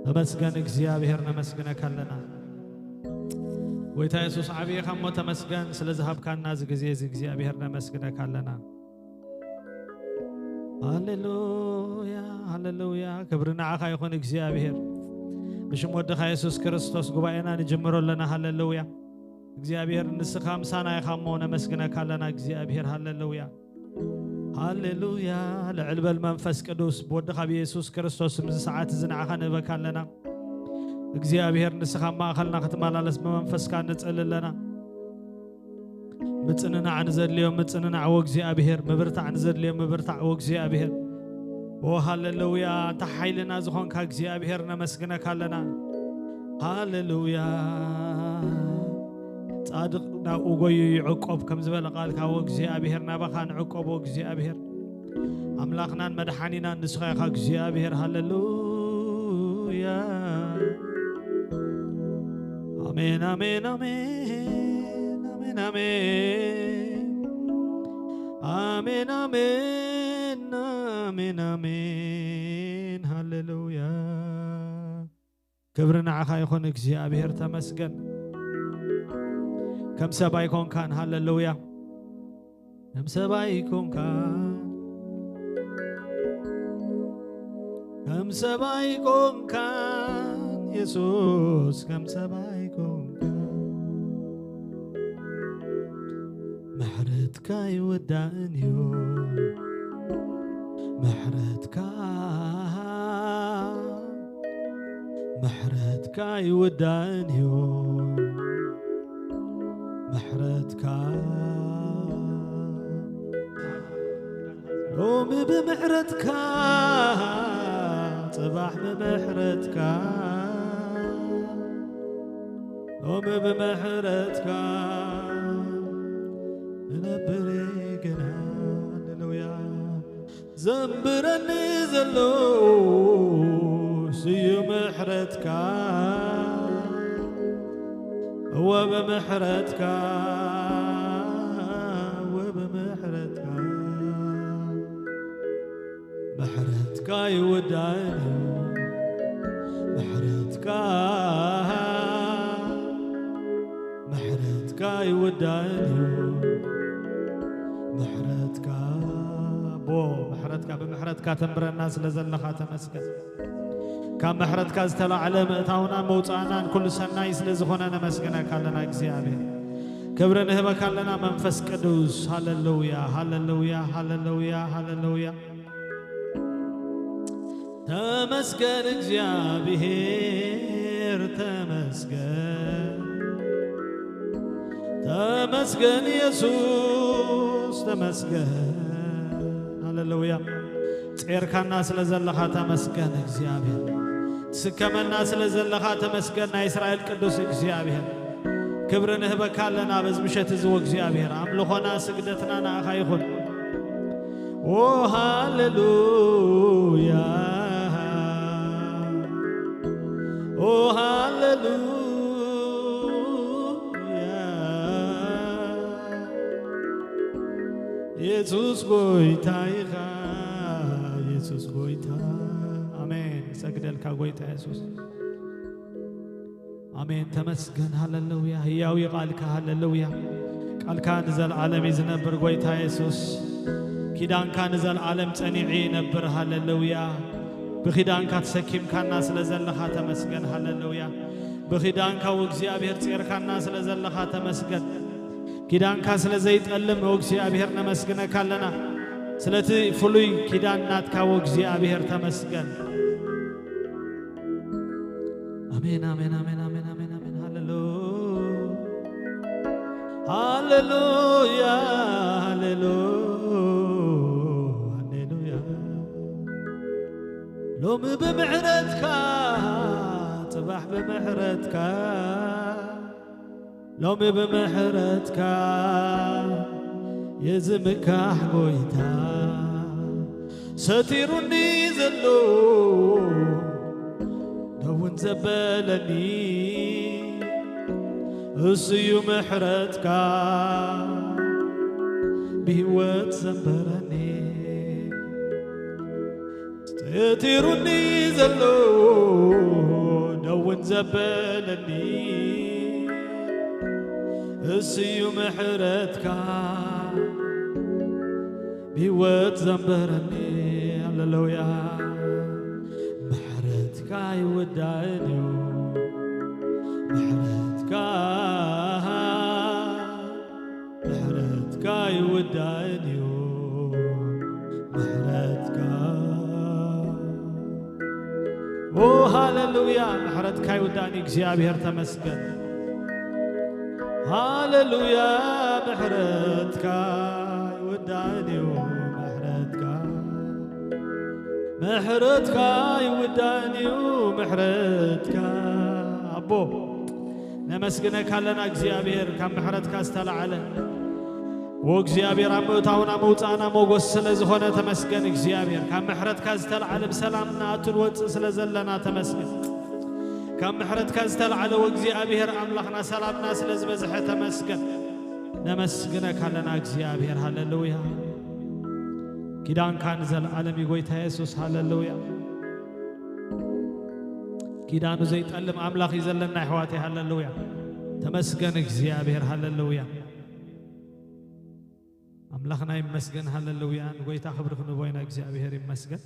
ተመስገን እግዚኣብሔር፣ ነመስግነካ ኣለና። ጎይታ የሱስ ዓብኻ እሞ ተመስገን ስለ ዝሃብካና እዚ ግዜ እዚ እግዚኣብሔር ነመስግነካ ኣለና። ሃሌሉያ፣ ሃሌሉያ፣ ክብሪ ንዓኻ ይኹን እግዚኣብሔር። ብሽም ወድኻ የሱስ ክርስቶስ ጉባኤና ንጅምሮ ኣለና። ሃሌሉያ። እግዚኣብሔር ንስኻ ምሳና ኢኻ እሞ ነመስግነካ ኣለና እግዚኣብሔር። ሃሌሉያ፣ ሃሌሉያ። ልዕል በል መንፈስ ቅዱስ፣ ብወድኻ ብየሱስ ክርስቶስ እዚ ሰዓት እዚ ንዓኻ ንህበካ ኣለና። እግዚኣብሔር ንስኻ ኣብ ማእኸልና ክትመላለስ ብመንፈስካ ንጽሊ ኣለና። ምጽንናዕ ንዘድልዮ ምጽንናዕ ወእግዚኣብሔር፣ ምብርታዕ ንዘድልዮ ምብርታዕ ወእግዚኣብሔር። ኦ ሃሌሉያ፣ ኣንታ ሓይልና ዝኾንካ እግዚኣብሔር ነመስግነካ ኣለና። ሃሌሉያ። ጻድቕ ናብኡ ጎዩ ይዕቆብ ከም ዝበለ ቃልካ ወእግዚኣብሔር፣ ናባኻ ንዕቆብ ወእግዚኣብሔር። ኣምላኽናን መድሓኒናን ንስኻ ኢኻ እግዚኣብሔር። ሃሌሉያ። ኣሜን፣ ኣሜን፣ ኣሜን፣ ኣሜን፣ ኣሜን። ኣሜን፣ ኣሜን፣ ኣሜን፣ ኣሜን። ሃሌሉያ። ክብሪ ንዓኻ ይኹን እግዚኣብሔር፣ ተመስገን። ከም ሰብ ኣይኮንካን። ሃሌሉያ። ከም ሰብ ኣይኮንካን። ከም ሰብ ኣይኮንካን። የሱስ ከም ሰብ ኣይኮንካን። ምሕረትካ ይወዳእን እዩ። ምሕረትካ፣ ምሕረትካ ይወዳእን እዩ። ምሕረትካ ሎሚ ብምሕረትካ፣ ጽባሕ ብምሕረትካ፣ ሎሚ ብምሕረትካ እነብር ገና። ሃሌሉያ። ዘንብረኒ ዘሎ ስዩ ምሕረትካ፣ እወ ብምሕረትካ፣ እወ ብምሕረትካ። ምሕረትካ ይወዳእን እዩ። ምሕረትካ፣ ምሕረትካ ይወዳእን እዩ። ምሕረትካ ኣቦ፣ ምሕረትካ፣ ብምሕረትካ ተንብረና ስለ ዘለኻ ተመስገን። ካብ ምሕረትካ ዝተላዕለ ምእታውናን መውፃእናን ኩሉ ሰናይ ስለ ዝኾነ ነመስግነካ ኣለና እግዚኣብሔር። ክብሪ ንህበካ ኣለና መንፈስ ቅዱስ። ሃሌሉያ፣ ሃሌሉያ፣ ሃሌሉያ፣ ሃሌሉያ። ተመስገን እግዚኣብሔር፣ ተመስገን። ተመስገን የሱስ፣ ተመስገን። ሃሌሉያ። ጼርካና ስለ ዘለኻ ተመስገን እግዚኣብሔር። ትስከመና ስለ ዘለኻ ተመስገን ናይ እስራኤል ቅዱስ እግዚኣብሔር። ክብሪ ንህበካ ኣለና በዚ ምሸት እዚ ወእግዚኣብሔር። ኣምልኾና ስግደትና ንኣኻ ይኹን። ኦ ሃሌሉያ፣ ኦ ሃሌሉያ። የሱስ ጎይታ ኢኻ፣ የሱስ ጎይታ። ኣሜን። ሰግደልካ ጎይታ የሱስ። ኣሜን። ተመስገን። ሃሌሉያ። ህያዊ ቃልካ። ሃሌሉያ። ቃልካ ንዘለዓለም እዩ ዝነብር ጎይታ የሱስ። ኪዳንካ ንዘለዓለም ጸኒዑ ይነብር። ሃሌሉያ። ብኺዳንካ ተሰኪምካና ስለ ዘለኻ ተመስገን። ሃሌሉያ። ብኺዳንካ ወእግዚኣብሔር ጼርካና ስለ ዘለኻ ተመስገን። ኪዳንካ ስለ ዘይጠልም ወእግዚኣብሔር ነመስግነካ ኣለና። ስለቲ ፍሉይ ኪዳን ናትካ ወእግዚኣብሔር ተመስገን። ኣሜን፣ ኣሜን፣ ኣሜን፣ ኣሜን፣ ኣሜን፣ ኣሜን። ሃሌሉ-፣ ሃሌሉያ፣ ሃሌሉ-፣ ሃሌሉያ። ሎሚ ብምሕረትካ፣ ጽባሕ ብምሕረትካ፣ ሎሚ ብምሕረትካ የዝምካሕ ጎይታ፣ ሰቲሩኒ ዘሎ ደውን ዘበለኒ፣ እሱዩ ምሕረትካ ብህይወት ዘንበረኒ። ሰቲሩኒ ዘሎ ዘበለኒ እስዩ ምሕረትካ ብሕይወት ዘንበረኒ። ሃሌሉያ። ምሕረትካ ይውዳእን እዩ። ምሕረትካ፣ ምሕረትካ ይውዳእን እዩ። ምሕረትካ፣ ኦ ሃሌሉያ። ምሕረትካ ይውዳእን እዩ። እግዚኣብሔር ተመስገን። ሃሌሉያ። ምሕረትካ ይውዳእን እዩ። ምሕረትካ፣ ምሕረትካ ይውዳእን እዩ። ምሕረትካ፣ ኣቦ፣ ነመስግነካ ኣለና እግዚኣብሔር፣ ካብ ምሕረትካ ዝተላዕለ። ኦ እግዚኣብሔር፣ ኣብ ምእታውና መውፃእና ሞጎስ ስለ ዝኾነ ተመስገን እግዚኣብሔር። ካብ ምሕረትካ ዝተላዕለ ብሰላም ንኣቱ ንወፅእ ስለ ዘለና ተመስገን። ካብ ምሕረትካ ዝተላዕለ፣ ኦ እግዚኣብሔር ኣምላኽና፣ ሰላምና ስለ ዝበዝሐ ተመስገን። ነመስግነካ ኣለና እግዚኣብሔር። ሃሌሉያ። ኪዳንካ ንዘለዓለም እዩ ጎይታ የሱስ። ሃሌሉያ። ኪዳኑ ዘይጠልም ኣምላኽ እዩ ዘለና ኣሕዋተይ። ሃሌሉያ። ተመስገን እግዚኣብሔር። ሃሌሉያ። ኣምላኽና ይመስገን። ሃሌሉያ። ንጎይታ ክብሪ ክንቦ ኢና። እግዚኣብሔር ይመስገን።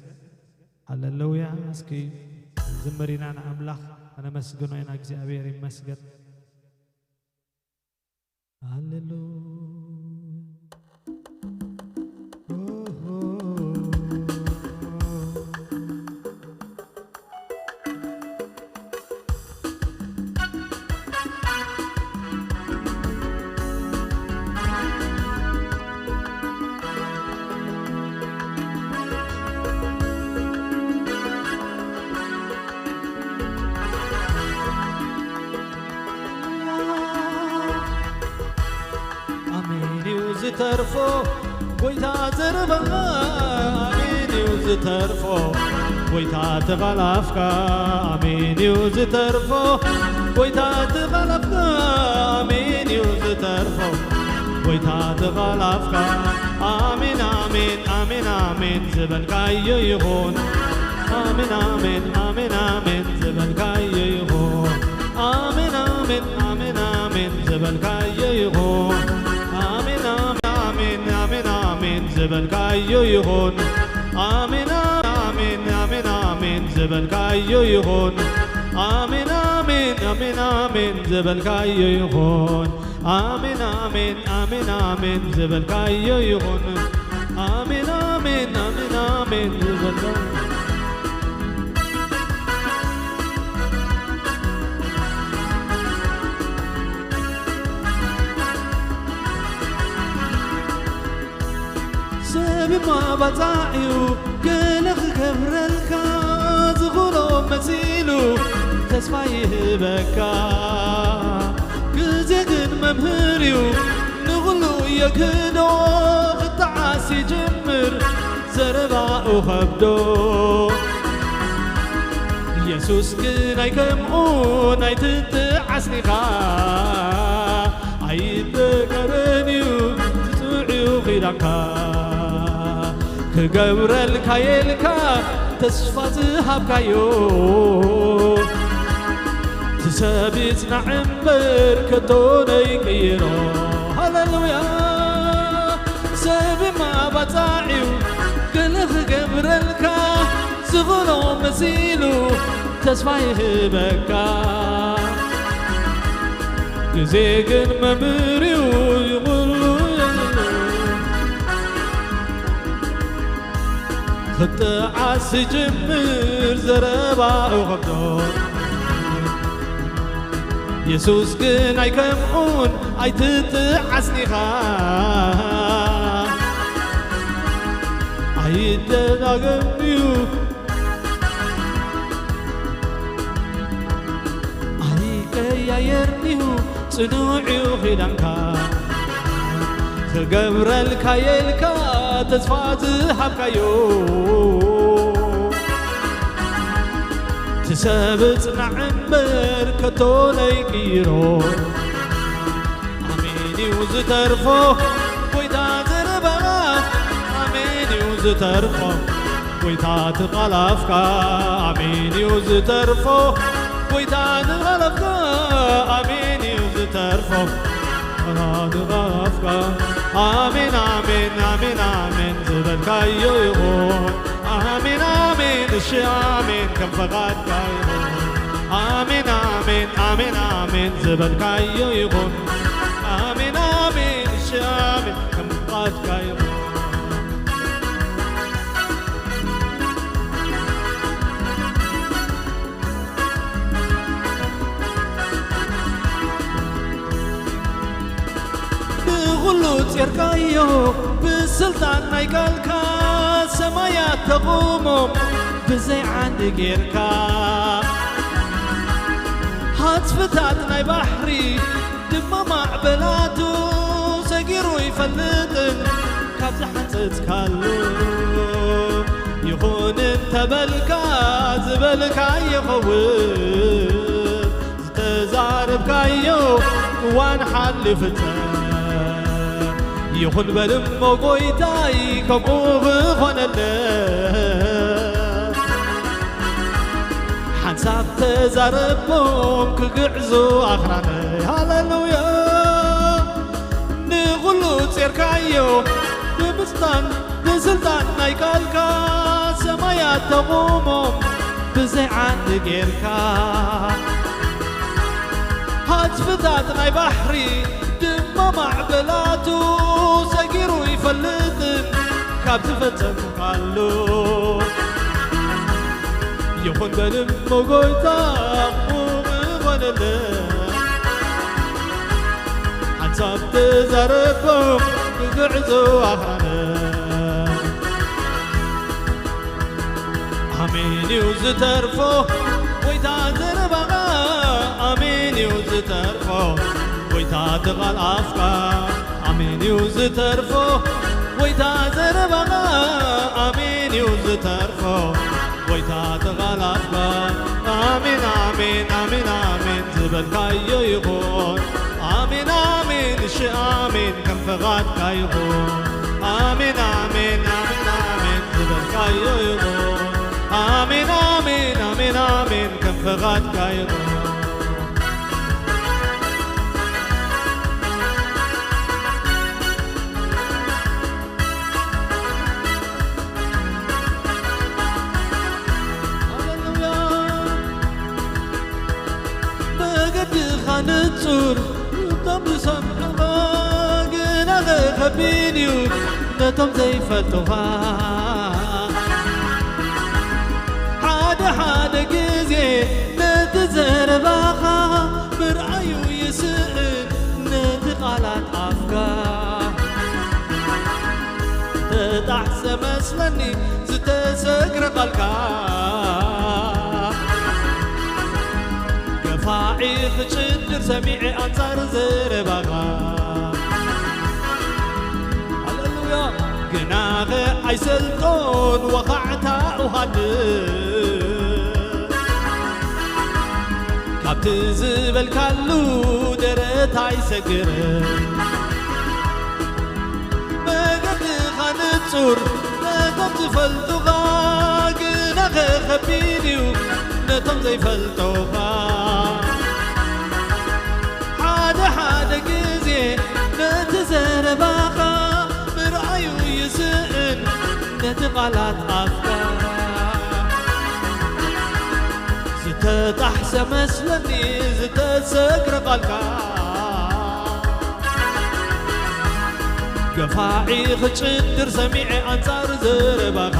ሃሌሉያ። እስኪ ዝምር ኢና ንኣምላኽ፣ ከነመስግኖ ኢና። እግዚኣብሔር ይመስገን። ሃሌሉያ። ኦሆ። ኣሜን እዩ ዝተርፎ ጎይታ ዘረባ፣ ኣሜን እዩ ዝተርፎ ጎይታ ተቓላፍካ፣ ኣሜን እዩ ዝተርፎ ጎይታ ተቓላፍካ፣ ኣሜን እዩ ዝተርፎ ጎይታ ተቓላፍካ። ኣሜን፣ ኣሜን፣ ኣሜን፣ ኣሜን ዝበልካዮ ይኹን። ኣሜን፣ ኣሜን፣ ኣሜን፣ ኣሜን ዝበልካዮ ይኹን። ኣሜን፣ ኣሜን፣ ኣሜን፣ ኣሜን ዝበልካዮ ይኹን። ኣሜን፣ ኣሜን፣ ኣሜን፣ ኣሜን፣ ኣሜን ዝበልካዮ ይኹን። ኣሜን፣ ኣሜን፣ ኣሜን፣ ኣሜን ዝበልካዮ ይኹን። ኣሜን፣ ኣሜን፣ ኣሜን፣ ኣሜን ዝበልካዮ ይኹን። ኣሜን፣ ኣሜን፣ ኣሜን፣ ኣሜን ዝበልካዮ ይኹን። ኣሜን፣ ኣሜን፣ ኣሜን፣ ኣሜን ዝበልካዮ። ሰብማ ባጻዕዩ ገለ ክገብረልካ ዝኽእሎ መሲሉ ተስፋ ይህበካ። ግዜ ግን መምህር እዩ ንኹሉ የክዶ ክተዓስ ይጅምር ዘረባኡ ኸብዶ። የሱስ ግን ኣይከምኡን ኣይትጥዓስኒኻ ኣይትቀረን እዩ ትጽዕዩ ኺዳንካ ክገብረልካ የልካ ተስፋ ዝሃብካዮ ትሰብ ይጽናዕ እምበር ከቶ ነይቅይሮ። ሃሌሉያ። ሰብማ ባጻዕዩ ገለ ክገብረልካ ዝኽእሎ መሲሉ ተስፋ ይህበካ። ግዜ ግን መምህር እዩ ይኹሉ ክጥዓስ ይጅምር ዘረባኡ ኸብዶ። የሱስ ግን ኣይከምኡን ኣይትጥዓስኒኻ ኣይደጋገም እዩ ኣይቀያየርንዩ ጽኑዕዩ ኺዳንካ ክገብረልካ የልካ ተስፋ ዝሃብካዮ ትሰብ ጽናዕ እምበር ከቶ ነይቅይሮ ኣሜን እዩ ዝተርፎ ጎይታ ዘረባ ኣሜን እዩ ዝተርፎ ጎይታ ትቓላፍካ ኣሜን እዩ ዝተርፎ ጎይታ ንቓል ኣፍካ ኣሜን እዩ ዝተርፎ። ንቓል ኣፍካ ኣሜን፣ ኣሜን፣ ኣሜን፣ ኣሜን ዝበልካዮ ይኹን። ኣሜን፣ ኣሜን፣ እሺ፣ ኣሜን፣ ከም ፈቓድካ ይኹን። ኣሜን፣ ኣሜን፣ ኣሜን፣ ኣሜን ዝበልካዮ ይኹን። ኣሜን፣ ኣሜን፣ እሺ፣ ኣሜን፣ ከም ፈቓድካ ይኹን። ንኹሉ ጼርካዮ ብስልጣን ናይ ቃልካ፣ ሰማያት ተቑሞም ብዘይ ዓንዲ ጌርካ። ሃጽፍታት ናይ ባሕሪ ድማ ማዕበላቱ ሰጊሩ ይፈልጥን ካብ ዝሓንጸጽካሉ። ይኹን እንተበልካ ዝበልካ ይኸውን። ዝተዛረብካዮ እዋን ሓልዩ ፍጸም። ይኹን በል እሞ ጎይታይ ከምኡ ክኾነለይ። ሓንሳብ ተዛረቦም ክግዕዙ ኣኽራነይ። ሃሌሉያ። ንኹሉ ጼርካዮ ብምስታን ብስልጣን ናይ ቃልካ፣ ሰማያት ተቑሞም ብዘይ ዓንዲ ጌርካ። ሃጽፍታት ናይ ባሕሪ ድማ ማዕበላቱ ሰጊሩ ይፈልጥን ካብ ዝፈጸምካሉ። ይኹን በል እሞ ጎይታ ክኾነለይ። ሓንሳብ ተዛረቦም ክግዕዙ ኣኽራነ። ኣሜን እዩ ዝተርፎ ጎይታ ዘረባኻ፣ ኣሜን እዩ ዝተርፎ ጎይታ ትቓል ኣፍካ። ኣሜን እዩ ዝተርፎ ጎይታ ዘረባኻ፣ ኣሜን እዩ ዝተርፎ ጎይታ ትቓል ኣፍካ። ኣሜን፣ ኣሜን፣ ኣሜን፣ ኣሜን ዝበልካዮ ይኹን። ኣሜን፣ ኣሜን፣ እሺ፣ ኣሜን፣ ከም ፈቓድካ ይኹን። ኣሜን፣ ኣሜን፣ ኣሜን፣ ኣሜን ዝበልካዮ ይኹን። ኣሜን፣ ኣሜን፣ ኣሜን፣ ኣሜን፣ ከም ፈቓድካ ይኹን። ሃሌሉያ። መገድኻ ንጹር፣ እቶም ዝሰምዑኻ ግናኸ ከቢድ እዩ፣ ነቶም ዘይፈልጡኻ። ሓደ ሓደ ግዜ ነቲ ዘረባኻ ምርኣዩ ይስእን፣ ነቲ ቃላት ኣፍካ ተጣሕሰ መስለኒ ዝተሰግረ ቃልካ። ገፋዒ ክጭድር ሰሚዐ ኣንጻር ዘረባኻ። ሃሌሉያ። ግናኸ ኣይሰልጦን ወኻዕታ ውሃድር። ካብቲ ዝበልካሉ ደረት ኣይሰግርን። መገድኻ ንጹር ነቶም ዝፈልጡኻ፣ ግናኸ ከቢድ እዩ ነቶም ዘይፈልጡኻ። ሓደ ሓደ ግዜ ነቲ ዘረባኻ ምርኣዩ ይስእን፣ ነቲ ቃላት ኣፍካ ዝተጣሕሰ መስለኒ ዝተሰግረ ቃልካ። ገፋዒ ክጭድር ሰሚዐ ኣንጻር ዘረባኻ።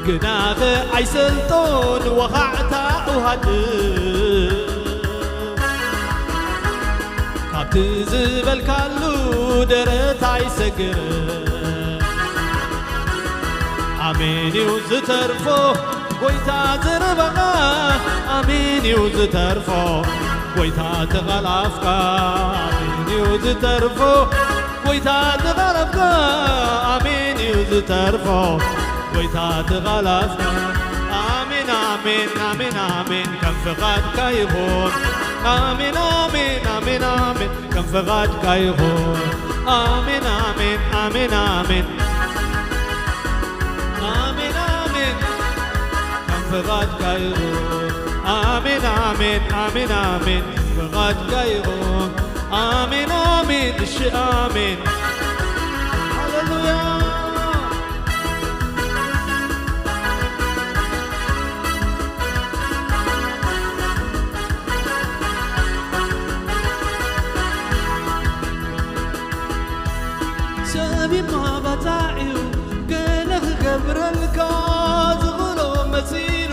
ግናኸ ኣይሰልጦን ወኻዕታ ውሃድር። ካብቲ ዝበልካሉ ደረት ኣይሰግር። ኣሜን እዩ ዝተርፎ ጎይታ ዘረባኻ። ኣሜን እዩ ዝተርፎ ጎይታ ተቓላፍካ። ኣሜን እዩ ዝተርፎ ጎይታ ተቓላፍካ። ኣሜን እዩ ዝተርፎ ጎይታ ተቓላፍካ። ኣሜን፣ ኣሜን፣ ኣሜን፣ ኣሜን፣ ከም ፍቓድካ ይኹን። ኣሜን፣ ኣሜን፣ ኣሜን፣ ኣሜን፣ ከም ፍቓድካ ይኹን። ኣሜን፣ ኣሜን፣ ኣሜን፣ ኣሜን። ኣሜን፣ ኣሜን። ከም ፍቓድካ ይኹን። ኣሜን፣ ኣሜን፣ ኣሜን፣ ኣሜን። ፍቓድካ ይኹን። ኣሜን፣ ኣሜን፣ እሺ፣ ኣሜን። ሃሌሉያ። ሰብ ይመባጻዕ እዩ፣ ገለ ክገብረልካ ዝኽእሎ መሲሉ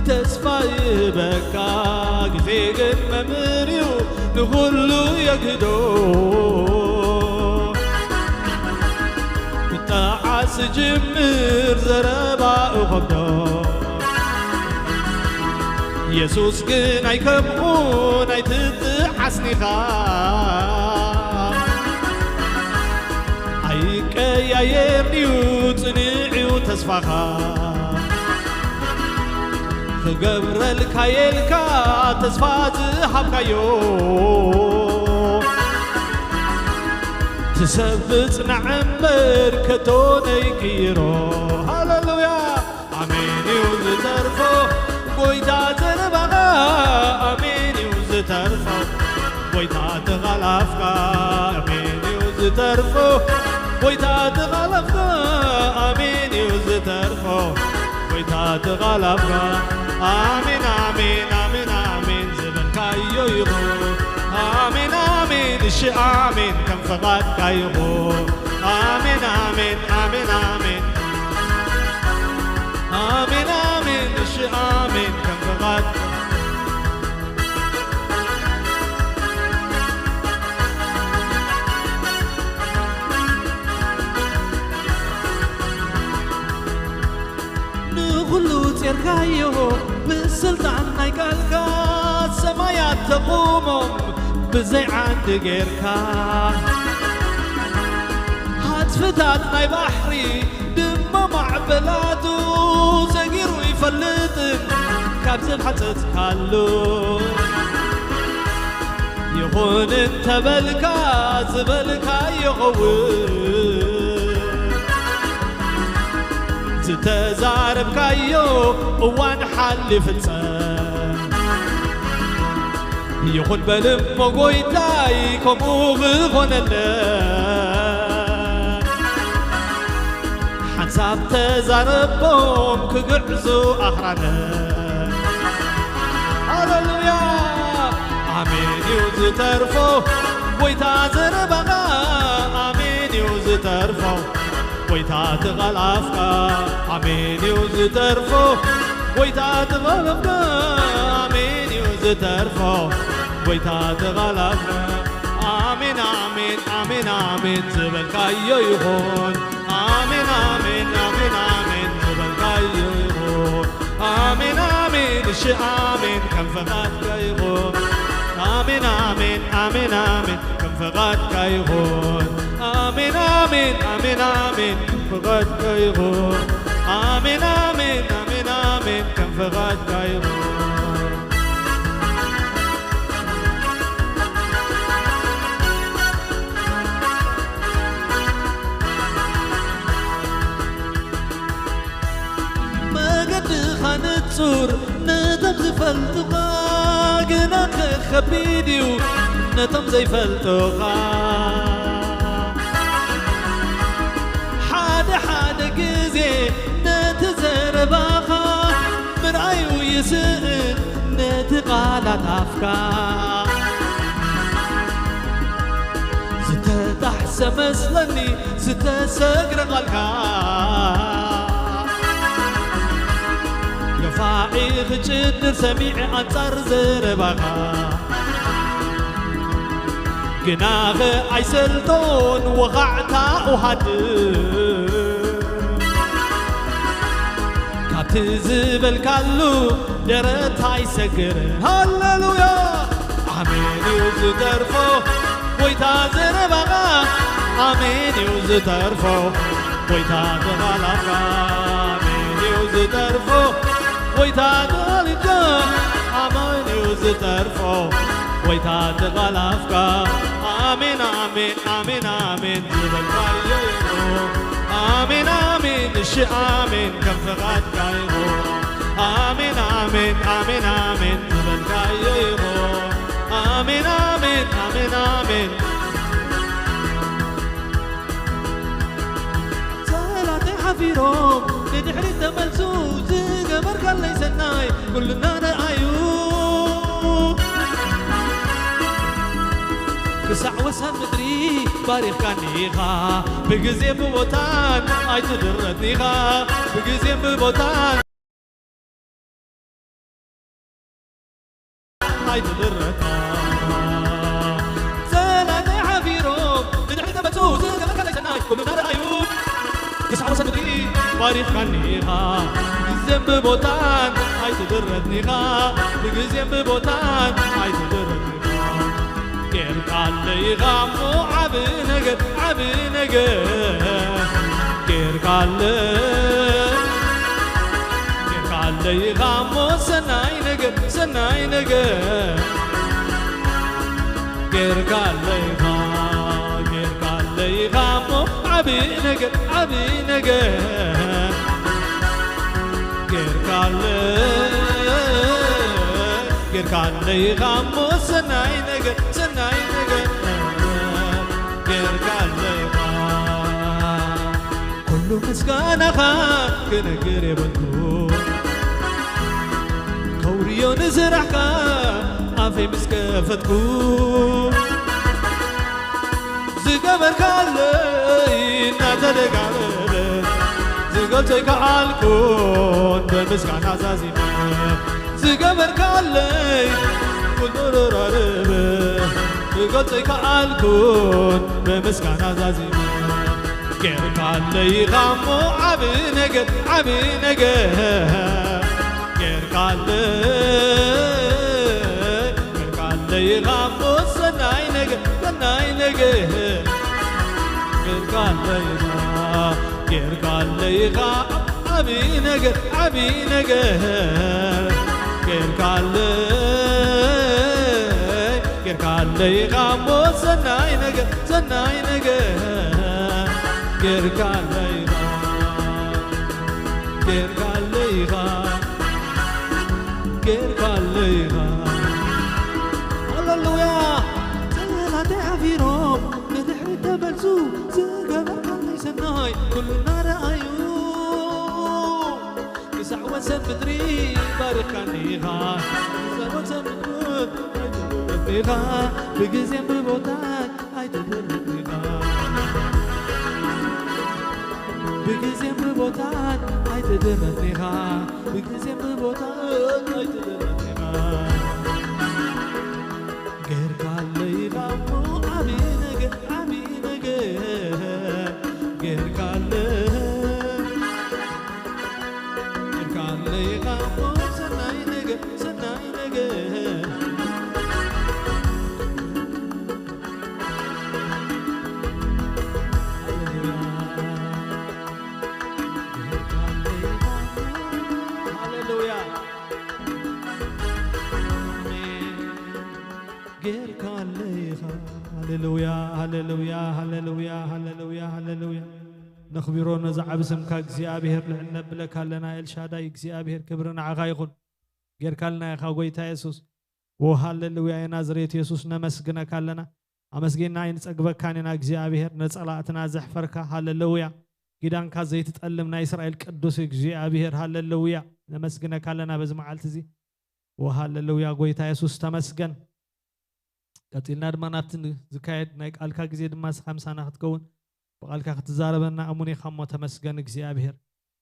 ተስፋ ይህበካ። ግዜ ግን መምህር እዩ፣ ንኹሉ የግዶ። ክጠዓስ ጅምር ዘረባ እኸብዶ። የሱስ ግን ኣይከምኡን ኣይትጥዓስኒኻ። ኣይቀያየርንዩ ጽንዕዩ ተስፋኻ። ክገብረልካ የልካ ተስፋ ዝሃብካዮ። ትሰብ ጽናዕ እምበር ከቶ ነይቅይሮ። ሃሌሉያ። ኣሜን እዩ ዝተርፎ ጎይታ ዘረባኻ። ኣሜን እዩ ዝተርፎ ጎይታ ተቓላፍካ። ኣሜን እዩ ዝተርፎ ጎይታ ተቓላፍካ። ኣሜን እዩ ዝተርፎ ጎይታ ተቓላፍካ። ኣሜን፣ ኣሜን፣ ኣሜን፣ ኣሜን ዝበልካዮ ይኹን። ኣሜን፣ ኣሜን፣ እሺ፣ ኣሜን፣ ከም ፈቓድካ ይኹን። ኣሜን፣ ኣሜን፣ ኣሜን፣ ኣሜን። ኣሜን፣ ኣሜን፣ እሺ፣ ኣሜን፣ ከም ፈቓድካ። ንኹሉ ጼርካዮ ብስልጣን ናይ ቃልካ፣ ሰማያት ተቑሞም ብዘይ ዓንዲ ጌርካ። ሃጽፍታት ናይ ባሕሪ ድማ ማዕበላቱ ሰጊሩ ይፈልጥን ካብ ዘብሓጸጽካሉ። ይኹን እንተበልካ ዝበልካዮ ኸውን። ዝተዛረብካዮ እዋን ሓልዩ ፍጸም። ይኹን በል እሞ ጎይታይ ከምኡ ክኾነለን። ሓንሳብ ተዛረቦም ክግዕዙ ኣኽራነ። ሃሌሉያ! ኣሜን እዩ ዝተርፎ ጎይታ ዘረባኻ። ኣሜን እዩ ዝተርፎ ጎይታ ተቓላፍካ። ኣሜን እዩ ዝተርፎ ጎይታ ተቓላፍካ። ኣሜን እዩ ዝተርፎ ጎይታ ተቓላፍካ። ኣሜን፣ ኣሜን፣ ኣሜን፣ ኣሜን ዝበልካዮ ይኹን። ኣሜን፣ ኣሜን፣ ኣሜን፣ ኣሜን ዝበልካዮ ይኹን። ኣሜን፣ ኣሜን፣ እሺ፣ ኣሜን፣ ከም ፈቓድካ ይኹን። ኣሜን፣ ኣሜን፣ ኣሜን፣ ኣሜን፣ ከም ፈቓድካ ይኹን። ኣሜን፣ ኣሜን፣ ኣሜን፣ ኣሜን፣ ከም ፈቓድካ ይኹን። ኣሜን፣ ኣሜን፣ ኣሜን፣ ኣሜን፣ ከም ፈቓድካ ይኹን። መገድኻ ንጹር ነቶም ዝፈልጡኻ፣ ግናኸ ከቢድ እዩ ነቶም ዘይፈልጡኻ። ሓደ ሓደ ግዜ ነቲ ዘረባኻ ምርኣዩ ይስእን ነቲ ቃላት ኣፍካ። ዝተጣሕሰ መስለኒ ዝተሰግረ ቃልካ። ገፋዒ ክጭድር ሰሚዐ ኣንጻር ዘረባኻ። ግናኸ ኣይሰልጦን ወኻዕታ ውሃድር። ካብቲ ዝበልካሉ ደረት ኣይሰግርን። ሃሌሉያ! ኣሜን እዩ ዝተርፎ ጎይታ ዘረባኻ። ኣሜን እዩ ዝተርፎ ጎይታ ተቓላፍካ። ኣሜን እዩ ዝተርፎ ጎይታ ተቓሊፍካ። ኣሜን እዩ ዝተርፎ ጎይታ ተቓላፍካ። ኣሜን፣ ኣሜን፣ ኣሜን፣ ኣሜን ዝበልካዮ ይኹን። ኣሜን፣ ኣሜን፣ እሺ፣ ኣሜን፣ ከም ፍቓድካ ይኹን። ኣሜን ኣሜን ኣሜን ዝበልካዮ ይኹን። ኣሜን ኣሜን ኣሜን ኣሜን። ጸላእተይ ሓፊሮም ንድሕሪት ተመልሱ፣ ዝገበርካለይ ሰናይ ኩሉ እናረኣዩ። ክሳዕ ወሰን ምድሪ ባሪኽካኒ ኢኻ፣ ብግዜን ብቦታን ኣይትድረትኒ ኢኻ፣ ብግዜን ብቦታን ኣይትድረታ። ጸላእተይ ሓፊሮም ንድሕሪት ተመልሱ፣ ዝገበርካለይ ሰናይ ኩሉ እናረኣዩ። ክሳዕ ወሰን ምድሪ ባሪኽካኒ ኢኻ፣ ብግዜን ብቦታን ኣይትድረትኒ ኢኻ፣ ብግዜን ብቦታን ኣይትድረትኒ ኢኻ። ጌርካለይ ኢኻ እሞ ዓቢ ነገር፣ ዓቢ ነገር ጌርካለይ፣ ጌርካለይ ኢኻ እሞ ሰናይ ነገር፣ ሰናይ ነገር ጌርካለይ ኢኻ፣ ጌርካለይ ኢኻ እሞ ዓቢ ነገር፣ ዓቢ ነገር ጌርካለይ፣ ጌርካለይ ኢኻ እሞ ሰናይ ነገር፣ ሰናይ ነገር ጌርካለይ ኢኻ። ኩሉ ምስጋናኻ ክነግር የብልኩ፣ ከውርዮ ንስራሕካ ኣፈይ ምስ ከፈትኩ፣ ዝገበርካለይ እናተደጋረበ፣ ዝገልጾ ኣይከኣልኩን ብምስጋና ዛዚመ። ዝገበርካለይ ኩሉ ረረርብ፣ ክገልጾ ኣይከኣልኩን ብምስጋና ዛዚመ። ጌርካለይ ኢኻ እሞ ዓቢ ነገር፣ ዓቢ ነገር ጌርካለይ፣ ጌርካለይ ኢኻ እሞ ሰናይ ነገር፣ ሰናይ ነገር ጌርካለይ ኢኻ፣ ጌርካለይ ኢኻ ዓቢ ነገር፣ ዓቢ ነገር ጌርካለይ፣ ጌርካለይ ኢኻ እሞ ሰናይ ነገር፣ ሰናይ ነገር ጌርካለይ ኢኻ፣ ጌርካለይ ኢኻ፣ ጌርካለይ ኢኻ። ሃሌሉያ! ጸላእተይ ሓፊሮም ንድሕሪት ተመልሱ፣ ዝገበርካለይ ሰናይ ኩሉ እናረኣዩ። ክሳዕ ወሰን ምድሪ ባሪኽካኒ ኢኻ፣ ክሳዕ ወሰን ምድሪ ባሪኽካኒ ኢኻ፣ ብግዜን ብቦታን ኣይትድረትኒ ኢኻ፣ ብግዜን ብቦታን ኣይትድረትኒ ኢኻ፣ ብግዜን ብቦታን ኣይትድረትኒ ኢኻ። ጌርካለይ ኢኻ እሞ ዓቢ ነገር፣ ዓቢ ነገር ጌርካለይ። ጌርካለይ ኢኻ እሞ ሰናይ ነገር፣ ሰናይ ነገር። ሃሌሉያ። ጌርካለይ ኢኻ እሞ፣ ሃሌሉያ። ኣሜን። ጌርካለይ ኢኻ። ሃሌሉያ፣ ሃሌሉያ፣ ሃሌሉያ፣ ሃሌሉያ፣ ሃሌሉያ። ነኽቢሮ ነዚ ዓቢ ስምካ እግዚኣብሔር ልዕል ነብለካ ኣለና። ኤልሻዳይ እግዚኣብሔር ክብሪ ንዓኻ ይኹን። ጌርካልና ኢኻ ጎይታ የሱስ። ዎ ሃሌሉያ፣ የናዝሬት የሱስ ነመስግነካ ኣለና። ኣመስጊንና ኣይንጸግበካን ኢና እግዚኣብሔር፣ ንጸላእትና ዘሕፈርካ። ሃሌሉያ። ኪዳንካ ዘይትጠልም ናይ እስራኤል ቅዱስ እግዚኣብሔር። ሃሌሉያ። ነመስግነካ ኣለና በዚ መዓልቲ እዚ። ዎ ሃሌሉያ፣ ጎይታ የሱስ ተመስገን። ቀጺልና ድማ ናብቲ ዝካየድ ናይ ቃልካ ግዜ ድማ ንስኻ ምሳና ክትከውን፣ ብቓልካ ክትዛረበና እሙን ኢኻ እሞ ተመስገን እግዚኣብሔር።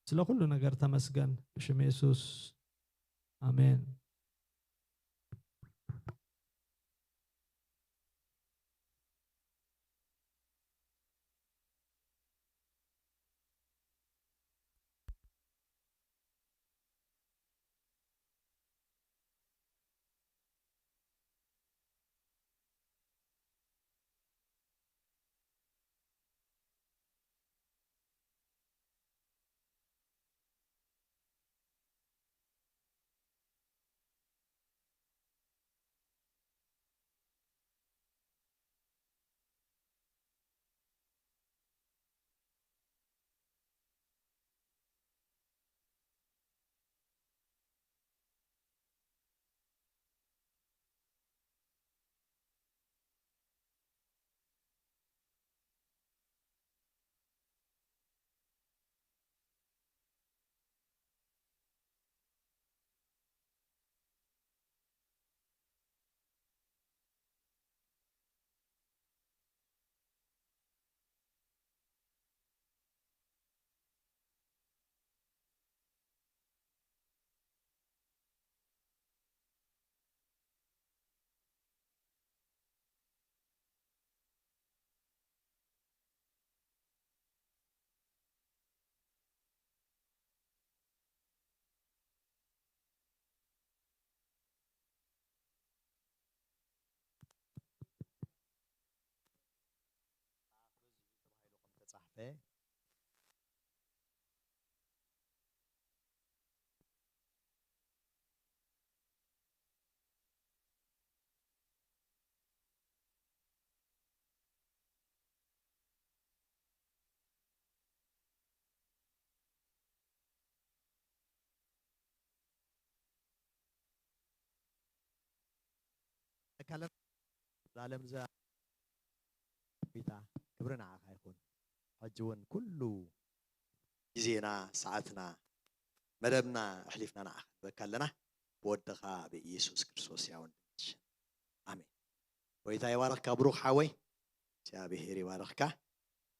ስለ ኩሉ ነገር ተመስገን። ብሽም የሱስ ኣሜን። ዝሓለፈ ኣካለ ዛለም ዘ ቢታ ክብሪ ንዓኻ ይኹን። ሕጂ እውን ኩሉ ግዜና፣ ሰዓትና፣ መደብና ኣሕሊፍና ንዓኻ ንህበካ ኣለና። ብወድኻ ብኢየሱስ ክርስቶስ ያውን ኣሜን። ጎይታ ይባረኽካ ብሩኽ ሓወይ። እግዚኣብሔር ይባረኽካ።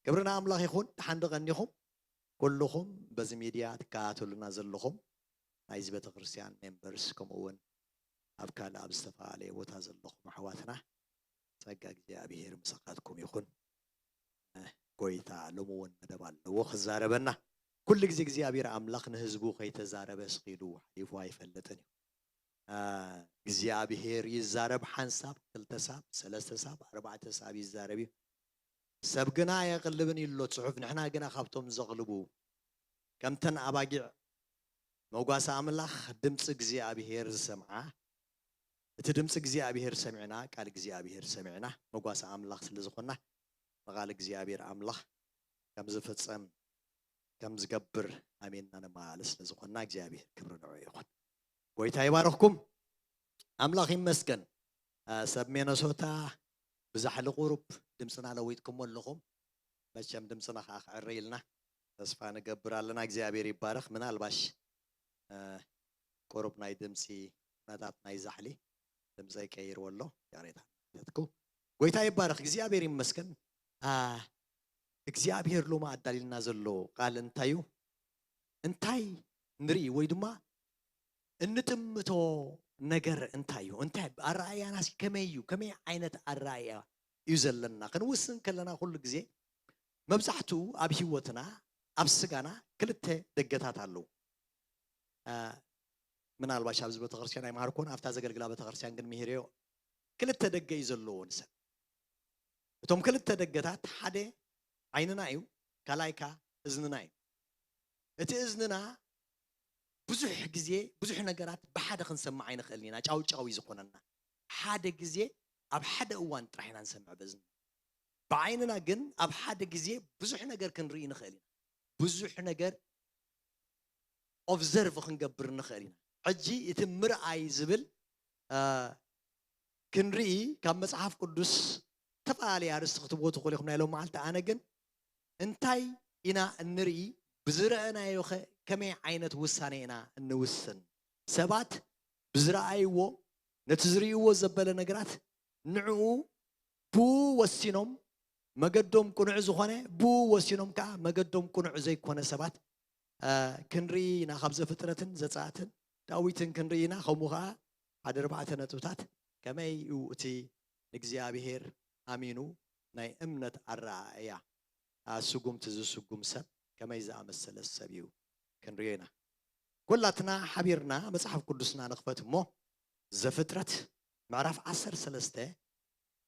ክብሪ ንኣምላኽ ይኹን። ደሓን ዶ ቀኒኹም? ኩልኹም በዚ ሚድያ ትከታተሉና ዘለኹም ናይዚ ቤተክርስትያን ሜምበርስ፣ ከምኡ እውን ኣብ ካልእ ኣብ ዝተፈላለየ ቦታ ዘለኹም ኣሕዋትና፣ ጸጋ እግዚኣብሔር ምሳኻትኩም ይኹን። ጎይታ ሎሚ እውን መደብ ኣለዎ ክዛረበና። ኩሉ ግዜ እግዚኣብሔር ኣምላኽ ንህዝቡ ከይተዛረበ ስኺሉ ሓሊፉ ኣይፈልጥን እዩ። እግዚኣብሔር ይዛረብ፣ ሓንሳብ ክልተ ሳብ ሰለስተ ሳብ ኣርባዕተ ሳብ ይዛረብ እዩ። ሰብ ግና ኣየቕልብን እዩ ኣሎ ጽሑፍ። ንሕና ግና ካብቶም ዘቕልቡ፣ ከምተን ኣባጊዕ መጓሰ ኣምላኽ ድምፂ እግዚኣብሔር ዝሰምዓ፣ እቲ ድምፂ እግዚኣብሔር ሰሚዕና፣ ቃል እግዚኣብሔር ሰሚዕና፣ መጓሰ ኣምላኽ ስለ ዝኾንና፣ ንቓል እግዚኣብሔር ኣምላኽ ከም ዝፍጸም ከም ዝገብር ኣሜንና ነማልእ ስለ ዝኾንና እግዚኣብሔር ክብሪ ንዑ ይኹን። ጎይታ ይባርኽኩም። ኣምላኽ ይመስገን። አ፣ ሰብ ሚነሶታ ብዛሕሊ ቁሩብ ድምፅና ለዊጥኩሞ ኣለኹም። መቸም ድምፅና ከዓ ክዕረ ኢልና ተስፋ ንገብር ኣለና። እግዚኣብሔር ይባረኽ። ምናልባሽ፣ አ፣ ቁሩብ ናይ ድምፂ ኩነታት ናይ ዛሕሊ ድምፀይ ቀይርዎ ኣሎ። ያሬታ ተትኩ። ጎይታ ይባረኽ። እግዚኣብሔር ይመስገን። አ፣ እግዚኣብሔር ሎሚ ኣዳልዩልና ዘሎ ቃል እንታይ እዩ? እንታይ ንርኢ ወይ ድማ እንጥምቶ ነገር እንታይ እዩ? እንታይ ኣረኣእያናስ ከመይ እዩ? ከመይ ዓይነት ኣረኣእያ እዩ ዘለና? ክንውስን ከለና ኩሉ ግዜ መብዛሕትኡ ኣብ ህይወትና፣ ኣብ ስጋና ክልተ ደገታት ኣለዉ። አ፣ ምናልባሽ ኣብዚ ቤተክርስትያን ኣይመሃርኩን፣ ኣብታ ዘገልግላ ቤተክርስትያን ግን ምሂረዮ። ክልተ ደገ እዩ ዘለዎ ንሰብ። እቶም ክልተ ደገታት ሓደ ዓይንና እዩ፣ ካልኣይ ከኣ እዝንና እዩ። እቲ እዝንና ብዙሕ ግዜ ብዙሕ ነገራት ብሓደ ክንሰምዕ ኣይንኽእልን ኢና፣ ጫውጫው እዩ ዝኾነና። ሓደ ግዜ ኣብ ሓደ እዋን ጥራሕ ኢና ንሰምዕ በእዝንና። ብዓይንና ግን ኣብ ሓደ ግዜ ብዙሕ ነገር ክንርኢ ንኽእል ኢና። ብዙሕ ነገር ኦብዘርቭ ክንገብር ንኽእል ኢና። ሕጂ እቲ ምርኣይ ዝብል፣ አ፣ ክንርኢ ካብ መጽሓፍ ቅዱስ ዝተፈላለየ ኣርእስቲ ክትብዎ ትኽእሉ ኢኹም ናይ ሎም መዓልቲ። ኣነ ግን እንታይ ኢና እንርኢ? ብዝረኣናዮ ኸ ከመይ ዓይነት ውሳኔ ኢና እንውስን? ሰባት ብዝረኣይዎ፣ ነቲ ዝርእይዎ ዘበለ ነገራት ንዕኡ ብኡ ወሲኖም፣ መገዶም ቅኑዕ ዝኾነ ብኡ ወሲኖም ከኣ መገዶም ቅኑዕ ዘይኮነ ሰባት፣ አ፣ ክንርኢ ኢና። ካብ ዘፍጥረትን ዘጸኣትን ዳዊትን ክንርኢ ኢና። ከምኡ ከኣ ሓደ ኣርባዕተ ነጥብታት፣ ከመይ እዩ እቲ ንእግዚኣብሔር ኣሚኑ ናይ እምነት ኣረኣእያ፣ አ፣ ስጉምቲ ዝስጉም ሰብ ከመይ ዝኣመሰለ ሰብ እዩ ክንርእዮ ኢና። ኩላትና ሓቢርና መጽሓፍ ቅዱስና ንኽፈት እሞ፣ ዘፍጥረት ምዕራፍ ዓሰርተ ሰለስተ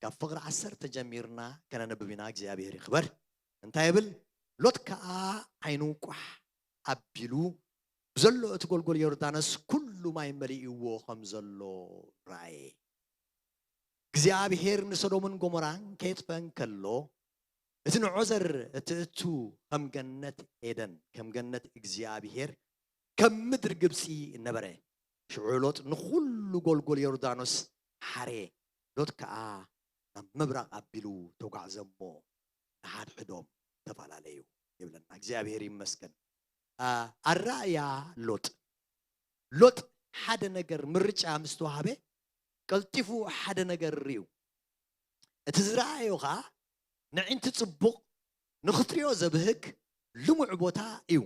ካብ ፍቕሪ ዓሰርተ ጀሚርና ከነንብብ ኢና። እግዚኣብሔር ይኽበር። እንታይ ይብል? ሎጥ ከኣ ዓይኑ ቋሕ ኣቢሉ ብዘሎ እቲ ጎልጎል ዮርዳኖስ ኩሉ ማይ መሊእዎ ከም ዘሎ ረኣየ። እግዚኣብሔር ንሰዶምን ጎሞራን ከየጥፈአን ከሎ፣ እቲ ንዖዘር እትእቱ ከም ገነት ኤደን፣ ከም ገነት እግዚኣብሔር፣ ከም ምድሪ ግብጺ ነበረ። ሽዑ ሎጥ ንኹሉ ጎልጎል ዮርዳኖስ ሓረየ። ሎጥ ከኣ ናብ ምብራቕ ኣቢሉ ተጓዕዘ እሞ፣ ንሓድሕዶም ተፈላለዩ ይብለና። እግዚኣብሔር ይመስገን። ኣ-፣ ኣረኣእያ ሎጥ። ሎጥ ሓደ ነገር ምርጫ ምስ ተዋህበ፣ ቀልጢፉ ሓደ ነገር ርእዩ። እቲ ዝረኣዮ ኸኣ ንዒንቲ ጽቡቕ፣ ንኽትሪኦ ዘብህግ ልሙዕ ቦታ እዩ።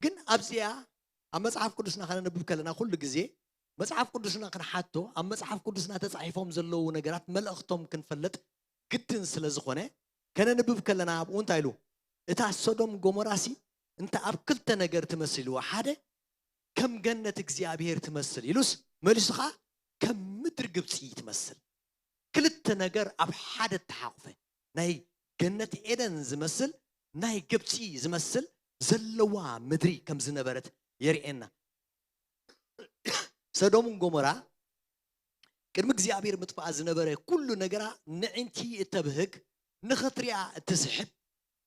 ግን ኣብዚኣ ኣብ መጽሓፍ ቅዱስና ከነንብብ ከለና ኩሉ ግዜ መጽሓፍ ቅዱስና ክንሓቶ፣ ኣብ መጽሓፍ ቅዱስና ተጻሒፎም ዘለዉ ነገራት መልእኽቶም ክንፈልጥ ግድን ስለ ዝኾነ፣ ከነንብብ ከለና ኣብኡ እንታይ ኢሉ? እታ ሶዶም ጎሞራሲ እንተ ኣብ ክልተ ነገር ትመስልዎ፣ ሓደ ከም ገነት እግዚኣብሔር ትመስል ኢሉስ፣ መሊሱ ኸኣ ከም ምድሪ ግብጺ ትመስል። ክልተ ነገር ኣብ ሓደ እተሓቑፈ፣ ናይ ገነት ኤደን ዝመስል ናይ ግብፂ ዝመስል ዘለዋ ምድሪ ከም ዝነበረት የርእየና። ሰዶምን ጎሞራ ቅድሚ እግዚኣብሔር ምጥፋኣ ዝነበረ ኩሉ ነገራ ንዕንቲ እተብህግ፣ ንኽትሪኣ እትስሕብ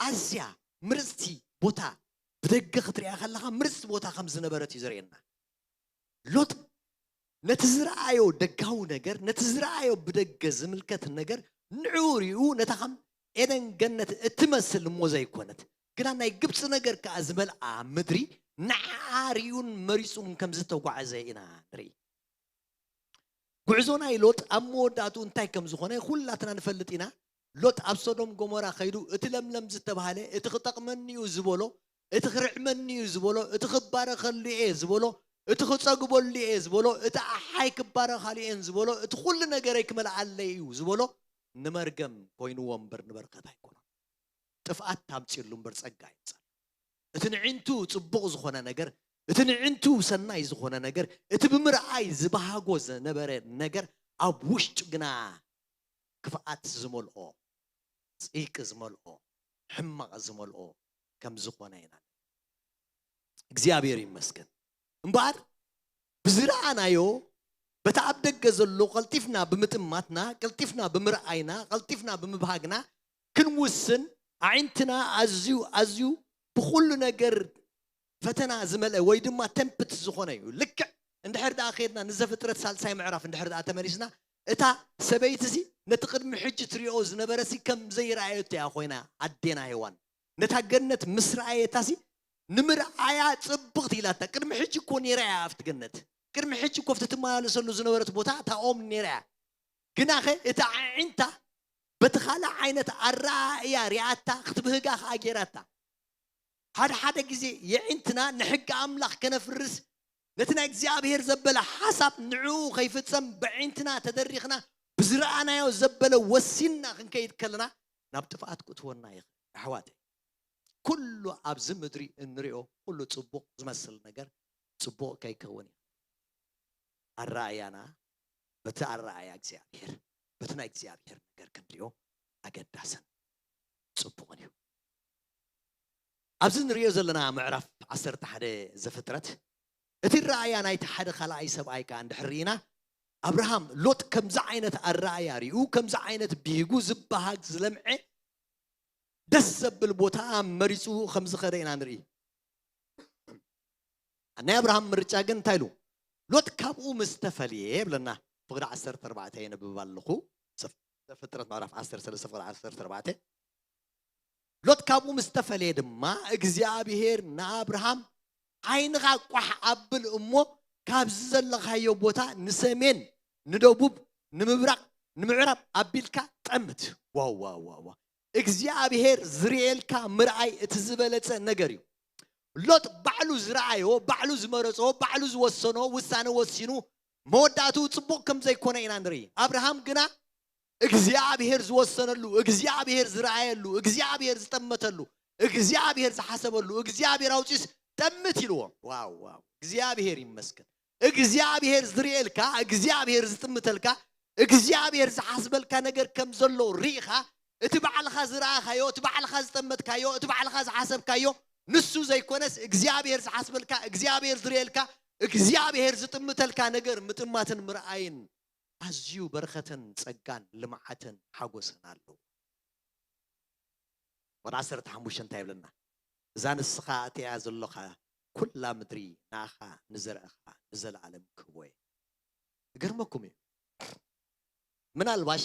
ኣዝያ ምርፅቲ ቦታ፣ ብደገ ክትሪኣ ከለኻ ምርፅቲ ቦታ ከም ዝነበረት እዩ ዘርእየና። ሎጥ ነቲ ዝረኣዮ ደጋዊ ነገር፣ ነቲ ዝረኣዮ ብደገ ዝምልከት ነገር ንዕኡ ሪኡ ነታ ከም ኤደን ገነት እትመስል እሞ ዘይኮነት ግና ናይ ግብፂ ነገር ከኣ ዝመልኣ ምድሪ ንዓ ሪኡን መሪፁን ከም ዝተጓዕዘ ኢና ንርኢ። ጉዕዞ ናይ ሎጥ ኣብ መወዳእትኡ እንታይ ከም ዝኾነ ኩላትና ንፈልጥ ኢና። ሎጥ ኣብ ሶዶም ጎሞራ ከይዱ እቲ ለምለም ዝተባህለ፣ እቲ ክጠቕመኒ እዩ ዝበሎ፣ እቲ ክርዕመኒ እዩ ዝበሎ፣ እቲ ክባረኸሉ እየ ዝበሎ፣ እቲ ክጸግበሉ እየ ዝበሎ፣ እቲ ኣሓይ ክባረኻሉ እየን ዝበሎ፣ እቲ ኩሉ ነገረይ ክመልኣለይ እዩ ዝበሎ ንመርገም ኮይንዎ እምበር ንበረኸት ኣይኮነን። ጥፍኣት ታምፅሉ እምበር ጸጋ ይምፃሉ። እቲ ንዕንቱ ጽቡቕ ዝኾነ ነገር፣ እቲ ንዕንቱ ሰናይ ዝኾነ ነገር፣ እቲ ብምርኣይ ዝበሃጎ ዝነበረ ነገር ኣብ ውሽጡ ግና ክፍኣት ዝመልኦ፣ ጽይቂ ዝመልኦ፣ ሕማቕ ዝመልኦ ከም ዝኾነ ኢና። እግዚኣብሔር ይመስገን። እምበኣር ብዝረኣናዮ፣ በቲ ኣብ ደገ ዘሎ ቀልጢፍና ብምጥማትና፣ ቀልጢፍና ብምርኣይና፣ ቀልጢፍና ብምብሃግና ክንውስን ኣዒንትና ኣዝዩ ኣዝዩ ብኹሉ ነገር ፈተና ዝመልአ ወይ ድማ ተምፕት ዝኾነ እዩ። ልክዕ እንድሕር ደኣ ከድና ንዘፍጥረት ሳልሳይ ምዕራፍ እንድሕር ደኣ ተመሊስና፣ እታ ሰበይቲ ሲ ነቲ ቅድሚ ሕጂ ትሪኦ ዝነበረ ሲ ከም ዘይረኣየቶ እያ ኮይና ኣዴና ሄዋን። ነታ ገነት ምስ ረኣየታ ሲ ንምርኣያ ጽብቕቲ ኢላታ። ቅድሚ ሕጂ እኮ ነይራ እያ ኣብቲ ገነት። ቅድሚ ሕጂ እኮ ኣብቲ ትመላለሰሉ ዝነበረት ቦታ እታ ኦም ነይራ እያ። ግናኸ እታ ኣዒንታ በቲ ካልእ ዓይነት ኣረኣእያ ሪኣታ ክትብህጋ ከኣ ጌራታ። ሓደ ሓደ ግዜ የዒንትና ንሕጊ ኣምላኽ ከነፍርስ ነቲ ናይ እግዚኣብሔር ዘበለ ሓሳብ ንዕኡ ከይፍጸም በዒንትና ተደሪኽና ብዝረኣናዮ ዘበለ ወሲንና ክንከይድ ከለና ናብ ጥፍኣት ክትወና ይኽእል። ኣሕዋተይ፣ ኩሉ ኣብዚ ምድሪ እንሪኦ ኩሉ ጽቡቕ ዝመስል ነገር ጽቡቕ ከይከውን እዩ። ኣረኣእያና በቲ ኣረኣእያ እግዚኣብሔር፣ በቲ ናይ እግዚኣብሔር ነገር ክንሪኦ ኣገዳስን ጽቡቕን እዩ። ኣብዚ ንሪኦ ዘለና ምዕራፍ ዓሰርተ ሓደ ዘፍጥረት፣ እቲ ረኣያ ናይቲ ሓደ ካልኣይ ሰብኣይ ከኣ እንድሕር ርኢና፣ ኣብርሃም ሎጥ ከምዚ ዓይነት ኣረኣያ ሪኡ፣ ከምዚ ዓይነት ብሂጉ ዝበሃግ ዝለምዐ ደስ ዘብል ቦታ መሪጹ ከም ዝኸደ ኢና ንርኢ። ናይ ኣብርሃም ምርጫ ግን እንታይ ኢሉ? ሎጥ ካብኡ ምስ ተፈልየ ይብለና። ፍቕዲ ዓሰርተ ኣርባዕተ የንብብ ኣለኹ። ዘፍ-፣ ዘፍጥረት ምዕራፍ ዓሰርተ ሰለስተ ፍቕዲ ዓሰርተ ኣርባዕተ። ሎጥ ካብኡ ምስ ተፈልየ ድማ እግዚኣብሔር ንኣብርሃም ዓይንኻ ቋሕ ኣብል እሞ ካብዚ ዘለኻዮ ቦታ ንሰሜን፣ ንደቡብ፣ ንምብራቕ፣ ንምዕራብ ኣቢልካ ጠምት። ዋው፣ ዋው፣ ዋው፣ ዋው። እግዚኣብሔር ዝርእየልካ ምርኣይ እቲ ዝበለጸ ነገር እዩ። ሎጥ ባዕሉ ዝረኣዮ፣ ባዕሉ ዝመረጾ፣ ባዕሉ ዝወሰኖ ውሳነ ወሲኑ መወዳእትኡ ጽቡቕ ከም ዘይኮነ ኢና ንርኢ። ኣብርሃም ግና እግዚኣብሔር ዝወሰነሉ፣ እግዚኣብሔር ዝረኣየሉ፣ እግዚኣብሔር ዝጠመተሉ፣ እግዚኣብሔር ዝሓሰበሉ፣ እግዚኣብሔር ኣውጺስ ጠምት ኢልዎ። ዋው፣ ዋው፣ እግዚኣብሔር ይመስገን። እግዚኣብሔር ዝርእየልካ፣ እግዚኣብሔር ዝጥምተልካ፣ እግዚኣብሔር ዝሓስበልካ ነገር ከም ዘሎ ርኢኻ፣ እቲ ባዕልኻ ዝረኣኻዮ፣ እቲ ባዕልኻ ዝጠመትካዮ፣ እቲ ባዕልኻ ዝሓሰብካዮ ንሱ ዘይኮነስ እግዚኣብሔር ዝሓስበልካ፣ እግዚኣብሔር ዝርእየልካ፣ እግዚኣብሔር ዝጥምተልካ ነገር ምጥማትን ምርኣይን ኣዝዩ በረኸትን ጸጋን ልምዓትን ሓጎስን ኣለዎ። ወደ ዓሰርተ ሓሙሽተ እንታይ ይብለና? እዛ ንስኻ ኣትያ ዘለኻ ኩላ ምድሪ ንኣኻ ንዘርእኻ ንዘለኣለም ክህቦ እየ። ይገርመኩም እዩ። ምናልባሽ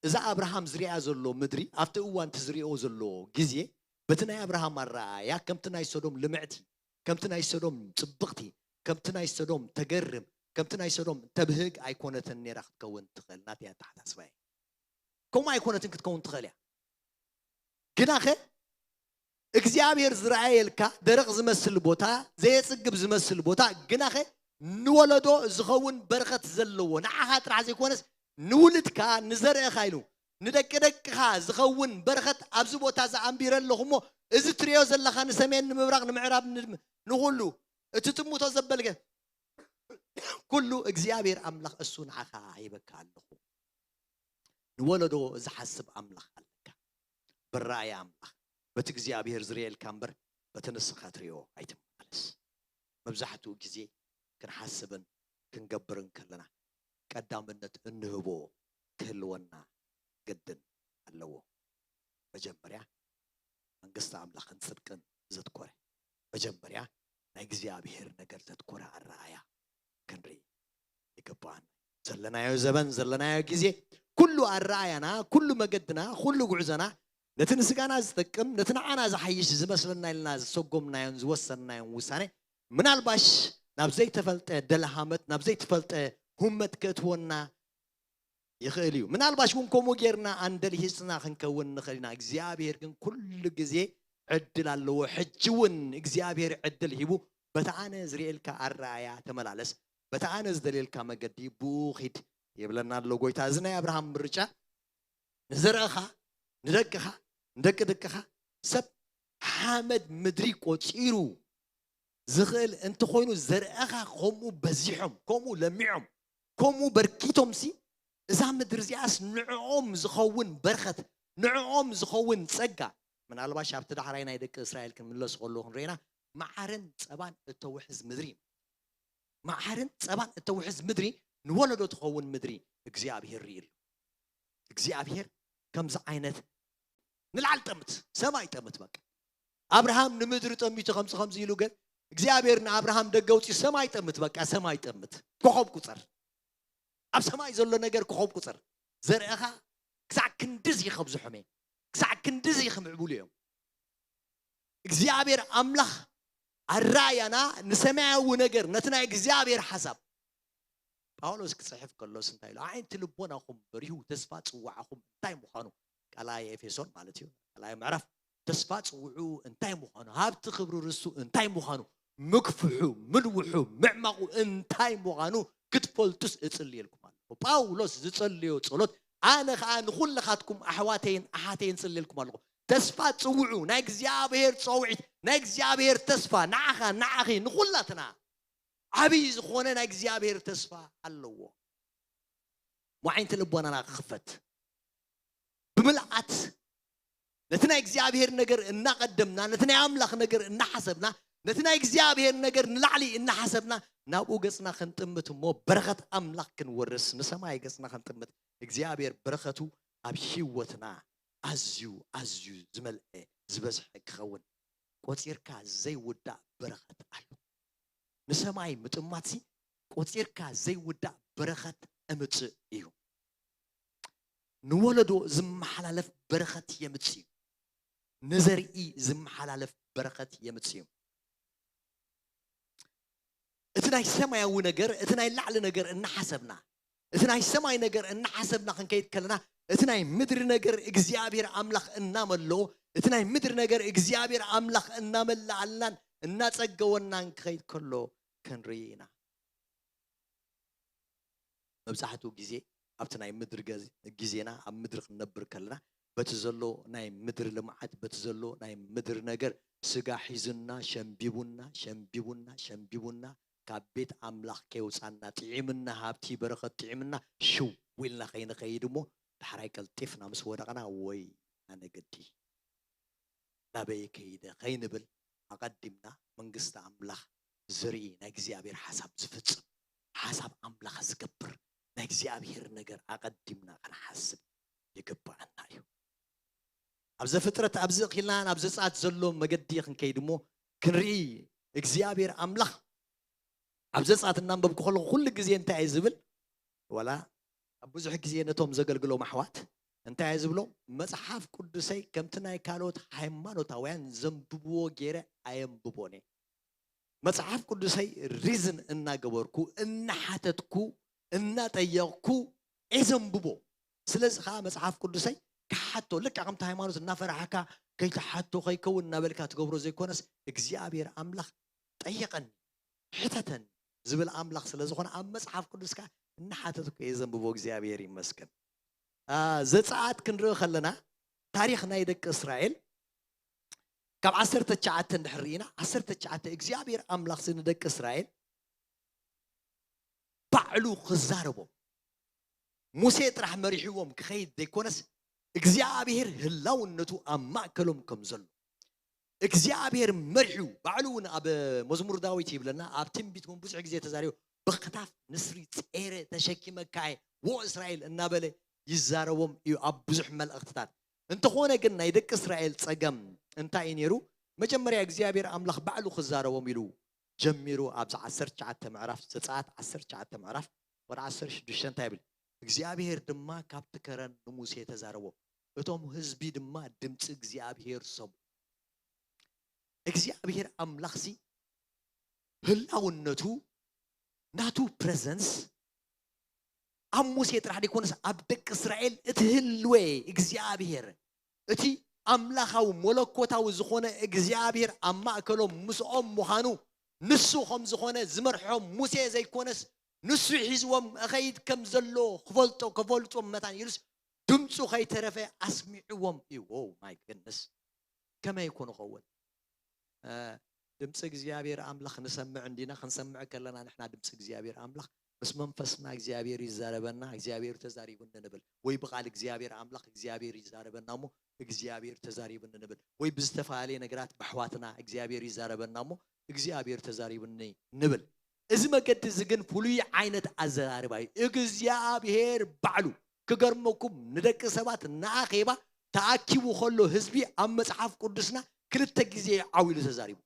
እዛ ኣብርሃም ዝሪኣ ዘሎ ምድሪ ኣብቲ እዋን እቲ ዝሪኦ ዘሎ ግዜ በቲ ናይ ኣብርሃም ኣረኣእያ ከምቲ ናይ ሶዶም ልምዕቲ፣ ከምቲ ናይ ሶዶም ጽብቕቲ፣ ከምቲ ናይ ሶዶም ተገርም፣ ከምቲ ናይ ሶዶም ተብህግ ኣይኮነትን ነይራ ክትከውን ትኽእል። ናተይ ኣተሓሳስባ እዩ። ከምኡ ኣይኮነትን ክትከውን ትኽእል እያ። ግናኸ እግዚኣብሔር ዝረኣየልካ ደረቕ ዝመስል ቦታ፣ ዘየጽግብ ዝመስል ቦታ፣ ግናኸ ንወለዶ ዝኸውን በረኸት ዘለዎ፣ ንዓኻ ጥራሕ ዘይኮነስ ንውልድካ፣ ንዘርእኻ ኢሉ ንደቂ ደቅኻ ዝኸውን በረኸት ኣብዚ ቦታ እዚ ኣንቢረ ኣለኹ እሞ፣ እዚ ትርእዮ ዘለኻ ንሰሜን፣ ንምብራቕ፣ ንምዕራብ፣ ን-፣ ንኹሉ እቲ ጥምቶ ዘበልከ ኩሉ እግዚኣብሔር ኣምላኽ እሱ ንዓኻ ሂበካ ኣለኹ። ንወለዶ ዝሓስብ ኣምላኽ ኣለካ። ብራእይ ኣምላኽ፣ በቲ እግዚኣብሔር ዝርእየልካ እምበር በቲ ንስኻ ትርእዮ ኣይትመላለስ። መብዛሕትኡ ግዜ ክንሓስብን ክንገብርን ከለና ቀዳምነት እንህቦ ክህልወና ግድን ኣለዎ። መጀመርያ መንግስቲ ኣምላኽን ጽድቅን ዘትኮረ፣ መጀመርያ ናይ እግዚኣብሔር ነገር ዘትኮረ ኣረኣያ ክንርኢ ይግባኣና። ዘለናዮ ዘበን፣ ዘለናዮ ግዜ፣ ኩሉ ኣረኣያና፣ ኩሉ መገድና፣ ኩሉ ጉዕዞና ነቲ ንስጋና ዝጠቅም፣ ነቲ ንዓና ዝሓይሽ ዝመስለና ኢልና ዝሰጎምናዮን ዝወሰንናዮን ውሳኔ ምናልባሽ ናብ ዘይተፈልጠ ደልሃመት፣ ናብ ዘይተፈልጠ ሁመት ከእትወና ይኽእል እዩ። ምናልባሽ እውን ከምኡ ጌርና ኣንደልሂስና ክንከውን ንኽእል ኢና። እግዚኣብሔር ግን ኩሉ ግዜ ዕድል ኣለዎ። ሕጂ እውን እግዚኣብሔር ዕድል ሂቡ በቲ ኣነ ዝርእየልካ ኣረኣያ ተመላለስ፣ በቲ ኣነ ዝደልየልካ መገዲ ብኡ ኺድ ይብለና ኣሎ ጎይታ። እዚ ናይ ኣብርሃም ምርጫ ንዘርእኻ፣ ንደቅኻ፣ ንደቂ ደቅኻ ሰብ ሓመድ ምድሪ ቆጺሩ ዝኽእል እንተኾይኑ ዘርእኻ ከምኡ በዚሖም፣ ከምኡ ለሚዖም፣ ከምኡ በርኪቶምሲ እዛ ምድሪ እዚኣስ ንዕኦም ዝኸውን በረኸት፣ ንዕኦም ዝኸውን ጸጋ። ምናልባሽ ኣብቲ ዳሕራይ ናይ ደቂ እስራኤል ክንምለስ ከለኹ ንርኢና መዓርን ጸባን እተውሕዝ ምድሪ እዩ። መዓርን ጸባን እተውሕዝ ምድሪ ንወለዶ ትኸውን ምድሪ እግዚኣብሔር ርእዩ ኣሎ። እግዚኣብሔር ከምዚ ዓይነት ንላዕሊ ጠምት፣ ሰማይ ጠምት በቃ። ኣብርሃም ንምድሪ ጠሚቱ ከምዚ ከምዚ ኢሉ ግን እግዚኣብሔር ንኣብርሃም ደገ ኣውፂኡ ሰማይ ጠምት በቃ፣ ሰማይ ጠምት። ኮኸብ ቁፀር። ኣብ ሰማይ ዘሎ ነገር ኮኸብ ቁፀር። ዘርእኻ ክሳዕ ክንድዚ ከብዝሖም እየ። ክሳዕ ክንድዚ ክምዕብሉ እዮም። እግዚኣብሔር ኣምላኽ ኣረኣያና ንሰማያዊ ነገር ነቲ ናይ እግዚኣብሔር ሓሳብ ጳውሎስ ክጽሕፍ ከሎስ እንታይ ኢሉ? ኣዒንቲ ልቦናኹም በሪሁ ተስፋ ጽዋዕኹም እንታይ ምዃኑ፣ ካልኣይ ኤፌሶን ማለት እዩ፣ ካልኣይ ምዕራፍ ተስፋ ጽውዑ እንታይ ምዃኑ፣ ሃብቲ ክብሪ ርሱ እንታይ ምዃኑ፣ ምግፍሑ፣ ምንውሑ፣ ምዕማቑ እንታይ ምዃኑ ክትፈልጡስ እጽልየልኩም ኣለኹ። ጳውሎስ ዝጸለዮ ጸሎት ኣነ ኸኣ ንኹልኻትኩም ኣሕዋተይን ኣሓተይን እጽልየልኩም ኣለኹ። ተስፋ ጽውዑ፣ ናይ እግዚኣብሔር ጸውዒት፣ ናይ እግዚኣብሔር ተስፋ ንዓኻ፣ ንዓኺ፣ ንኹላትና ዓብዪ ዝኾነ ናይ እግዚኣብሔር ተስፋ ኣለዎ። ሞዓይንቲ ልቦናና ክኽፈት ብምልኣት ነቲ ናይ እግዚኣብሔር ነገር እናቐደምና፣ ነቲ ናይ ኣምላኽ ነገር እናሓሰብና፣ ነቲ ናይ እግዚኣብሔር ነገር ንላዕሊ እናሓሰብና ናብኡ ገጽና ክንጥምት እሞ በረኸት ኣምላኽ ክንወርስ ንሰማይ ገጽና ክንጥምት እግዚኣብሔር በረኸቱ ኣብ ህይወትና ኣዝዩ ኣዝዩ ዝመልአ ዝበዝሐ ክኸውን ቆጺርካ ዘይውዳእ በረኸት ኣሎ። ንሰማይ ምጥማትሲ ቆጺርካ ዘይውዳእ በረኸት እምጽእ እዩ። ንወለዶ ዝመሓላለፍ በረኸት የምጽእ እዩ። ንዘርኢ ዝመሓላለፍ በረኸት የምጽእ እዩ። እቲ ናይ ሰማያዊ ነገር፣ እቲ ናይ ላዕሊ ነገር እናሓሰብና፣ እቲ ናይ ሰማይ ነገር እናሓሰብና ክንከይድ ከለና፣ እቲ ናይ ምድሪ ነገር እግዚኣብሔር ኣምላኽ እናመልኦ፣ እቲ ናይ ምድሪ ነገር እግዚኣብሔር ኣምላኽ እናመልኣልናን እናጸገወናን ክኸይድ ከሎ ክንርኢ ኢና። መብዛሕትኡ ግዜ ኣብቲ ናይ ምድሪ ገዝ-፣ ግዜና ኣብ ምድሪ ክንነብር ከለና በቲ ዘሎ ናይ ምድሪ ልምዓት፣ በቲ ዘሎ ናይ ምድሪ ነገር ስጋ ሒዙና፣ ሸምቢቡና፣ ሸምቢቡና፣ ሸምቢቡና፣ ካብ ቤት ኣምላኽ ከየውጻና፣ ጥዒምና፣ ሃብቲ በረኸት ጥዒምና፣ ሽው ኢልና ከይንኸይድ እሞ፣ ዳሕራይ ቀልጢፍና ምስ ወደቕና፣ ወይ ኣነ ግዲ ናበይ ከይደ ከይንብል፣ ኣቐዲምና መንግስቲ ኣምላኽ ዝርኢ ናይ እግዚኣብሔር ሓሳብ ዝፍጽም፣ ሓሳብ ኣምላኽ ዝገብር ናይ እግዚኣብሔር ነገር ኣቐዲምና ክንሓስብ ይግብኣና እዩ። ኣብ ዘፍጥረት ኣብዚ እኺልና ናብ ዘጸኣት ዘሎ መገዲ ክንከይድ እሞ ክንርኢ እግዚኣብሔር ኣምላኽ ኣብ ዘጸኣት እናንበብኩ ከለኹ ኩሉ ግዜ እንታይ እየ ዝብል? ዋላ ኣብ ብዙሕ ግዜ ነቶም ዘገልግሎም ኣሕዋት እንታይ እየ ዝብሎም? መጽሓፍ ቅዱሰይ ከምቲ ናይ ካልኦት ሃይማኖታውያን ዘንብብዎ ገይረ ኣየንብቦን እየ። መጽሓፍ ቅዱሰይ ሪዝን እናገበርኩ፣ እናሓተትኩ፣ እናጠየቕኩ እየ ዘንብቦ። ስለዚ ኸዓ መጽሓፍ ቅዱሰይ ክሓቶ፣ ልክዕ ከምቲ ሃይማኖት እናፈራሕካ ከይትሓቶ ከይከውን እናበልካ ትገብሮ ዘይኮነስ፣ እግዚኣብሔር ኣምላኽ ጠየቐኒ፣ ሕተተኒ ዝብል ኣምላኽ ስለ ዝኾነ፣ ኣብ መጽሓፍ ቅዱስ ከኣ እናሓተትኩ እየ ዘንብቦ። እግዚኣብሔር ይመስገን። አ፣ ዘጸኣት ክንርኢ ከለና፣ ታሪኽ ናይ ደቂ እስራኤል ካብ ዓሰርተ ትሽዓተ እንድሕር ርኢና፣ ዓሰርተ ትሽዓተ እግዚኣብሔር ኣምላኽሲ ንደቂ እስራኤል ባዕሉ ክዛረቦም፣ ሙሴ ጥራሕ መሪሕዎም ክኸይድ ዘይኮነስ፣ እግዚኣብሔር ህላውነቱ ኣብ ማእከሎም ከም ዘሎ፣ እግዚኣብሔር መሪሑ ባዕሉ እውን ኣብ መዝሙር ዳዊት ይብለና፣ ኣብ ትንቢት እውን ብዙሕ ግዜ ተዛሪቡ፣ ብኽታፍ ንስሪ ጼረ ተሸኪመካየ ዎ እስራኤል እናበለ ይዛረቦም እዩ ኣብ ብዙሕ መልእኽትታት። እንተኾነ ግን ናይ ደቂ እስራኤል ጸገም እንታይ እዩ ነይሩ? መጀመርያ እግዚኣብሔር ኣምላኽ ባዕሉ ክዛረቦም ኢሉ ጀሚሩ ኣብዚ ዓሰርተ ትሽዓተ ምዕራፍ፣ ዘጸኣት ዓሰርተ ትሽዓተ ምዕራፍ ወደ ዓሰርተ ሽዱሽተ እንታይ ይብል? እግዚኣብሔር ድማ ካብቲ ከረን ንሙሴ ተዛረቦ፣ እቶም ህዝቢ ድማ ድምፂ እግዚኣብሔር ሰምዑ። እግዚኣብሔር ኣምላኽሲ ህላውነቱ ናቱ ፕረዘንስ ኣብ ሙሴ ጥራሕ ደይኮነስ ኣብ ደቂ እስራኤል እቲ ህልዌ እግዚኣብሔር እቲ ኣምላኻዊ መለኮታዊ ዝኾነ እግዚኣብሔር ኣብ ማእከሎም ምስኦም ምዃኑ ንሱ ከም ዝኾነ ዝመርሖም ሙሴ ዘይኮነስ ንሱ ሒዝዎም እኸይድ ከም ዘሎ ክፈልጦ ከፈልጦም መታን ኢሉስ ድምፁ ከይተረፈ ኣስሚዕዎም እዩ። ዎ ማይ ግድነስ ከመይ ይኮ ንኸውን? ድምፂ እግዚኣብሔር ኣምላኽ ንሰምዕ እንዲና። ክንሰምዕ ከለና ንሕና ድምፂ እግዚኣብሔር ኣምላኽ ምስ መንፈስና እግዚኣብሔር ይዛረበና፣ እግዚኣብሔር ተዛሪቡኒ ንብል፣ ወይ ብቓል እግዚኣብሔር ኣምላኽ እግዚኣብሔር ይዛረበና እሞ እግዚኣብሔር ተዛሪቡኒ ንብል፣ ወይ ብዝተፈላለየ ነገራት ብኣሕዋትና እግዚኣብሔር ይዛረበና እሞ እግዚኣብሔር ተዛሪቡኒ ንብል። እዚ መገዲ እዚ ግን ፍሉይ ዓይነት ኣዘራርባ እዩ። እግዚኣብሔር ባዕሉ ክገርመኩም ንደቂ ሰባት ንኣኼባ ተኣኪቡ ከሎ ህዝቢ ኣብ መጽሓፍ ቅዱስና ክልተ ግዜ ዓው ኢሉ ተዛሪቡ።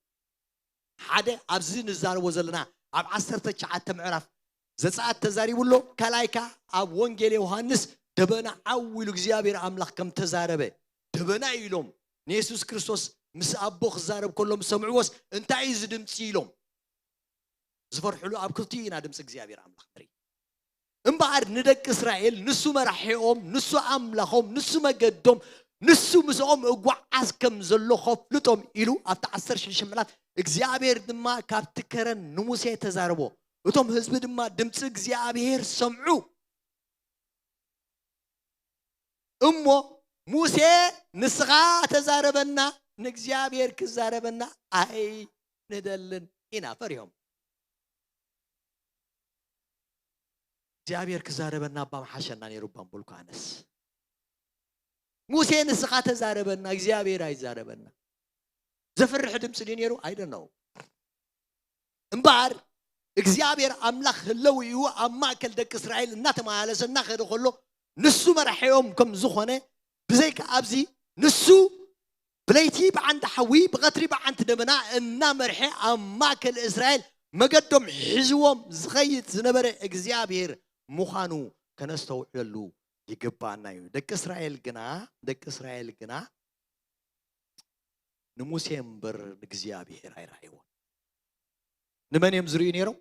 ሓደ ኣብዚ ንዛረቦ ዘለና ኣብ ዓሰርተ ትሽዓተ ምዕራፍ ዘጸኣት ተዛሪቡ ኣሎ። ካልኣይ ከኣ ኣብ ወንጌል ዮሃንስ ደበና ዓው ኢሉ እግዚኣብሔር ኣምላኽ ከም ተዛረበ ደበና እዩ ኢሎም ንየሱስ ክርስቶስ ምስ ኣቦ ክዛረብ ከሎ ምስ ሰምዕዎስ እንታይ እዩ እዚ ድምፂ ኢሎም ዝፈርሕሉ ኣብ ክፍቲ ኢና ድምፂ እግዚኣብሔር ኣምላኽ ንርኢ። እምበኣር ንደቂ እስራኤል ንሱ መራሒኦም፣ ንሱ ኣምላኾም፣ ንሱ መገዶም፣ ንሱ ምስኦም እጓዓዝ ከም ዘሎ ከፍልጦም ኢሉ ኣብቲ ዓሰርተ ሽዱሽተ ምዕራፍ እግዚኣብሔር ድማ ካብቲ ከረን ንሙሴ ተዛረቦ። እቶም ህዝቢ ድማ ድምፂ እግዚኣብሔር ሰምዑ። እሞ ሙሴ ንስኻ ተዛረበና፣ ንእግዚኣብሔር ክዛረበና ኣይንደልን ኢና። ፈሪሆም። እግዚኣብሔር ክዛረበና እባ ምሓሸና ነይሩ እባ ምበልኩ ኣነስ። ሙሴ ንስኻ ተዛረበና፣ እግዚኣብሔር ኣይዛረበና። ዘፍርሕ ድምፂ ድዩ ነይሩ? I don't know። እምበኣር እግዚኣብሔር ኣምላኽ ህለው እዩ ኣብ ማእከል ደቂ እስራኤል እናተመላለሰ እናኸደ ከሎ ንሱ መራሒኦም ከም ዝኾነ ብዘይካ ኣብዚ ንሱ ብለይቲ ብዓንዲ ሓዊ ብቐትሪ ብዓንቲ ደመና እናመርሐ ኣብ ማእከል እስራኤል መገዶም ሒዝዎም ዝኸይድ ዝነበረ እግዚኣብሔር ምዃኑ ከነስተውዕለሉ ይግባኣና እዩ። ደቂ እስራኤል ግና ደቂ እስራኤል ግና ንሙሴ እምበር ንእግዚኣብሔር ኣይረኣይዎን። ንመን እዮም ዝርእዩ ነይሮም?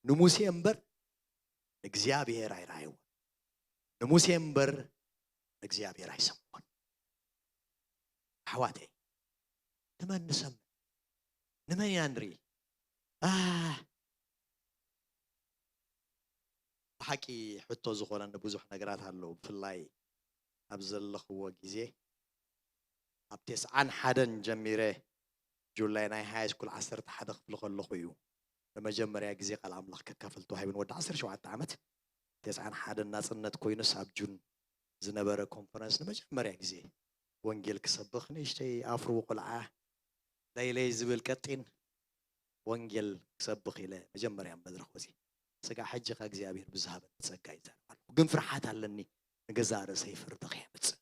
ንሙሴ እምበር ንእግዚኣብሔር ኣይረኣይዎን። ንሙሴ እምበር ንእግዚኣብሔር ኣይሰምዖን። ኣሕዋተይ ንመን ንሰምዕ? ንመን ኢና ንርኢ? ኣህ፣ ብሓቂ ሕቶ ዝኾነኒ ብዙሕ ነገራት ኣለዉ። ብፍላይ ኣብ ዘለኽዎ ግዜ ኣብ ተስዓን ሓደን ጀሚረ ጁላይ ናይ ሃይ ስኩል ዓሰርተ ሓደ ክፍሊ ከለኹ እዩ ንመጀመርያ ግዜ ቃል ኣምላኽ ከካፍል ተዋሂብን ወዲ ዓሰርተ ሸውዓተ ዓመት ተስዓን ሓደን ናጽነት ኮይኑስ ኣብ ጁን ዝነበረ ኮንፈረንስ ንመጀመርያ ግዜ ወንጌል ክሰብኽ ንእሽተይ ኣፍርዊ ቆልዓ ለይለይ ዝብል ቀጢን ወንጌል ክሰብኽ ኢለ መጀመርያ መድረኽ ወፂ ስጋ ሕጂ ከ እግዚኣብሔር ብዝሃበኒ ጸጋ ይዛረብ ኣለኹ ግን ፍርሓት ኣለኒ ንገዛ ርእሰይ ፍርዲ ከየምፅእ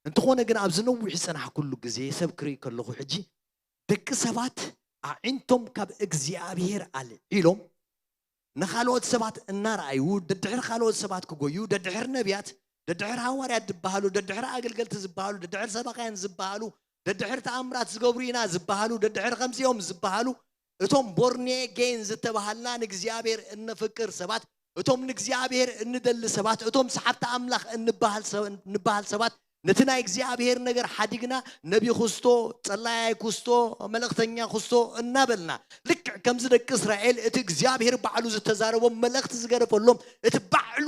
እንተኾነ ግን ኣብዚ ነዊሕ ዝፀናሕኩሉ ግዜ ሰብ ክርኢ ከለኹ ሕጂ ደቂ ሰባት ኣዒንቶም ካብ እግዚኣብሔር ኣልዒሎም ንኻልኦት ሰባት እናረኣዩ ደድሕሪ ካልኦት ሰባት ክጎዩ ደድሕሪ ነቢያት ደድሕሪ ሃዋርያት ዝበሃሉ ደድሕሪ ኣገልገልቲ ዝበሃሉ ደድሕሪ ሰባካያን ዝበሃሉ ደድሕሪ ተኣምራት ዝገብሩ ኢና ዝበሃሉ ደድሕሪ ከምዚኦም ዝበሃሉ እቶም ቦርኔ ጌን ዝተባሃልና ንእግዚኣብሔር እንፍቅር ሰባት እቶም ንእግዚኣብሔር እንደሊ ሰባት እቶም ሰሓብቲ ኣምላኽ እንበሃል ሰባት ነቲ ናይ እግዚኣብሔር ነገር ሓዲግና ነቢ ክስቶ ጸላያይ ክስቶ መልእኽተኛ ክስቶ እናበልና ልክዕ ከምዚ ደቂ እስራኤል እቲ እግዚኣብሔር ባዕሉ ዝተዛረቦም መልእኽቲ ዝገደፈሎም እቲ ባዕሉ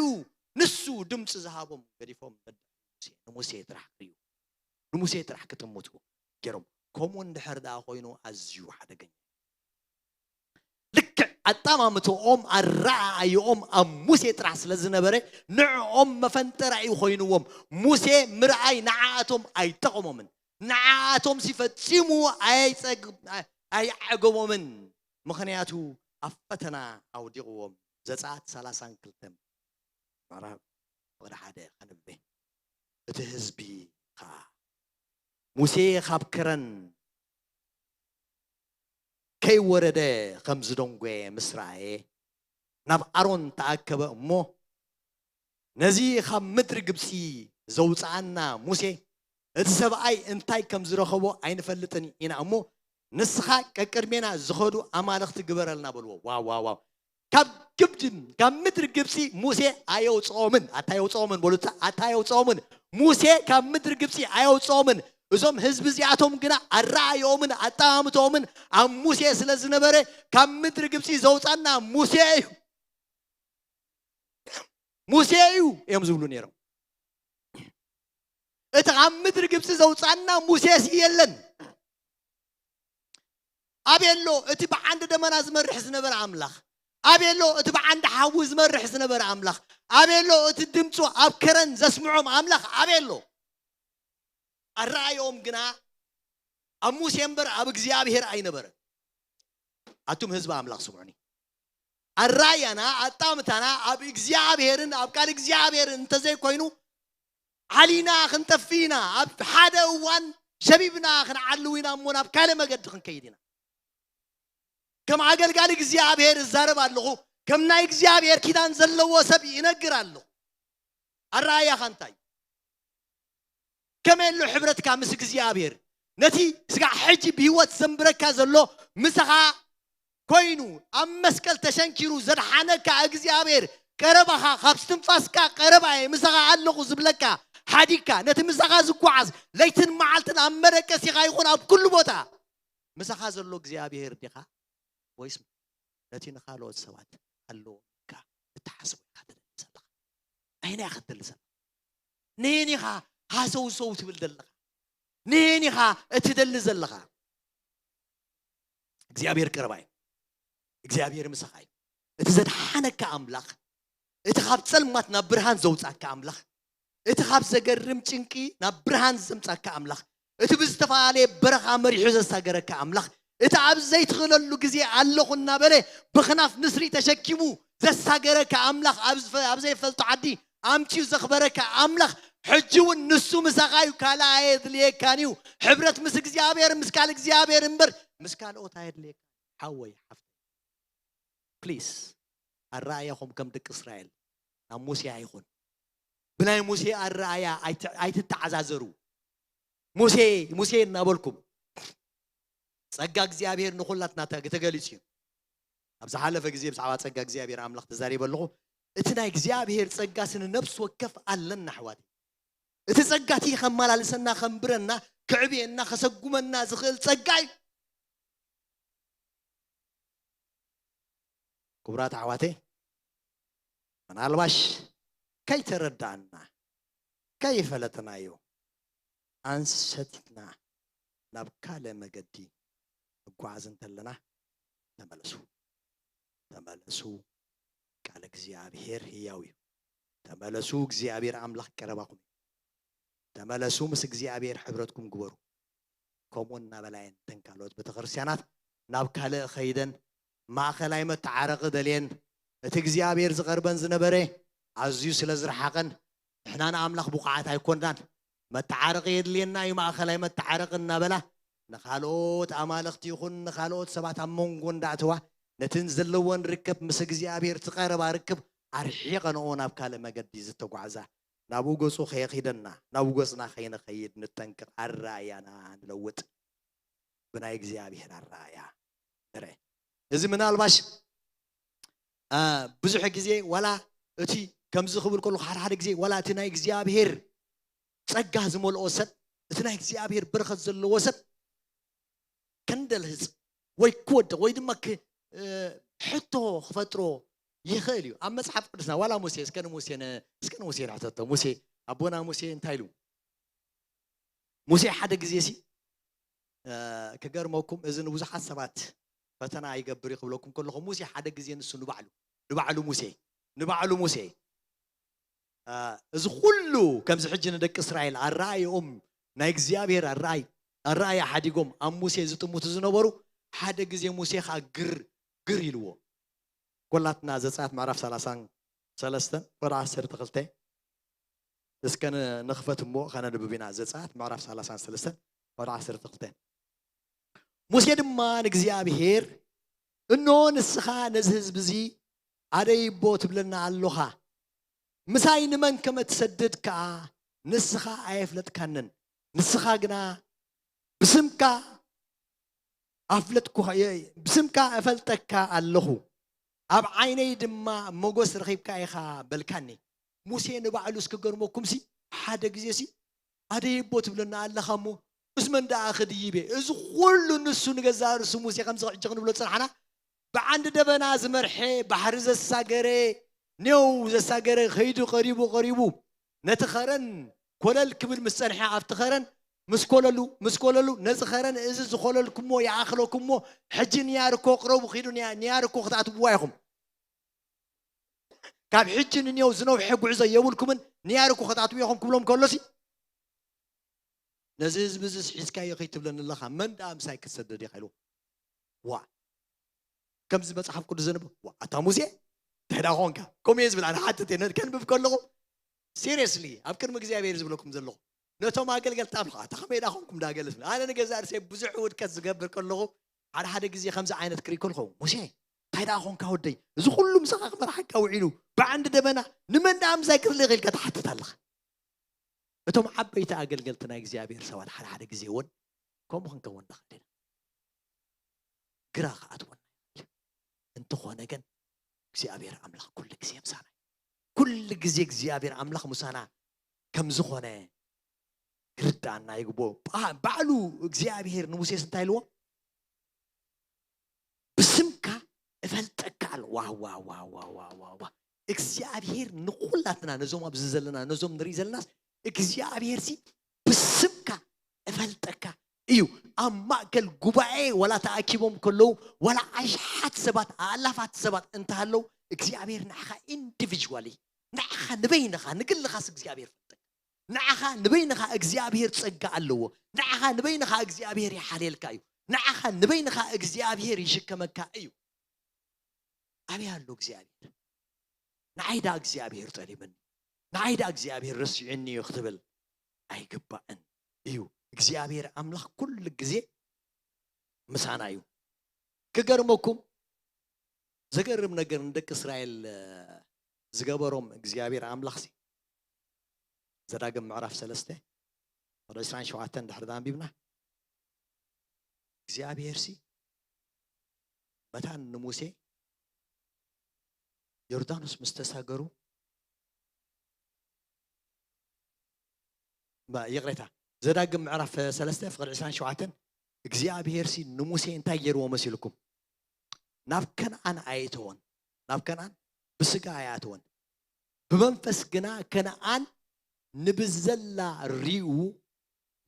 ንሱ ድምፂ ዝሃቦም ገዲፎም ንሙሴ ጥራሕ ክርእዩ ንሙሴ ጥራሕ ክጥምቱ ገይሮም ከምኡ እንድሕር ደኣ ኮይኑ ኣዝዩ ሓደገኛ ልክዕ ኣጣማምትኦም ኣረኣእይኦም ኣብ ሙሴ ጥራሕ ስለ ዝነበረ ንዕኦም መፈንጠራ እዩ ኮይንዎም ሙሴ ምርኣይ ንዓኣቶም ኣይጠቐሞምን ንዓኣቶም ሲ ፈጺሙ ኣይጸግ-፣ ኣይ-፣ ኣይዓገቦምን፣ ምኽንያቱ ኣብ ፈተና ኣውዲቕዎም። ዘጸኣት ሰላሳን ክልተን ምዕራፍ ወደ ሓደ ከንብቤ። እቲ ህዝቢ ኸኣ ሙሴ ኻብ ከረን ከይወረደ ኸም ዝደንጎየ ምስ ረኣየ፣ ናብ ኣሮን ተኣከበ እሞ፣ ነዚ ኻብ ምድሪ ግብጺ ዘውጽኣና ሙሴ፣ እቲ ሰብኣይ እንታይ ከም ዝረኸቦ ኣይንፈልጥን ኢና እሞ፣ ንስኻ ቀቅድሜና ዝኸዱ ኣማልኽቲ ግበረልና በልዎ። ዋው፣ ዋው፣ ዋው። ካብ ግብዲ-፣ ካብ ምድሪ ግብጺ ሙሴ ኣየውጽኦምን። ኣታ የውጽኦምን በሉ፣ ኣታ የውጽኦምን። ሙሴ ካብ ምድሪ ግብጺ ኣየውጽኦምን። እዞም ህዝቢ እዚኣቶም ግና ኣረኣዮምን ኣጠማምቶምን ኣብ ሙሴ ስለ ዝነበረ፣ ካብ ምድሪ ግብጺ ዘውጻና ሙሴ እዩ፣ ሙሴ እዩ እዮም ዝብሉ ነይሮም። እቲ ካብ ምድሪ ግብጺ ዘውጻና ሙሴስ የለን። ኣበይ ኣሎ እቲ ብዓንዲ ደመና ዝመርሕ ዝነበረ ኣምላኽ? ኣበይ ኣሎ እቲ ብዓንዲ ሓዊ ዝመርሕ ዝነበረ ኣምላኽ? ኣበይ ኣሎ እቲ ድምፁ ኣብ ከረን ዘስምዖም ኣምላኽ? ኣበይ ኣሎ? ኣረኣዮኦም ግና ኣብ ሙሴ እምበር ኣብ እግዚኣብሔር ኣይነበረን። ኣቱም ህዝቢ ኣምላኽ ስምዑኒ። ኣራያና፣ ኣጣምታና ኣብ እግዚኣብሔርን ኣብ ቃል እግዚኣብሔርን እንተዘይኮይኑ፣ ዓሊና ክንጠፍእ ኢና። ኣብ ሓደ እዋን ሸቢብና ክንዓልው ኢና እሞ ናብ ካልእ መገዲ ክንከይድ ኢና። ከም ኣገልጋሊ እግዚኣብሔር እዛረብ ኣለኹ። ከም ናይ እግዚኣብሔር ኪዳን ዘለዎ ሰብ ይነግር ኣለኹ። ኣረኣያኻ እንታይ? ከመይ ኣሎ ሕብረትካ ምስ እግዚኣብሔር? ነቲ ስጋዕ ሕጂ ብህይወት ዘንብረካ ዘሎ ምሳኻ ኮይኑ ኣብ መስቀል ተሸንኪሩ ዘድሓነካ እግዚኣብሔር ቀረባኻ፣ ካብ እስትንፋስካ ቀረባ እየ፣ ምሳኻ ኣለኹ ዝብለካ ሓዲግካ፣ ነቲ ምሳኻ ዝጓዓዝ ለይትን መዓልትን ኣብ መደቀሲኻ ይኹን ኣብ ኩሉ ቦታ ምሳኻ ዘሎ እግዚኣብሔር ዲኻ? ወይስ ነቲ ንኻልኦት ሰባት ኣለዎ ኢልካ እትሓስቦ ኢኻ ትደሊ ዘለኻ? ኣየናይ ኢኻ ትደሊ ዘለኻ? ንየን ኢኻ ሃሰውሰው ትብል ዘለኻ? ንየን ኢኻ እትደሊ ዘለኻ? እግዚኣብሔር ቀረባ እዩ። እግዚኣብሔር ምሳኻ እዩ። እቲ ዘድሓነካ ኣምላኽ፣ እቲ ካብ ጸልማት ናብ ብርሃን ዘውጻካ ኣምላኽ፣ እቲ ካብ ዘገርም ጭንቂ ናብ ብርሃን ዘምጻካ ኣምላኽ፣ እቲ ብዝተፈላለየ በረኻ መሪሑ ዘሳገረካ ኣምላኽ፣ እቲ ኣብ ዘይትኽእለሉ ግዜ ኣለኹ እናበለ ብኽናፍ ንስሪ ተሸኪሙ ዘሳገረካ ኣምላኽ፣ ኣብ ዝፈ-፣ ኣብ ዘይፈልጦ ዓዲ ኣምጺኡ ዘኽበረካ ኣምላኽ፣ ሕጂ እውን ንሱ ምሳኻ እዩ። ካልእ ኣየድልየካን እዩ። ሕብረት ምስ እግዚኣብሔር፣ ምስ ቃል እግዚኣብሔር እምበር ምስ ካልኦት ኣየድልየካን። ሓወይ፣ ሓፍተይ፣ ፕሊስ፣ ኣረኣያኹም ከም ደቂ እስራኤል ናብ ሙሴ ኣይኹን። ብናይ ሙሴ ኣረኣያ ኣይት-፣ ኣይትተዓዛዘሩ። ሙሴ፣ ሙሴ እናበልኩም፣ ጸጋ እግዚኣብሔር ንኹላትና ተ-፣ ተገሊጹ እዩ። ኣብ ዝሓለፈ ግዜ ብዛዕባ ጸጋ እግዚኣብሔር ኣምላኽ ተዛሪበ ኣለኹ። እቲ ናይ እግዚኣብሔር ጸጋስ ንነፍሲ ወከፍ ኣለና፣ ኣሕዋተይ። እቲ ጸጋ እቲ ኸመላልሰና፣ ኸንብረና፣ ከዕብየና፣ ኸሰጉመና ዝኽእል ጸጋ እዩ። ክቡራት ኣሕዋተይ፣ ምናልባሽ ከይተረዳእና፣ ከይፈለጥናዮ፣ ኣንሰቲትና ናብ ካልእ መገዲ ንጓዓዝ እንተለና፣ ተመለሱ። ተመለሱ። ቃል እግዚኣብሔር ህያው እዩ። ተመለሱ። እግዚኣብሔር ኣምላኽ ቀረባኹም እዩ። ተመለሱ። ምስ እግዚኣብሔር ሕብረትኩም ግበሩ። ከምኡ እናበላ እየን እተን ካልኦት ቤተክርስትያናት ናብ ካልእ ኸይደን ማእኸላይ መተዓረቒ ደልየን፣ እቲ እግዚኣብሔር ዝቐርበን ዝነበረ ኣዝዩ ስለ ዝረሓቐን፣ ንሕና ንኣምላኽ ብቑዓት ኣይኮንናን፣ መተዓረቒ የድልየና እዩ፣ ማእኸላይ መተዓረቒ እናበላ ንኻልኦት ኣማልኽቲ ይኹን ንኻልኦት ሰባት ኣብ መንጎ እንዳእተዋ፣ ነትን ዘለወን ርክብ ምስ እግዚኣብሔር እቲ ቀረባ ርክብ ኣርሒቐንኦ ናብ ካልእ መገዲ ዝተጓዕዛ፣ ናብኡ ገጹ ከየኺደና፣ ናብኡ ገጽና ከይንኸይድ ንጠንቀቕ፣ ኣረኣእያና ንለውጥ። ብናይ እግዚኣብሔር ኣረኣእያ ንርአ። እዚ ምናልባሽ፣ አ፣ ብዙሕ ግዜ ዋላ እቲ ከምዚ ክብል ከለኹ ሓደ ሓደ ግዜ ዋላ እቲ ናይ እግዚኣብሔር ጸጋ ዝመልኦ ሰብ፣ እቲ ናይ እግዚኣብሔር በረኸት ዘለዎ ሰብ ከንደልህጽ ወይ ክወድቕ ወይ ድማ ክ-፣ እ፣ ሕቶ ክፈጥሮ ይኽእል እዩ። ኣብ መጽሓፍ ቅዱስና ዋላ ሙሴ፣ እስከ ንሙሴ ን-፣ እስከ ንሙሴ ንሕተቶ። ሙሴ፣ ኣቦና ሙሴ እንታይ ኢሉ? ሙሴ ሓደ ግዜ ሲ፣ እ፣ ክገርመኩም፣ እዚ ንብዙሓት ሰባት ፈተና ይገብር እዩ ክብለኩም ከለኹ፣ ሙሴ ሓደ ግዜ ንሱ ንባዕሉ፣ ንባዕሉ ሙሴ፣ ንባዕሉ ሙሴ፣ እ፣ እዚ ኩሉ ከምዚ ሕጂ ንደቂ እስራኤል ኣረኣእዮኦም ናይ እግዚኣብሔር ኣረኣይ ኣረኣያ ሓዲጎም ኣብ ሙሴ ዝጥምቱ ዝነበሩ፣ ሓደ ግዜ ሙሴ ኸኣ ግር ግር ኢልዎ። ኮላትና ዘጸኣት ምዕራፍ ሰላሳን ሰለስተን ወደ ዓሰርተ ክልተ እስከ ን-፣ ንኽፈት እሞ ኸነንብብ ኢና። ዘጸኣት ምዕራፍ ሰላሳን ሰለስተን ወደ ዓሰርተ ክልተ። ሙሴ ድማ ንእግዚኣብሔር፣ "እንሆ ንስኻ ነዚ ህዝቢ እዚ ኣደይ እቦ ትብለና ኣሎኻ፣ ምሳይ ንመን ከም እትሰድድ ከኣ ንስኻ ኣየፍለጥካንን፣ ንስኻ ግና ብስምካ ኣፍለጥኩኻ፣ የ-፣ ብስምካ እፈልጠካ ኣለኹ፣ ኣብ ዓይነይ ድማ ሞገስ ረኺብካ ኢኻ" በልካኒ። ሙሴ ንባዕሉ እስኪ ገርመኩምሲ፣ ሓደ ግዜሲ ኣደይ እቦ ትብለና ኣለኻ እሞ፣ ምስ መን ደኣ ክድይብ እየ? እዚ ኩሉ ንሱ ንገዛእ ርእሱ ሙሴ ከምዚ ሕጂ ክንብሎ ዝጸናሕና፣ ብዓንዲ ደበና ዝመርሐ፣ ባሕሪ ዘሳገረ፣ ኔው ዘሳገረ፣ ከይዱ ቀሪቡ፣ ቀሪቡ፣ ነቲ ኸረን ኮለል ክብል ምስ ጸንሐ፣ ኣብቲ ኸረን ምስ ኮለሉ፣ ምስ ኮለሉ፣ ነዚ ኸረን እዚ ዝኾለልኩሞ ይኣኽለኩሞ፣ ሕጂ ንያርኮ ቅረቡ፣ ኺዱ ንያ-፣ ንያርኮ ክትኣትውዋ ኢኹም። ካብ ሕጂ ንኔው ዝነውሐ ጉዕዞ የብልኩምን፣ ንያርኮ ክትኣትዉ ኢኹም ክብሎም ከሎሲ፣ ነዚ ህዝቢ እዚስ ሒዝካዮ ከይትብለኒ ኣለኻ፣ መን ደኣ ምሳይ ክትሰደድ ኢኻ ኢልዎ። ዋ! ከምዚ መጽሓፍ ቅዱስ ዘንብብ፣ ዋ፣ ኣታ ሙሴ፣ እንታይ ደኣ ኾንካ? ከምኡ እየ ዝብል፣ ኣነ ሓትት እየ፣ ነ-፣ ከንብብ ከለኹ፣ ሲሪየስሊ፣ ኣብ ቅድሚ እግዚኣብሔር ዝብለኩም ዘለኹ፣ ነቶም ኣገልገልቲ ኣምላኽ፣ ኣታ ከመይ ደኣ ኾንኩም ደኣ ገለ ዝብል። ኣነ ንገዛእ ርእሰይ ብዙሕ ውድቀት ዝገብር ከለኹ፣ ሓደ ሓደ ግዜ ከምዚ ዓይነት ክርኢ ከለኹ፣ ሙሴ፣ እንታይ ደኣ ኾንካ ወደይ? እዚ ኩሉ ምሳኻ ክመርሓካ ውዒሉ፣ ብዓንዲ ደበና፣ ንመን ደኣ ምሳይ ክትልእኽ ኢልካ ትሓትት ኣለኻ? እቶም ዓበይቲ ኣገልገልቲ ናይ እግዚኣብሔር ሰባት ሓደ ሓደ ግዜ እውን ከምኡ ክንከውን ንኽእል ኢና። ግራ ክኣትወና ይኽእል። እንተኾነ ግን እግዚኣብሔር ኣምላኽ ኩሉ ግዜ ምሳና እዩ። ኩሉ ግዜ እግዚኣብሔር ኣምላኽ ምሳና ከም ዝኾነ ክርድኣና ይግብኦ። ባ-፣ ባዕሉ እግዚኣብሔር ንሙሴስ እንታይ ኢልዎ? "ብስምካ እፈልጠካ ኣሎ።" ዋ፣ ዋ፣ ዋ። እግዚኣብሔር ንኹላትና፣ ነዞም ኣብዚ ዘለና፣ ነዞም ንርኢ ዘለናስ፣ እግዚኣብሔርሲ "ብስምካ እፈልጠካ እዩ።" ኣብ ማእከል ጉባኤ ዋላ ተኣኪቦም ከለዉ፣ ዋላ ኣሽሓት ሰባት፣ ኣእላፋት ሰባት እንተሃለዉ፣ እግዚኣብሔር ንዓኻ ኢንዲቪጅዋሊ፣ ንዓኻ ንበይንኻ፣ ንግልኻስ እግዚኣብሔር ፈልጠካ። ንዓኻ ንበይንኻ እግዚኣብሔር ጸጋ ኣለዎ። ንዓኻ ንበይንኻ እግዚኣብሔር ይሓልየልካ እዩ። ንዓኻ ንበይንኻ እግዚኣብሔር ይሽከመካ እዩ። ኣበይ ኣሎ እግዚኣብሔር? ንዓይ ደኣ እግዚኣብሔር ጠሊምኒ፣ ንዓይ ደኣ እግዚኣብሔር ረሲዑኒ እዩ ክትብል ኣይግባእን እዩ። እግዚኣብሔር ኣምላኽ ኩሉ ግዜ ምሳና እዩ። ክገርመኩም፣ ዘገርም ነገር ንደቂ እስራኤል፣ እ፣ ዝገበሮም እግዚኣብሔር ኣምላኽሲ፣ ዘዳግም ምዕራፍ ሰለስተ፣ ቁጽሪ ዕስራን ሸውዓተን ድሕሪ ኣንቢብና፣ እግዚኣብሔርሲ መታን ንሙሴ ዮርዳኖስ ምስ ተሳገሩ፣ ማ-፣ ይቕሬታ፣ ዘዳግም ምዕራፍ ሰለስተ ፍቕዲ ዕስራን ሸውዓተን፣ እግዚኣብሔርሲ ንሙሴ እንታይ ገይርዎ መሲልኩም? "ናብ ከነኣን ኣየእተዎን፣ ናብ ከነኣን ብስጋ ኣይኣተወን፣ ብመንፈስ ግና ከነኣን ንብዘላ ሪኡ፣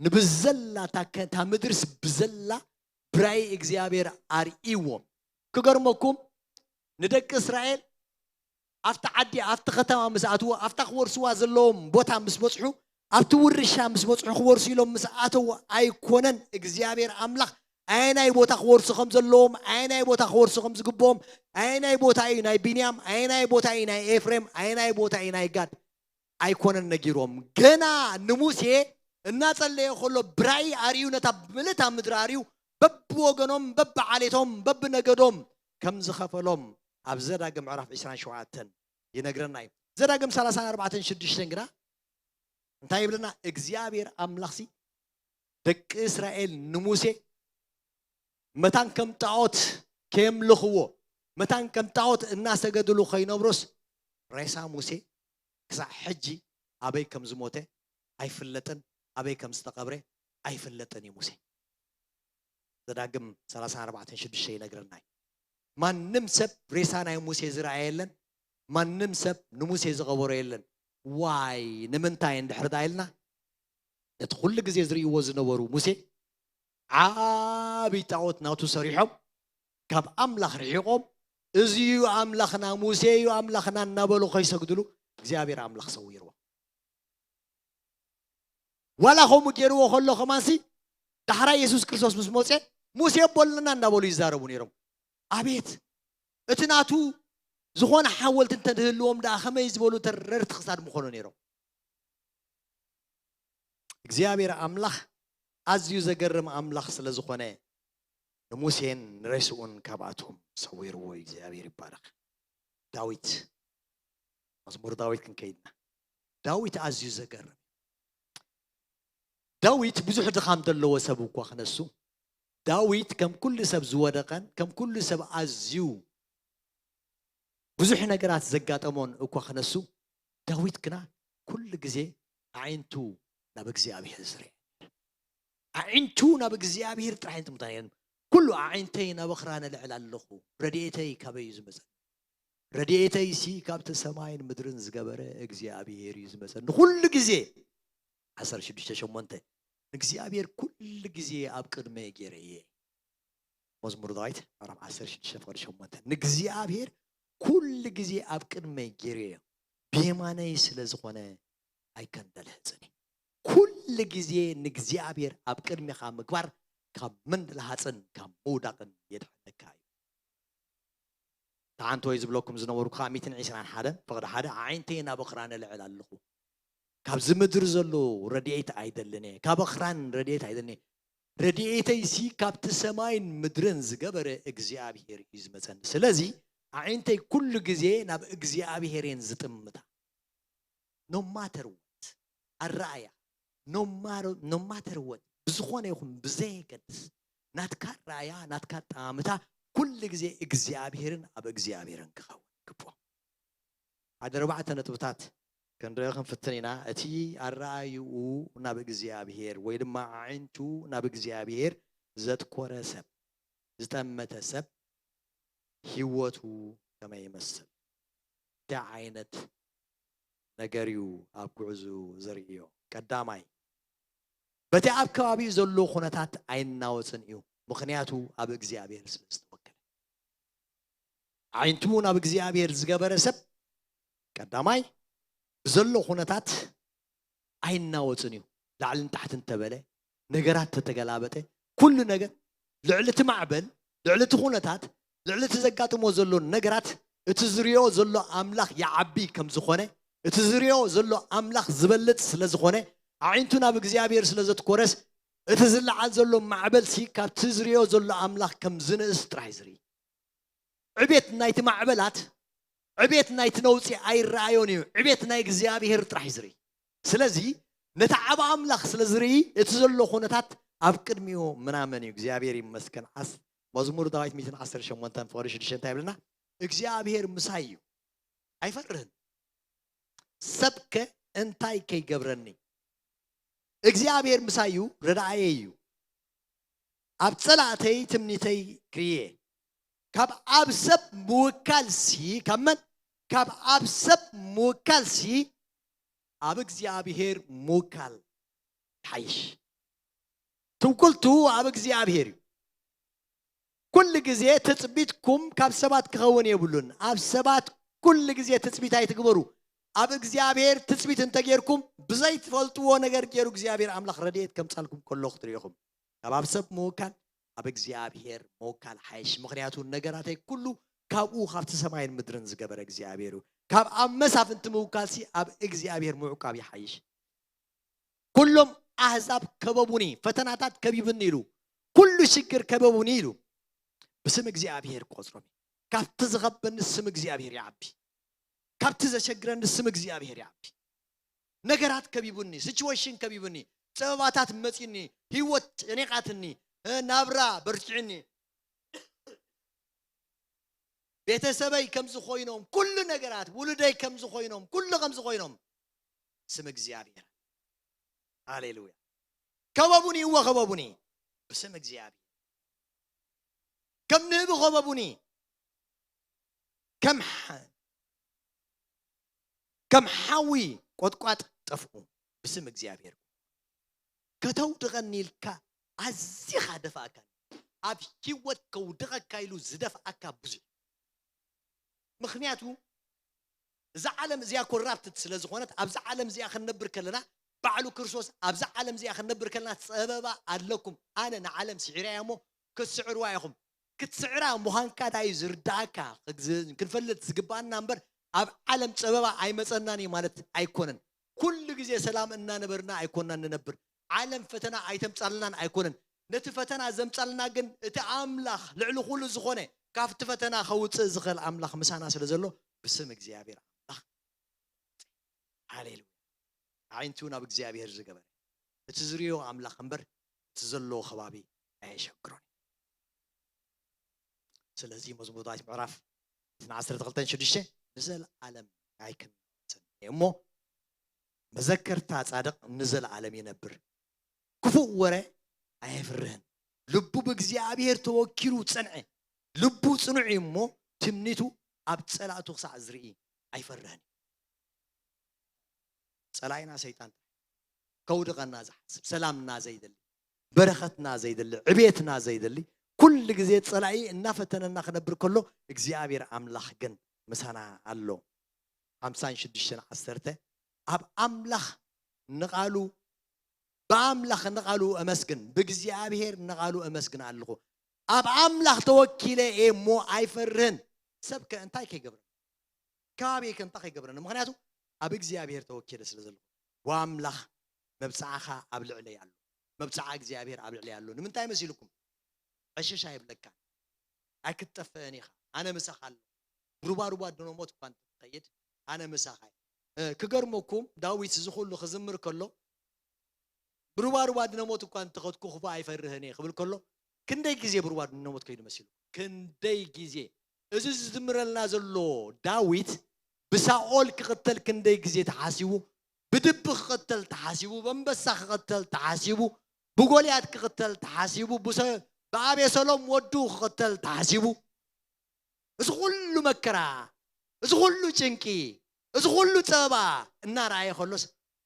ንብዘላ እታ ከ-፣ እታ ምድርስ ብዘላ ብራይ እግዚኣብሔር ኣርእይዎም።" ክገርመኩም፣ ንደቂ እስራኤል ኣብቲ ዓዲ፣ ኣብቲ ከተማ ምስ ኣትዎ፣ ኣብታ ክወርስዋ ዘለዎም ቦታ ምስ በጽሑ፣ ኣብቲ ውርሻ ምስ በጽሑ፣ ክወርሱ ኢሎም ምስ ኣተዉ ኣይኮነን እግዚኣብሔር ኣምላኽ ኣየናይ ቦታ ክወርሱ ከም ዘለዎም፣ ኣየናይ ቦታ ክወርሱ ከም ዝግብኦም፣ ኣየናይ ቦታ እዩ ናይ ቢንያም፣ ኣየናይ ቦታ እዩ ናይ ኤፍሬም፣ ኣየናይ ቦታ እዩ ናይ ጋድ ኣይኮነን ነጊርዎም። ገና ንሙሴ እናጸለየ ከሎ ብራእይ ኣርእዩ፣ ነታ ምልእታ ምድሪ ኣርእዩ፣ በብወገኖም፣ በብዓሌቶም፣ በብነገዶም ከም ዝኸፈሎም ኣብ ዘዳግም ምዕራፍ ዕስራን ሸውዓተን ይነግረና እዩ። ዘዳግም ሰላሳን ኣርባዕተን ሽዱሽተን ግና እንታይ ይብለና? እግዚኣብሔር ኣምላኽሲ ደቂ እስራኤል ንሙሴ መታን ከም ጣዖት ከየምልኽዎ፣ መታን ከም ጣዖት እናሰገድሉ ከይነብሩስ፣ ሬሳ ሙሴ ክሳዕ ሕጂ ኣበይ ከም ዝሞተ ኣይፍለጥን፣ ኣበይ ከም ዝተቐብረ ኣይፍለጥን እዩ ሙሴ። ዘዳግም ሰላሳን ኣርባዕተን ሽዱሽተ ይነግረና እዩ። ማንም ሰብ ሬሳ ናይ ሙሴ ዝረኣየ የለን። ማንም ሰብ ንሙሴ ዝቐበሮ የለን። ዋይ፣ ንምንታይ እንድሕር ዳ ኢልና፣ ነቲ ኩሉ ግዜ ዝርእይዎ ዝነበሩ ሙሴ ዓቢ ጣዖት ናቱ ሰሪሖም፣ ካብ ኣምላኽ ርሒቖም፣ "እዚ እዩ ኣምላኽና፣ ሙሴ እዩ ኣምላኽና" እናበሉ ከይሰግድሉ እግዚኣብሔር ኣምላኽ ሰዊርዎም። ዋላ ከምኡ ገይርዎ ከሎ ከማንሲ፣ ዳሕራይ የሱስ ክርስቶስ ምስ መጸ፣ "ሙሴ ኣቦልና" እንዳበሉ ይዛረቡ ነይሮም። ኣቤት! እቲ ናቱ ዝኾነ ሓወልቲ እንተድህልዎም ደኣ ከመይ ዝበሉ ተረርቲ ክሳድ ምኾኑ ነይሮም። እግዚኣብሔር ኣምላኽ ኣዝዩ ዘገርም ኣምላኽ ስለ ዝኾነ፣ ንሙሴን ንሬስኡን ካብኣቶም ሰዊርዎ። እግዚኣብሔር ይባረኽ። ዳዊት፣ መዝሙር ዳዊት ክንከይድና፣ ዳዊት ኣዝዩ ዘገርም። ዳዊት ብዙሕ ድኻም ዘለዎ ሰብ እኳ ክነሱ፣ ዳዊት ከም ኩሉ ሰብ ዝወደቐን ከም ኩሉ ሰብ ኣዝዩ ብዙሕ ነገራት ዘጋጠሞን እኳ ክነሱ፣ ዳዊት ግና ኩሉ ግዜ ኣዒንቱ ናብ እግዚኣብሔር ዝርኢ። ኣዒንቱ ናብ እግዚኣብሔር ጥራሕ እንትምታ ነይረን። "ኩሉ ኣዒንተይ ናብ ኣኽራን እልዕል ኣለኹ፣ ረድኤተይ ካበይ እዩ ዝመጸኒ? ረድኤተይሲ ካብቲ ሰማይን ምድርን ዝገበረ እግዚኣብሔር እዩ ዝመጸኒ ኩሉ ግዜ።" ዓሰርተ ሽዱሽተ ሸሞንተ፣ "ንእግዚኣብሔር ኩሉ ግዜ ኣብ ቅድመይ ገይረ እየ።" መዝሙር ዳዊት ምዕራፍ ዓሰርተ ሽዱሽተ ፍቕዲ ሸሞንተ፣ "ንእግዚኣብሔር ኩሉ ግዜ ኣብ ቅድመይ ገይረ እየ፣ ብየማነይ ስለ ዝኾነ ኣይከንደልህጽን እዩ።" ኩሉ ግዜ ንእግዚኣብሔር ኣብ ቅድሚኻ ምግባር ካብ ምንድልሃጽን ካብ ምውዳቕን የድሕነካ እዩ። ተዓንቶ እዩ ዝብለኩም ዝነበርኩ ከዓ ሚእትን ዕስራን ሓደን ፍቕዲ ሓደ፣ "ኣዒንተይ ናብ ኣኽራን እልዕል ኣለኹ፣ ካብዚ ምድሪ ዘሎ ረድኤት ኣይደልን እየ፣ ካብ ኣኽራን ረድኤት ኣይደልን እየ፣ ረድኤተይሲ ካብቲ ሰማይን ምድርን ዝገበረ እግዚኣብሔር እዩ ዝመጸኒ። ስለዚ ኣዒንተይ ኩሉ ግዜ ናብ እግዚኣብሔር እየን ዝጥምታ።" No matter what፣ ኣረኣያ፣ no matter፣ no matter what፣ ብዝኾነ ይኹን ብዘየገድስ፣ ናትካ ኣረኣያ፣ ናትካ ኣጠማምታ ኩሉ ግዜ እግዚኣብሔርን ኣብ እግዚኣብሔርን ክኸውን ይግብኦ። ሓደ ኣርባዕተ ነጥብታት ክንርኢ ክንፍትን ኢና። እቲ ኣረኣይኡ ናብ እግዚኣብሔር ወይ ድማ ኣዒንቱ ናብ እግዚኣብሔር ዘትኮረ ሰብ፣ ዝጠመተ ሰብ፣ ህይወቱ ከመይ ይመስል? እንታይ ዓይነት ነገር እዩ ኣብ ጉዕዝኡ ዘርእዮ? ቀዳማይ፣ በቲ ኣብ ከባቢኡ ዘሎ ኩነታት ኣይናወጽን እዩ፣ ምኽንያቱ ኣብ እግዚኣብሔር ስለ ዝተወከለ። ኣዒንቱ ናብ እግዚኣብሔር ዝገበረ ሰብ፣ ቀዳማይ፣ ብዘሎ ኩነታት ኣይናወጽን እዩ። ላዕልን ታሕትን ተበለ፣ ነገራት ተተገላበጠ፣ ኩሉ ነገር፣ ልዕሊ እቲ ማዕበል፣ ልዕሊ እቲ ኩነታት፣ ልዕሊ እቲ ዘጋጥሞ ዘሎ ነገራት፣ እቲ ዝሪኦ ዘሎ ኣምላኽ ይዓቢ ከም ዝኾነ፣ እቲ ዝሪኦ ዘሎ ኣምላኽ ዝበልጽ ስለ ዝኾነ፣ ኣዒንቱ ናብ እግዚኣብሔር ስለ ዘትኮረስ፣ እቲ ዝለዓል ዘሎ ማዕበልሲ ካብቲ ዝሪኦ ዘሎ ኣምላኽ ከም ዝንእስ ጥራይ ዝርኢ። ዕቤት ናይቲ ማዕበላት፣ ዕቤት ናይቲ ነውጺ ኣይረኣዮን እዩ። ዕቤት ናይ እግዚኣብሔር ጥራሕ እዩ ዝርኢ። ስለዚ ነቲ ዓቢ ኣምላኽ ስለ ዝርኢ፣ እቲ ዘሎ ኩነታት ኣብ ቅድሚኡ ምናምን እዩ። እግዚኣብሔር ይመስገን። ዓስ-፣ መዝሙር ዳዊት ሚእትን ዓሰርተ ሸሞንተን ፍቕዲ ሽዱሽተ እንታይ ይብለና? "እግዚኣብሔር ምሳይ እዩ፣ ኣይፈርህን። ሰብከ እንታይ ከይገብረኒ? እግዚኣብሔር ምሳይ እዩ፣ ረዳእየይ እዩ። ኣብ ጸላእተይ ትምኒተይ ክርየ። ካብ ኣብ ሰብ ምውካልሲ፣ ካብ መን? ካብ ኣብ ሰብ ምውካልሲ፣ ኣብ እግዚኣብሔር ምውካል ይሓይሽ። ትውክልቱ ኣብ እግዚኣብሔር እዩ። ኩሉ ግዜ ትጽቢትኩም ካብ ሰባት ክኸውን የብሉን። ኣብ ሰባት ኩሉ ግዜ ትጽቢት ኣይትግበሩ። ኣብ እግዚኣብሔር ትጽቢት እንተጌርኩም፣ ብዘይትፈልጥዎ ነገር ገይሩ እግዚኣብሔር ኣምላኽ ረድኤት ከምጻልኩም ከሎ ክትርእኹም። ካብ ኣብ ሰብ ምውካል፣ ኣብ እግዚኣብሔር ምውካል ሓይሽ። ምኽንያቱ ነገራተይ ኩሉ ካብኡ፣ ካብቲ ሰማይን ምድርን ዝገበረ እግዚኣብሔር እዩ። ካብ ኣብ መሳፍንቲ ምውካልሲ፣ ኣብ እግዚኣብሔር ምዕቃብ ይሓይሽ። ኩሎም ኣህዛብ ከበቡኒ፣ ፈተናታት ከቢቡኒ ኢሉ፣ ኩሉ ሽግር ከበቡኒ ኢሉ፣ ብስም እግዚኣብሔር ቆጽሮም። ካብቲ ዝኸበኒ ስም እግዚኣብሔር ይዓቢ። ካብቲ ዘሸግረኒ ስም እግዚኣብሔር ይዓቢ። ነገራት ከቢቡኒ፣ ሲቹዌሽን ከቢቡኒ፣ ጸበባታት መጺኒ፣ ህይወት ጨኒቓትኒ፣ እ፣ ናብራ በርቲዕኒ፣ ቤተሰበይ ከምዚ ኮይኖም፣ ኩሉ ነገራት፣ ውሉደይ ከምዚ ኮይኖም፣ ኩሉ ከምዚ ኮይኖም፣ ስም እግዚኣብሔር። ሃሌሉያ። ከበቡኒ፣ እወ ከበቡኒ፣ ብስም እግዚኣብሔር። ከም ንህቢ ከበቡኒ፣ ከም ሓ-፣ ከም ሓዊ ቆጥቋጥ ጠፍኡ፣ ብስም እግዚኣብሔር። ከተውድቐኒ ኢልካ ኣዚኻ ደፋእካ። ኣብ ህይወት ከውድቐካ ኢሉ ዝደፍኣካ ብዙሕ። ምኽንያቱ እዛ ዓለም እዚኣ ኮራፕትድ ስለ ዝኾነት፣ ኣብዛ ዓለም እዚኣ ክንነብር ከለና፣ ባዕሉ ክርስቶስ ኣብዛ ዓለም እዚኣ ክንነብር ከለና ጸበባ ኣለኩም፣ ኣነ ንዓለም ስዒረያ እሞ ክትስዕርዋ ኢኹም። ክትስዕራ ምዃንካ ዳዩ ዝርዳእካ፣ ክንፈልጥ ዝግባና እምበር፣ ኣብ ዓለም ጸበባ ኣይመጸናን እዩ ማለት ኣይኮነን። ኩሉ ግዜ ሰላም እናነበርና ኣይኮናን ንነብር። ዓለም ፈተና ኣይተምጻልናን ኣይኮነን። ነቲ ፈተና ዘምጻልና ግን እቲ ኣምላኽ ልዕሊ ኩሉ ዝኾነ፣ ካብቲ ፈተና ከውጽእ ዝኽእል ኣምላኽ ምሳና ስለ ዘሎ፣ ብስም እግዚኣብሔር ኣምላኽ። ሃሌሉያ። ኣዒንቱ ናብ እግዚኣብሔር ዝገበረ፣ እቲ ዝርእዮ ኣምላኽ እምበር፣ እቲ ዘለዎ ከባቢ ኣየሸግሮን። ስለዚ መዝሙር ዳዊት ምዕራፍ ዓሰርተ ክልተ ሽዱሽተ፣ "ንዘለኣለም ኣይክናወጽን እየ እሞ፣ መዘከርታ ጻድቕ ንዘለኣለም ይነብር። ክፉእ ወረ ኣየፍርህን። ልቡ ብእግዚኣብሔር ተወኪሉ ጸንዐ። ልቡ ጽኑዕ እዩ እሞ፣ ትምኒቱ ኣብ ጸላእቱ ክሳዕ ዝርኢ ኣይፈርህን እዩ።" ጸላኢና ሰይጣን ከውድቐና ዝሓስብ፣ ሰላምና ዘይደሊ፣ በረኸትና ዘይደሊ፣ ዕቤትና ዘይደሊ፣ ኩሉ ግዜ ጸላኢ እናፈተነና ክነብር ከሎ፣ እግዚኣብሔር ኣምላኽ ግን ምሳና ኣሎ። ሓምሳን ሽዱሽተን ዓሰርተ፣ ኣብ ኣምላኽ ንቓሉ፣ ብኣምላኽ ንቓሉ እመስግን፣ ብእግዚኣብሔር ንቓሉ እመስግን ኣለኹ። ኣብ ኣምላኽ ተወኪለ እየ እሞ ኣይፈርህን። ሰብከ እንታይ ከይገብረኒ? ከባቢየይ ከ እንታይ ከይገብረኒ? ምኽንያቱ ኣብ እግዚኣብሔር ተወኪለ ስለ ዘለኹ። ወኣምላኽ መብጽዓኻ ኣብ ልዕለይ ኣሎ። መብጽዓ እግዚኣብሔር ኣብ ልዕለይ ኣሎ። ንምንታይ መሲልኩም? ዕሽሽ ኣይብለካን። ኣይክትጠፍእን ኢኻ። ኣነ ምሳኻ ኣለኹ። ብሩባሩባ ድነ ሞት እኳ እንተትኸይድ፣ ኣነ ምሳኻ እየ። እ፣ ክገርመኩም፣ ዳዊት እዚ ኩሉ ክዝምር ከሎ፣ "ብሩባሩባ ድነ ሞት እኳ እንተኸድኩ ክፉእ ኣይፈርህን እየ" ክብል ከሎ፣ ክንደይ ግዜ ብሩባሩባ ድነ ሞት ከይዱ መሲሉ? ክንደይ ግዜ? እዚ ዝዝምረልና ዘሎ ዳዊት ብሳኦል ክቕተል ክንደይ ግዜ ተሓሲቡ፣ ብድቢ ክቕተል ተሓሲቡ፣ በንበሳ ክቕተል ተሓሲቡ፣ ብጎልያድ ክቕተል ተሓሲቡ፣ ብሰ-፣ ብኣቤሰሎም ወዱ ክቕተል ተሓሲቡ፣ እዚ ኩሉ መከራ፣ እዚ ኩሉ ጭንቂ፣ እዚ ኩሉ ጸበባ እናረኣየ ከሎስ፣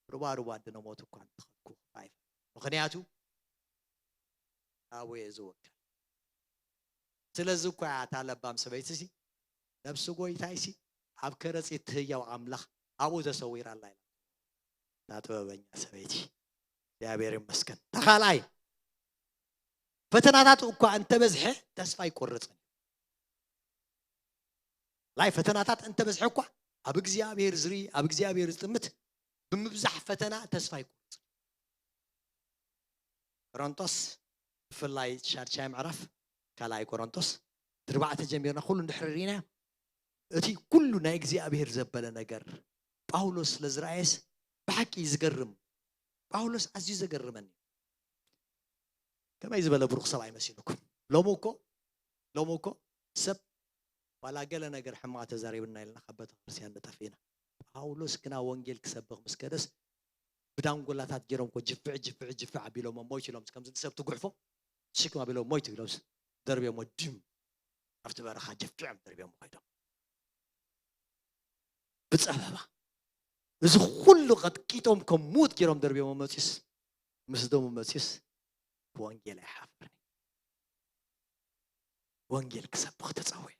ሩባ ሩባ ድነ ሞት እኳ እንተኸድኩ ኣይፈ-፣ ምኽንያቱ ናብኡ እየ ዝውከል። ስለዚ እኳ እያ እታ ለባም ሰበይቲ ሲ፣ ነብሲ ጎይታይ ሲ ኣብ ከረጺት ህያው ኣምላኽ ኣብኡ ተሰዊራ ኣላ ኢላ። እታ ጥበበኛ ሰበይቲ። እግዚኣብሔር ይመስገን። እታ ካልኣይ፣ ፈተናታት እኳ እንተበዝሐ ተስፋ ኣይቆርጽን። ላይ ፈተናታት እንተበዝሐ እኳ ኣብ እግዚኣብሔር ዝርኢ፣ ኣብ እግዚኣብሔር ዝጥምት፣ ብምብዛሕ ፈተና ተስፋ ኣይቆርጽን። ቆሮንቶስ፣ ብፍላይ ሻድሻይ ምዕራፍ ካልኣይ ቆሮንቶስ፣ ትርባዕተ ጀሚርና ኩሉ እንድሕር ርኢና፣ እቲ ኩሉ ናይ እግዚኣብሔር ዘበለ ነገር ጳውሎስ ስለ ዝረኣየስ ብሓቂ ዝገርም። ጳውሎስ ኣዝዩ ዘገርመኒ። ከመይ ዝበለ ብሩኽ ሰብኣይ መሲልኩም? ሎሚ እኮ፣ ሎሚ እኮ ሰብ ዋላ ገለ ነገር ሕማቕ ተዛሪብና ኢልና ካብ ቤተክርስትያን ንጠፍእ ኢና። ጳውሎስ ግና ወንጌል ክሰብኽ ምስ ከደስ ብዳንጎላታት ገይሮም እኮ ጅፍዕ፣ ጅፍዕ፣ ጅፍዕ ኣቢሎሞ ሞይቱ ኢሎም፣ ከምዚ ሰብ ትጉሕፎ ሽክም ኣቢሎም ሞይቱ ኢሎም ደርብዮሞ ድም ኣብቲ በረኻ ጅፍዕ ደርብዮም ከይዶም። ብጸበባ እዚ ኩሉ ቀጥቂጦም ከም ሙት ገይሮም ደርብዮም መጺስ፣ ምስ ደሙ መጺስ ብወንጌል ኣይሓፍርን። ወንጌል ክሰብኽ ተጸውዒ።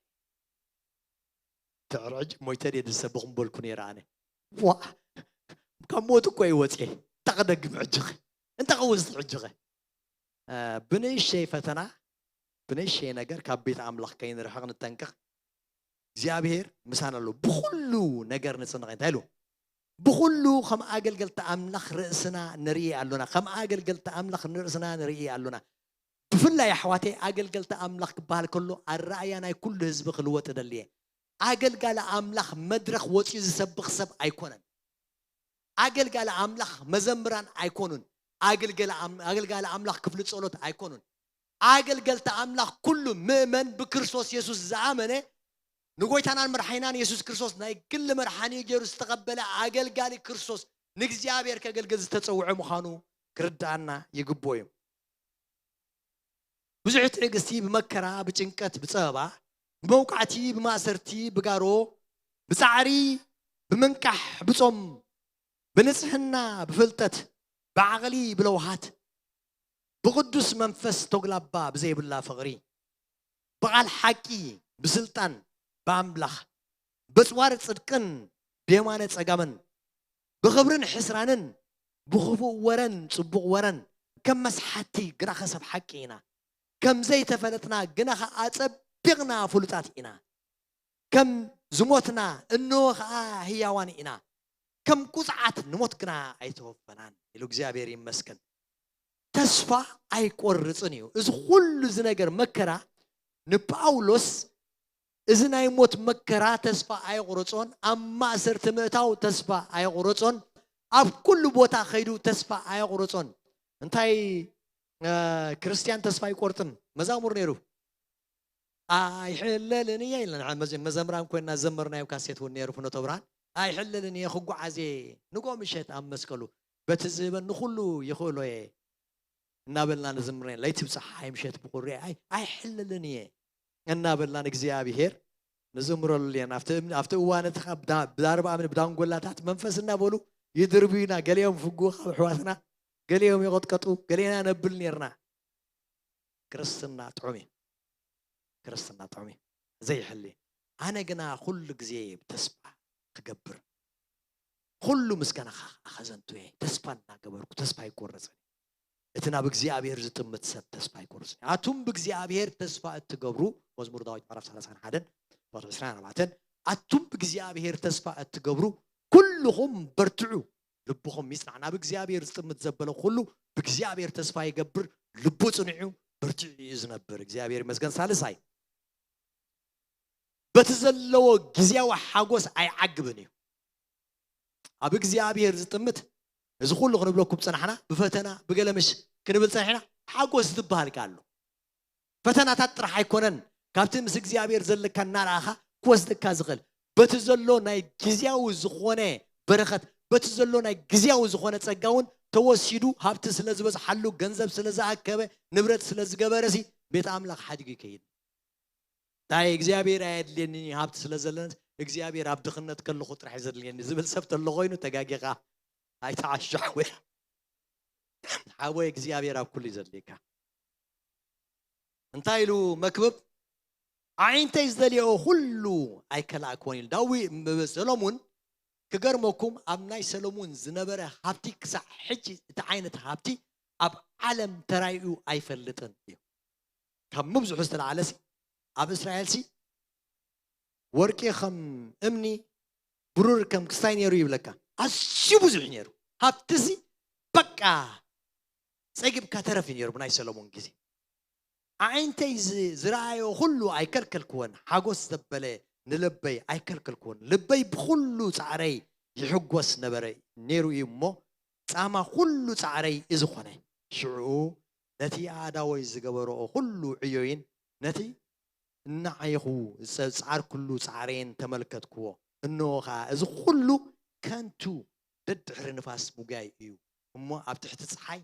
ትዕርዕጅ ሞይተ ድየ ዝሰብኽ ምበልኩ ነይረ ኣነ። ዋ፣ ካብ ሞት እኮ እዩ ወጽኤ። እንታይ ክደግም ሕጂ ኸ? እንታይ ክውስድ ሕጂ ኸ? እ፣ ብንእሽተይ ፈተና፣ ብንእሽተይ ነገር ካብ ቤት ኣምላኽ ከይንርሕቕ ንጠንቀቕ። እግዚኣብሔር ምሳና ኣሎ። ብኹሉ ነገር ንጽንቕ። እንታይ ኢሉ? ብኹሉ ከም ኣገልገልቲ ኣምላኽ ርእስና ንርኢ ኣሎና። ከም ኣገልገልቲ ኣምላኽ ንርእስና ንርኢ ኣሎና። ብፍላይ ኣሕዋተይ፣ ኣገልገልቲ ኣምላኽ ክበሃል ከሎ ኣረኣእያ ናይ ኩሉ ህዝቢ ክልወጥ እደሊ እየ። ኣገልጋሊ ኣምላኽ መድረኽ ወጺኡ ዝሰብኽ ሰብ ኣይኮነን። ኣገልጋሊ ኣምላኽ መዘምራን ኣይኮኑን። ኣገልገለ ኣም-፣ ኣገልጋሊ ኣምላኽ ክፍሊ ጸሎት ኣይኮኑን። ኣገልገልቲ ኣምላኽ ኩሉ ምእመን ብክርስቶስ የሱስ ዝኣመነ ንጎይታናን መርሓይናን የሱስ ክርስቶስ ናይ ግሊ መርሓኒኡ ገይሩ ዝተቐበለ ኣገልጋሊ ክርስቶስ ንእግዚኣብሔር ከገልግል ዝተጸውዐ ምዃኑ ክርድኣና ይግብኦ እዩ። ብዙሕ ትዕግስቲ ብመከራ፣ ብጭንቀት፣ ብጸበባ፣ ብመውቃዕቲ፣ ብማእሰርቲ፣ ብጋሮ፣ ብጻዕሪ፣ ብምንቃሕ፣ ብጾም፣ ብንጽህና፣ ብፍልጠት፣ ብዓቕሊ፣ ብለውሃት፣ ብቕዱስ መንፈስ ተጉላባ ብዘይብላ ፍቕሪ፣ ብቓል ሓቂ፣ ብስልጣን፣ ብኣምላኽ፣ በጽዋር ጽድቅን ብየማነ ጸጋምን፣ ብኽብርን ሕስራንን፣ ብኽፉእ ወረን ጽቡቕ ወረን ከም መስሓቲ ግና ከሰብ ሓቂ ኢና። ከም ዘይተፈለጥና ግና ኸዓ ኣጸቢቕና ፍሉጣት ኢና። ከም ዝሞትና እንሆ ኸዓ ህያዋን ኢና። ከም ቁጽዓት ንሞት ግና ኣይተወፈናን ኢሉ እግዚኣብሔር ይመስገን። ተስፋ ኣይቆርጽን እዩ። እዚ ኩሉ እዚ ነገር መከራ ንጳውሎስ እዚ ናይ ሞት መከራ ተስፋ ኣየቑረጾን፣ ኣብ ማእሰርቲ ምእታው ተስፋ ኣየቑረጾን፣ ኣብ ኩሉ ቦታ ከይዱ ተስፋ ኣየቑረጾን። እንታይ እ፣ ክርስትያን ተስፋ ኣይቆርጥን መዛሙር ነይሩ። ኣይሕለልን እየ ኢልና ንዓ መዘ-፣ መዘምራን ኮይና ዘመርናዮ ካሴት እውን ነይሩ ፍኖተ ብርሃን። ኣይሕለልን እየ ክጓዓዝ እየ ንጎ ምሸት ኣብ መስቀሉ በቲ ዝህበኒ ኩሉ ይኽእሎ እየ እናበልና ንዝምር ለይቲ ብፀሓይ ምሸት ብቁሪ ኣይ ኣይሕለልን እየ እናበልና ንእግዚኣብሔር ንዝምረሉ እየን። ኣብቲ እም-፣ ኣብቲ እዋን እቲ ካብ ዳ-፣ ብዳርባ እምኒ ብዳንጎላታት መንፈስ እናበሉ ይድርብዩና። ገሊኦም ፍጉ ካብ ኣሕዋትና፣ ገሊኦም ይቐጥቀጡ፣ ገሊና ነብል ነርና። ክርስትና ጥዑም እዩ። ክርስትና ጥዑም እዩ። ዘይሕሊ። ኣነ ግና ኩሉ ግዜ ተስፋ ክገብር፣ ኩሉ ምስጋናኻ ኣኸዘንቱ እየ። ተስፋ እናገበርኩ፣ ተስፋ ኣይቆረጽን። እቲ ናብ እግዚኣብሔር ዝጥምት ሰብ ተስፋ ኣይቆርጽን። ኣቱም ብእግዚኣብሔር ተስፋ እትገብሩ፣ መዝሙር ዳዊት ምዕራፍ ሰላሳን ሓደን ቁጽሪ ዕስራን ኣርባዕተን፣ ኣቱም ብእግዚኣብሔር ተስፋ እትገብሩ ኩልኹም በርትዑ፣ ልብኹም ይጽናዕ። ናብ እግዚኣብሔር ዝጥምት ዘበለ ኩሉ ብእግዚኣብሔር ተስፋ ይገብር፣ ልቡ ጽኑዕ እዩ፣ ብርቱዕ እዩ ዝነብር። እግዚኣብሔር ይመስገን። ሳልሳይ፣ በቲ ዘለዎ ግዜያዊ ሓጎስ ኣይዓግብን እዩ። ኣብ እግዚኣብሔር ዝጥምት፣ እዚ ኩሉ ክንብለኩም ጸናሕና፣ ብፈተና፣ ብገለምሽ ክንብል ጸኒሕና፣ ሓጎስ ዝበሃል ኣሎ። ፈተናታት ጥራሕ ኣይኮነን፣ ካብቲ ምስ እግዚኣብሔር ዘለካ እናረኣኻ ክወስደካ ዝኽእል፣ በቲ ዘሎ ናይ ግዜያዊ ዝኾነ በረኸት፣ በቲ ዘሎ ናይ ግዜያዊ ዝኾነ ጸጋ እውን ተወሲዱ፣ ሃብቲ ስለ ዝበዝሓሉ፣ ገንዘብ ስለ ዝኣከበ፣ ንብረት ስለ ዝገበረሲ፣ ቤት ኣምላኽ ሓዲጉ ይከይድ። እንታይ እግዚኣብሔር ኣየድልየኒ ሃብቲ ስለ ዘለንስ፣ እግዚኣብሔር ኣብ ድኽነት ከለኹ ጥራሕ እዩ ዘድልየኒ ዝብል ሰብ ተሎ ኮይኑ ተጋጊኻ ኣይተዓሻ ወይ ሓወይ፣ እግዚኣብሔር ኣብ ኩሉ እዩ ዘድልየካ። እንታይ ኢሉ መክብብ? ኣዒንተይ ዝደልየኦ ኩሉ ኣይከላእክዎን ኢሉ። ዳዊ-፣ ሰሎሙን፣ ክገርመኩም፣ ኣብ ናይ ሰሎሙን ዝነበረ ሃብቲ ክሳዕ ሕጂ እቲ ዓይነት ሃብቲ ኣብ ዓለም ተራእዩ ኣይፈልጥን እዩ። ካብ ምብዝሑ ዝተለዓለሲ ኣብ እስራኤልሲ ወርቂ ከም እምኒ፣ ብሩር ከም ክስታይ ነይሩ ይብለካ። ኣዝዩ ብዙሕ ነይሩ። ሃብትሲ በቃ ጸጊብካ ተረፍ እዩ ነይሩ ብናይ ሰሎሞን ግዜ። ኣዒንተይ ዝ-፣ ዝረኣዮ ኩሉ ኣይከልከልክወን፣ ሓጎስ ዘበለ ንልበይ ኣይከልከልክወን። ልበይ ብኹሉ ጻዕረይ ይሕጎስ ነበረ ነይሩ እዩ እሞ፣ ጻማ ኩሉ ጻዕረይ እዚ ኾነ። ሽዑ ነቲ ኣእዳወይ ዝገበርኦ ኩሉ ዕዮይን ነቲ እናዓየኹ ዝጸ-፣ ዝጸዓርኩሉ ጻዕረይን ተመልከትክዎ። እንሆ ኸኣ እዚ ኩሉ ከንቱ ደድሕሪ ንፋስ ምጉያይ እዩ እሞ፣ ኣብ ትሕቲ ጸሓይ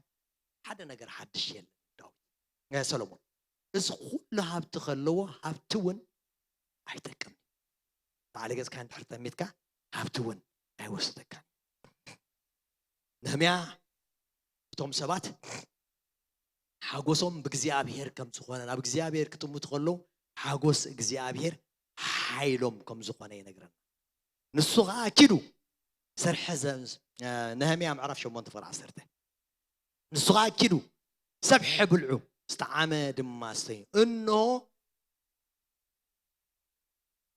ሓደ ነገር ሓድሽ የለን። ዳዊት፣ እ፣ ሰሎሞን፣ እዚ ኩሉ ሃብቲ ከለዎ፣ ሃብቲ እውን ኣይጠቅምን። ባዕለ ገጽካ እንድሕር ጠሚትካ፣ ሃብቲ እውን ኣይወስደካን። ነህምያ እቶም ሰባት ሓጎሶም ብእግዚኣብሔር ከም ዝኾነ፣ ናብ እግዚኣብሔር ክጥምቱ ከለዉ፣ ሓጎስ እግዚኣብሔር ሓይሎም ከም ዝኾነ ይነግረና። ንሱ ኸኣ ኪዱ ሰርሐ ዘ-፣ እ፣ ነህምያ ምዕራፍ ሸሞንተ ፍቕሪ ዓሰርተ። ንሱ ኸኣ ኪዱ ሰብሐ ብልዑ፣ ዝተዓመ ድማ ስተዩ። እንሆ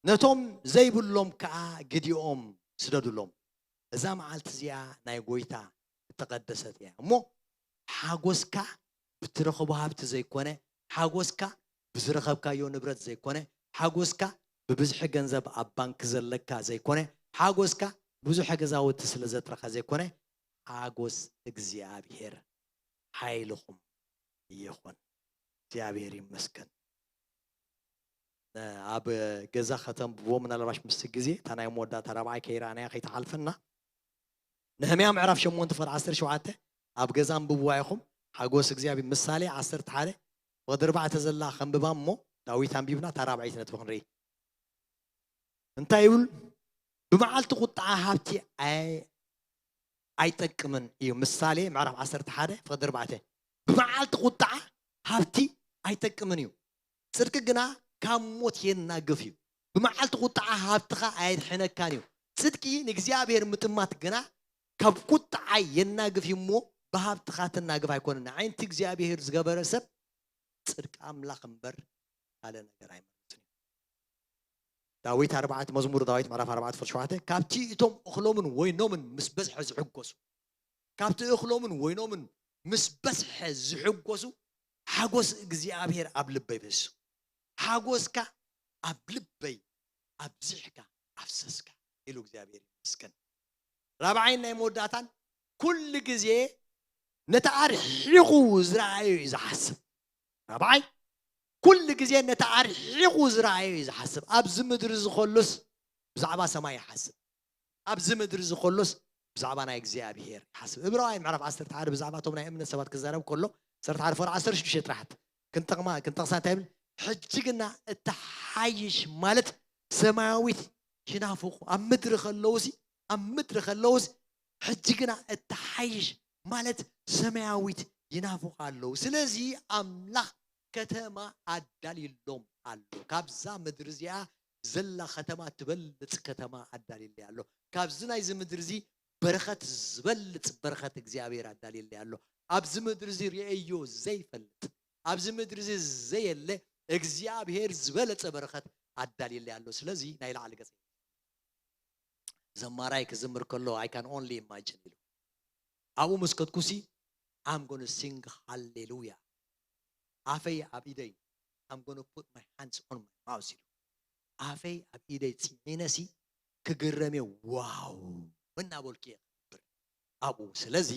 ነቶም ዘይብሎም ከኣ ግዲኦም ስደዱሎም። እዛ መዓልቲ እዚኣ ናይ ጐይታ እተቐደሰት እያ። እሞ ሓጎስካ ብትረኽቦ ሃብቲ ዘይኮነ፣ ሓጎስካ ብዝረኸብካዮ ንብረት ዘይኮነ፣ ሓጎስካ ብብዝሒ ገንዘብ ኣብ ባንክ ዘለካ ዘይኮነ፣ ሓጎስካ ብዙሕ ገዛውቲ ስለ ዘጥረኻ ዘይኮነ፣ ሓጎስ እግዚኣብሔር ሓይልኹም ይኹን። እግዚኣብሔር ይመስገን። ነ-፣ ኣብ ገዛ ከተንብቦ ምናልባሽ ምስቲ ግዜ እታ ናይ መወዳእታ ራብዓይ ከይረኣናያ ከይተሓልፈና። ነህምያ ምዕራፍ ሸሞንተ ፍቕዲ ዓሰርተ ሸውዓተ ኣብ ገዛ ኣንብብዋ ኢኹም። ሓጎስ እግዚኣብሔር ምሳሌ ዓሰርተ ሓደ ፍቕዲ ኣርባዕተ ዘላ ከንብባ እሞ ዳዊት ኣንቢብና እታ ራብዐይቲ ነጥቢ ክንርኢ። እንታይ ይብል? ብመዓልቲ ቁጥዓ ሃብቲ ኣይ-፣ ኣይጠቅምን እዩ። ምሳሌ ምዕራፍ ዓሰርተ ሓደ ፍቕዲ ኣርባዕተ። ብመዓልቲ ቁጥዓ ሃብቲ ኣይጠቅምን እዩ። ጽድቂ ግና ካብ ሞት የናግፍ እዩ። ብመዓልቲ ቁጥዓ ሃብትኻ ኣየድሕነካን እዩ። ጽድቂ ንእግዚኣብሔር ምጥማት ግና ካብ ቁጥዓይ የናግፍ እዩ እሞ፣ ብሃብትኻ ትናግፍ ኣይኮነን። ኣዒንቲ እግዚኣብሔር ዝገበረ ሰብ ጽድቂ ኣምላኽ እምበር ካልእ ነገር ኣይመርጽን እዩ። ዳዊት ኣርባዕተ፣ መዝሙር ዳዊት ምዕራፍ ኣርባዕተ ፍቕዲ ሸውዓተ፣ ካብቲ እቶም እኽሎምን ወይኖምን ምስ በዝሐ ዝሕጎሱ፣ ካብቲ እኽሎምን ወይኖምን ምስ በዝሐ ዝሕጎሱ፣ ሓጎስ እግዚኣብሔር ኣብ ልበይ ፈሲሱ። ሓጎስካ ኣብ ልበይ ኣብዚሕካ ኣፍሰስካ ኢሉ እግዚኣብሔር ይመስገን። ራብዓይን ናይ መወዳእታን፣ ኩሉ ግዜ ነቲ ኣርሒቑ ዝረኣዮ እዩ ዝሓስብ። ራብዓይ፣ ኩሉ ግዜ ነቲ ኣርሒቑ ዝረኣዮ እዩ ዝሓስብ። ኣብዚ ምድሪ እዚ ከሎስ ብዛዕባ ሰማይ ይሓስብ። ኣብዚ ምድሪ እዚ ከሎስ ብዛዕባ ናይ እግዚኣብሔር ይሓስብ። ዕብራውያን ምዕራፍ ዓሰርተ ሓደ ብዛዕባ እቶም ናይ እምነት ሰባት ክዛረብ ከሎ፣ ዓሰርተ ሓደ ፍቕዲ ዓሰርተ ሽዱሽተ ጥራሕ ክንጠቕማ፣ ክንጠቕሳ እንታይ ይብል? ሕጂ ግና እትሓይሽ ማለት ሰማያዊት ይናፍቑ። ኣብ ምድሪ ከለውሲ፣ ኣብ ምድሪ ከለውስ፣ ሕጂ ግና እትሓይሽ ማለት ሰማያዊት ይናፍቑ ኣለዉ። ስለዚ ኣምላኽ ከተማ ኣዳልዩሎም ኣሎ። ካብዛ ምድሪ እዚኣ ዘላ ከተማ ትበልጽ ከተማ ኣዳልዩለይ ኣሎ። ካብዚ ናይዚ ምድሪ እዚ በረኸት ዝበልጽ በረኸት እግዚኣብሔር ኣዳልዩለይ ኣሎ። ኣብዚ ምድሪ እዚ ርእየዮ ዘይፈልጥ፣ ኣብዚ ምድሪ እዚ ዘየለ እግዚኣብሔር ዝበለጸ በረኸት ኣዳልዩለይ ኣሎ። ስለዚ ናይ ላዕሊ ገጽ ዘማራይ ክዝምር ከሎ፣ "I can only imagine" ኢሉ። ኣብኡ ምስ ከድኩሲ፣ "I'm gonna sing ሃሌሉያ። ኣፈይ ኣብ ኢደይ፣ I'm gonna put my hands on my mouth" ኢሉ። ኣፈይ ኣብ ኢደይ ጽዒነሲ ክግረም እየ፣ ዋው እናበልኩ እየ ክነብር ኣብኡ። ስለዚ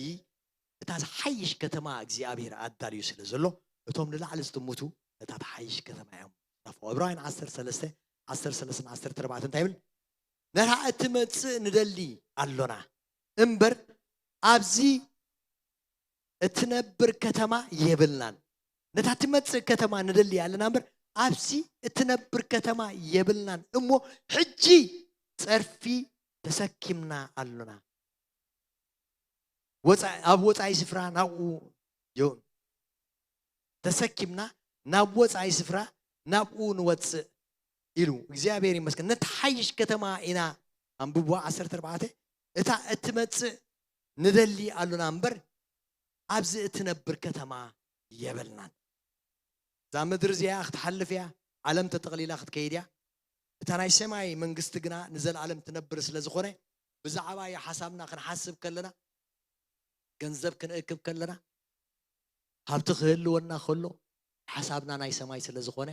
እታ ዝሓይሽ ከተማ እግዚኣብሔር ኣዳልዩ ስለ ዘሎ፣ እቶም ንላዕሊ ዝጥምቱ ነታ ትሓይሽ ከተማ እዮም ዝናፍቑ። ዕብራውያን ዓሰርተ ሰለስተ፣ ዓሰርተ ሰለስተ፣ ዓሰርተ ኣርባዕተ እንታይ ይብል? ነታ እትመጽእ ንደሊ ኣሎና እምበር፣ ኣብዚ እትነብር ከተማ የብልናን። ነታ ትመጽእ ከተማ ንደሊ ኣለና እምበር፣ ኣብዚ እትነብር ከተማ የብልናን። እሞ ሕጂ ጸርፊ ተሰኪምና ኣሎና። ወጻ-፣ ኣብ ወጻኢ ስፍራ ናብኡ ዮ-፣ ተሰኪምና ናብ ወጻኢ ስፍራ ናብኡ ንወጽእ ኢሉ። እግዚኣብሔር ይመስገን። ነትሓይሽ ከተማ ኢና። ኣንብብዋ ዓሰርተ ኣርባዕተ፣ እታ እትመጽእ ንደሊ ኣሎና እምበር፣ ኣብዚ እትነብር ከተማ የበልናን። እዛ ምድሪ እዚኣ ክትሓልፍ እያ፣ ዓለም ተጠቕሊላ ክትከይድ እያ። እታ ናይ ሰማይ መንግስቲ ግና ንዘለኣለም ትነብር ስለ ዝኾነ፣ ብዛዕባ እያ ሓሳብና ክንሓስብ ከለና፣ ገንዘብ ክንእክብ ከለና፣ ሃብቲ ክህልወና ከሎ፣ ሓሳብና ናይ ሰማይ ስለ ዝኾነ፣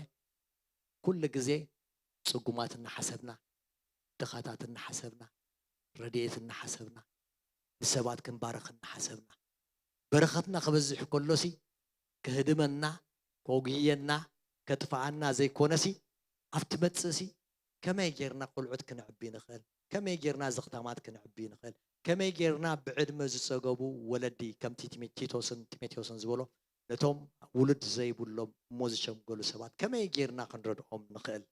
ኩሉ ግዜ ጽጉማት እናሓሰብና፣ ድኻታት እናሓሰብና፣ ረድኤት እናሓሰብና፣ ንሰባት ክንባርኽ እናሓሰብና፣ በረኸትና ክበዝሕ ከሎሲ፣ ክህድመና፣ ከጉህየና፣ ከጥፍኣና ዘይኮነሲ፣ ኣብቲ መጽእሲ፣ ከመይ ጌርና ቆልዑት ክንዕቢ ንኽእል? ከመይ ጌርና ዘኽታማት ክንዕቢ ንኽእል? ከመይ ጌርና ብዕድመ ዝጸገቡ ወለዲ፣ ከምቲ ቲሚ-፣ ቲቶስን ጢሞቴዎስን ዝበሎ፣ ነቶም ውሉድ ዘይብሎም እሞ ዝሸምገሉ ሰባት ከመይ ጌርና ክንረድኦም ንኽእል?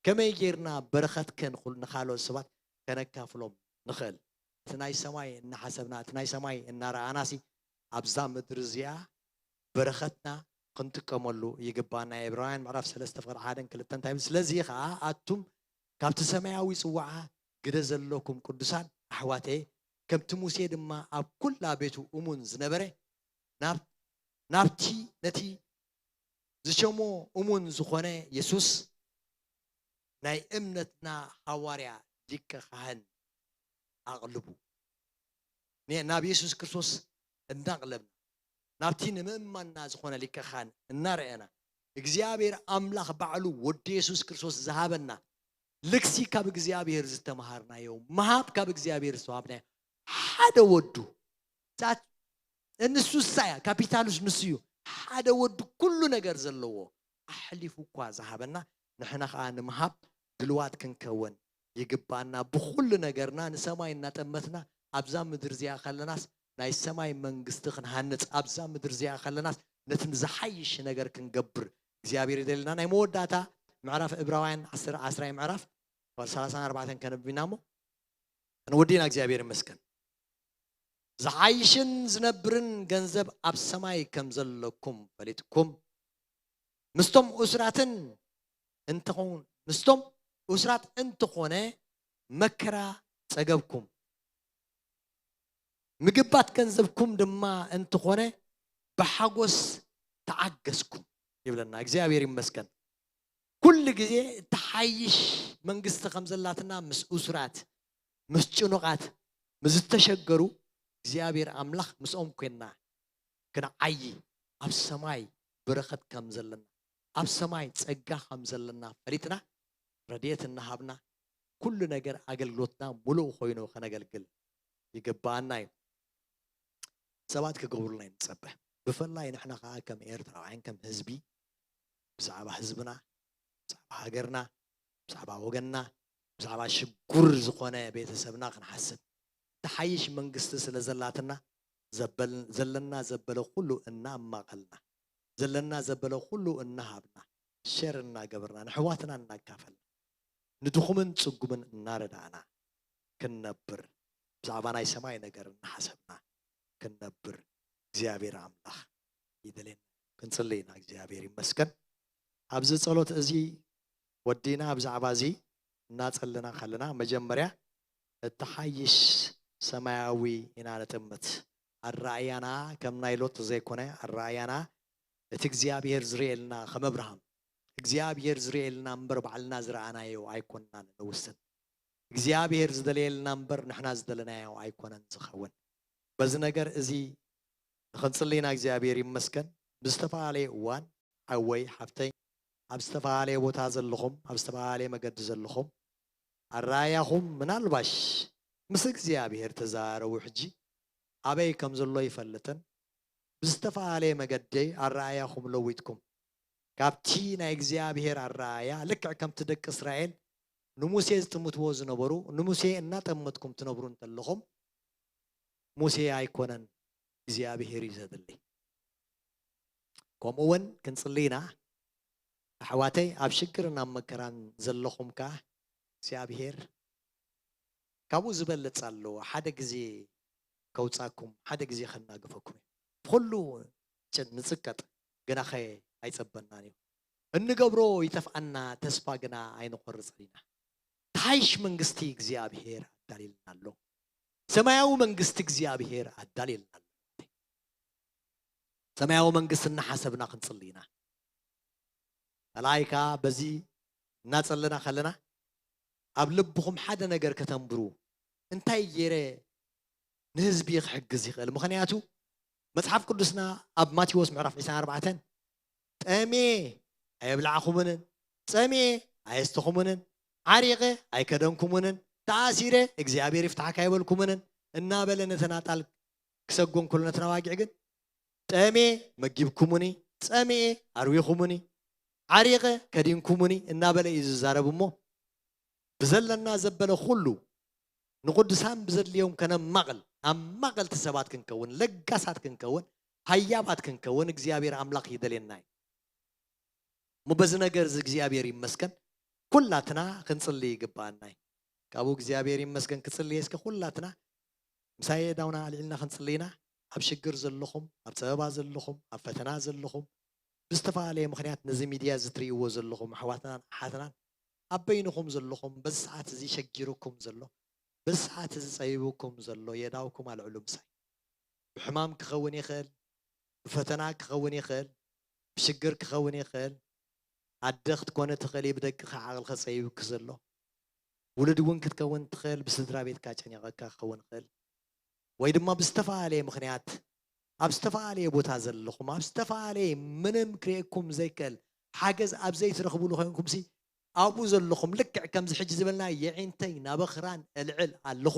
ከመይ ጌርና በረኸት ከንኹል ንኻልኦት ሰባት ከነካፍሎም ንኽእል? እቲ ናይ ሰማይ እናሓሰብና፣ እቲ ናይ ሰማይ እናረኣናሲ፣ ኣብዛ ምድሪ እዚኣ በረኸትና ክንጥቀመሉ ይግባና። ዕብራውያን ምዕራፍ ሰለስተ ፍቕዲ ሓደን ክልተን እንታይ ይብል? ስለዚ ኸኣ ኣቱም ካብቲ ሰማያዊ ጽዋዓ ግደ ዘለኩም ቅዱሳን ኣሕዋተየ፣ ከምቲ ሙሴ ድማ ኣብ ኩላ ቤቱ እሙን ዝነበረ፣ ናብ-፣ ናብቲ ነቲ ዝሸሞ እሙን ዝኾነ የሱስ ናይ እምነትና ሃዋርያ ሊቀ ካህን ኣቕልቡ። ነ-፣ ናብ የሱስ ክርስቶስ እናቕለብና፣ ናብቲ ንምእማንና ዝኾነ ሊቀ ካህን እናረኣና፣ እግዚኣብሔር ኣምላኽ ባዕሉ ወዲ የሱስ ክርስቶስ ዝሃበና ልግሲ ካብ እግዚኣብሔር ዝተምሃርናዮ፣ ምሃብ ካብ እግዚኣብሔር ዝተዋሃብናዮ፣ ሓደ ወዱ፣ ዛት-፣ ንሱ እሳ እያ፣ ካፒታሉስ ንሱ እዩ። ሓደ ወዱ ኩሉ ነገር ዘለዎ ኣሕሊፉ እኳ ዝሃበና፣ ንሕና ኸዓ ንምሃብ ድልዋት ክንከውን ይግባና። ብኹሉ ነገርና ንሰማይ እናጠመትና ኣብዛ ምድሪ እዚኣ ከለናስ ናይ ሰማይ መንግስቲ ክንሃንጽ፣ ኣብዛ ምድሪ እዚኣ ከለናስ ነቲ ዝሓይሽ ነገር ክንገብር እግዚኣብሔር ይደልና። ናይ መወዳእታ ምዕራፍ ዕብራውያን ዓሰርተ፣ ዓስራይ ምዕራፍ፣ ሰላሳን ኣርባዕተን ከነብብ ኢና እሞ፣ ክንወዲ ኢና። እግዚኣብሔር ይመስገን። ዝሓይሽን ዝነብርን ገንዘብ ኣብ ሰማይ ከም ዘለኩም ፈሊጥኩም፣ ምስቶም እሱራትን እንተኾን-፣ ምስቶም እሱራት እንተኾነ መከራ ጸገብኩም፣ ምግባት ገንዘብኩም ድማ እንተኾነ ብሓጎስ ተዓገስኩም ይብለና። እግዚኣብሔር ይመስገን። ኩሉ ግዜ እትሓይሽ መንግስቲ ከም ዘላትና ምስ እሱራት፣ ምስ ጭኑቓት፣ ምስ ዝተሸገሩ እግዚኣብሔር ኣምላኽ ምስኦም ኮይንና ክንዓዪ፣ ኣብ ሰማይ በረኸት ከም ዘለና፣ ኣብ ሰማይ ጸጋ ከም ዘለና ፈሊጥና ረድኤት እናሃብና ኩሉ ነገር ኣገልግሎትና ሙሉእ ኮይኑ ከነገልግል ይግባኣና እዩ። ሰባት ክገብሩልና እዩ ንጸበ። ብፍላይ ንሕና ከኣ ከም ኤርትራውያን ከም ህዝቢ ብዛዕባ ህዝብና፣ ብዛዕባ ሃገርና፣ ብዛዕባ ወገንና፣ ብዛዕባ ሽጉር ዝኾነ ቤተሰብና ክንሓስብ። ትሓይሽ መንግስቲ ስለ ዘላትና ዘበል-፣ ዘለና ዘበለ ኩሉ እናማቐልና፣ ዘለና ዘበለ ኩሉ እናሃብና፣ ሸር እናገበርና፣ ንሕዋትና እናካፈልና፣ ንድኹምን ጽጉምን እናረዳእና ክንነብር፣ ብዛዕባ ናይ ሰማይ ነገር እናሓሰብና ክንነብር እግዚኣብሔር ኣምላኽ ይደልየና። ክንጽሊ ኢና። እግዚኣብሔር ይመስገን። ኣብዚ ጸሎት እዚ ወዲና ብዛዕባ እዚ እናጸለና ከለና መጀመርያ እትሓይሽ ሰማያዊ ኢና ንጥምት። ኣረኣእያና ከም ናይ ሎጥ ዘይኮነ ኣረኣእያና እቲ እግዚኣብሔር ዝርእየልና ከም ኣብርሃም እግዚኣብሔር ዝርእየልና እምበር ባዕልና ዝረኣናዮ ኣይኮንናን ንውስን። እግዚኣብሔር ዝደለየልና እምበር ንሕና ዝደለናዮ ኣይኮነን ዝኸውን። በዚ ነገር እዚ ንኽንጽሊ ኢና። እግዚኣብሔር ይመስገን። ብዝተፈላለየ እዋን ሓወይ ሓፍተይ ኣብ ዝተፈላለየ ቦታ ዘለኹም ኣብ ዝተፈላለየ መገዲ ዘለኹም ኣረኣያኹም ምናልባሽ ምስ እግዚኣብሔር ተዘራረቡ። ሕጂ ኣበይ ከም ዘሎ ይፈልጥን ብዝተፈላለየ መገዲ ኣረኣያኹም ለዊጥኩም ካብቲ ናይ እግዚኣብሔር ኣረኣያ ልክዕ ከምቲ ደቂ እስራኤል ንሙሴ ዝጥምትዎ ዝነበሩ ንሙሴ እናጠመትኩም ትነብሩ እንተለኹም ሙሴ ኣይኮነን እግዚኣብሔር እዩ ዘድሊ። ከምኡ እውን ክንጽሊ ኢና። ኣሕዋተይ ኣብ ሽግርን ኣብ መከራን ዘለኹም ከኣ እግዚኣብሔር ካብኡ ዝበልጽ ኣለዎ። ሓደ ግዜ ከውጻኩም ሓደ ግዜ ከናግፈኩም እዩ። ብኹሉ ጭ-፣ ንጽቀጥ ግናኸ ኣይጸበናን እዩ። እንገብሮ ይጠፍኣና ተስፋ ግና ኣይንቆርጽን ኢና። ተሓይሽ መንግስቲ እግዚኣብሔር ኣዳልየልና ኣሎ። ሰማያዊ መንግስቲ እግዚኣብሔር ኣዳልየልና ኣሎ። ሰማያዊ መንግስቲ እናሓሰብና ክንጽሊ ኢና። ካልኣይ ከኣ በዚ እናጸለና ከለና ኣብ ልብኹም ሓደ ነገር ከተንብሩ እንታይ ገይረ ንህዝቢ ክሕግዝ ይኽእል? ምኽንያቱ መጽሓፍ ቅዱስና ኣብ ማቴዎስ ምዕራፍ ዕስራን ኣርባዕተን ጠሜ ኣየብላዕኹምንን ጸሜ ኣየስተኹምንን ዓሪቐ ኣይከደንኩምንን ተኣሲረ እግዚኣብሔር ይፍታሕካ ኣይበልኩምንን እናበለ ነተን ኣጣል ክሰጎም ከሎ ነተን ኣባጊዕ ግን ጠሜ መጊብኩምኒ ጸሜ ኣርዊኹምኒ ዓሪቐ ከዲንኩምኒ እናበለ እዩ ዝዛረብ እሞ ብዘለና ዘበለ ኩሉ ንቕዱሳን ብዘድልዮም ከነማቕል ኣማቐልቲ ሰባት ክንከውን ለጋሳት ክንከውን ሃያባት ክንከውን እግዚኣብሔር ኣምላኽ ይደልየና እዩ። እሞ በዚ ነገር እዚ እግዚኣብሔር ይመስገን ኩላትና ክንጽሊ ይግባኣና እዩ። ካብኡ እግዚኣብሔር ይመስገን ክጽልየ እስከ ኩላትና ምሳይ ዳውና ኣልዒልና ክንጽሊ ኢና። ኣብ ሽግር ዘለኹም ኣብ ጸበባ ዘለኹም ኣብ ፈተና ዘለኹም ብዝተፈላለየ ምኽንያት ነዚ ሚድያ እዚ ትርእይዎ ዘለኹም ኣሕዋትናን ኣሓትናን ኣብ በይንኹም ዘለኹም በዚ ሰዓት እዚ ሸጊሩኩም ዘሎ በዚ ሰዓት እዚ ጸቢቡኩም ዘሎ የእዳውኩም ኣልዕሉ ምሳይ። ብሕማም ክኸውን ይኽእል፣ ብፈተና ክኸውን ይኽእል፣ ብሽግር ክኸውን ይኽእል። ኣደ ክትኮነ ትኽእል እዩ ብደቅኻ ዓቕልካ ጸቢቡኪ ዘሎ። ውሉድ እውን ክትከውን ትኽእል ብስድራ ቤትካ ጨኒቐካ ክኸውን ይኽእል። ወይ ድማ ብዝተፈላለየ ምኽንያት ኣብ ዝተፈላለየ ቦታ ዘለኹም ኣብ ዝተፈላለየ ምንም ክርእየኩም ዘይክእል ሓገዝ ኣብ ዘይትረኽብሉ ኮይንኩምሲ ኣብኡ ዘለኹም ልክዕ ከምዚ ሕጂ ዝበልና የዒንተይ ናብ ኣኽራን እልዕል ኣለኹ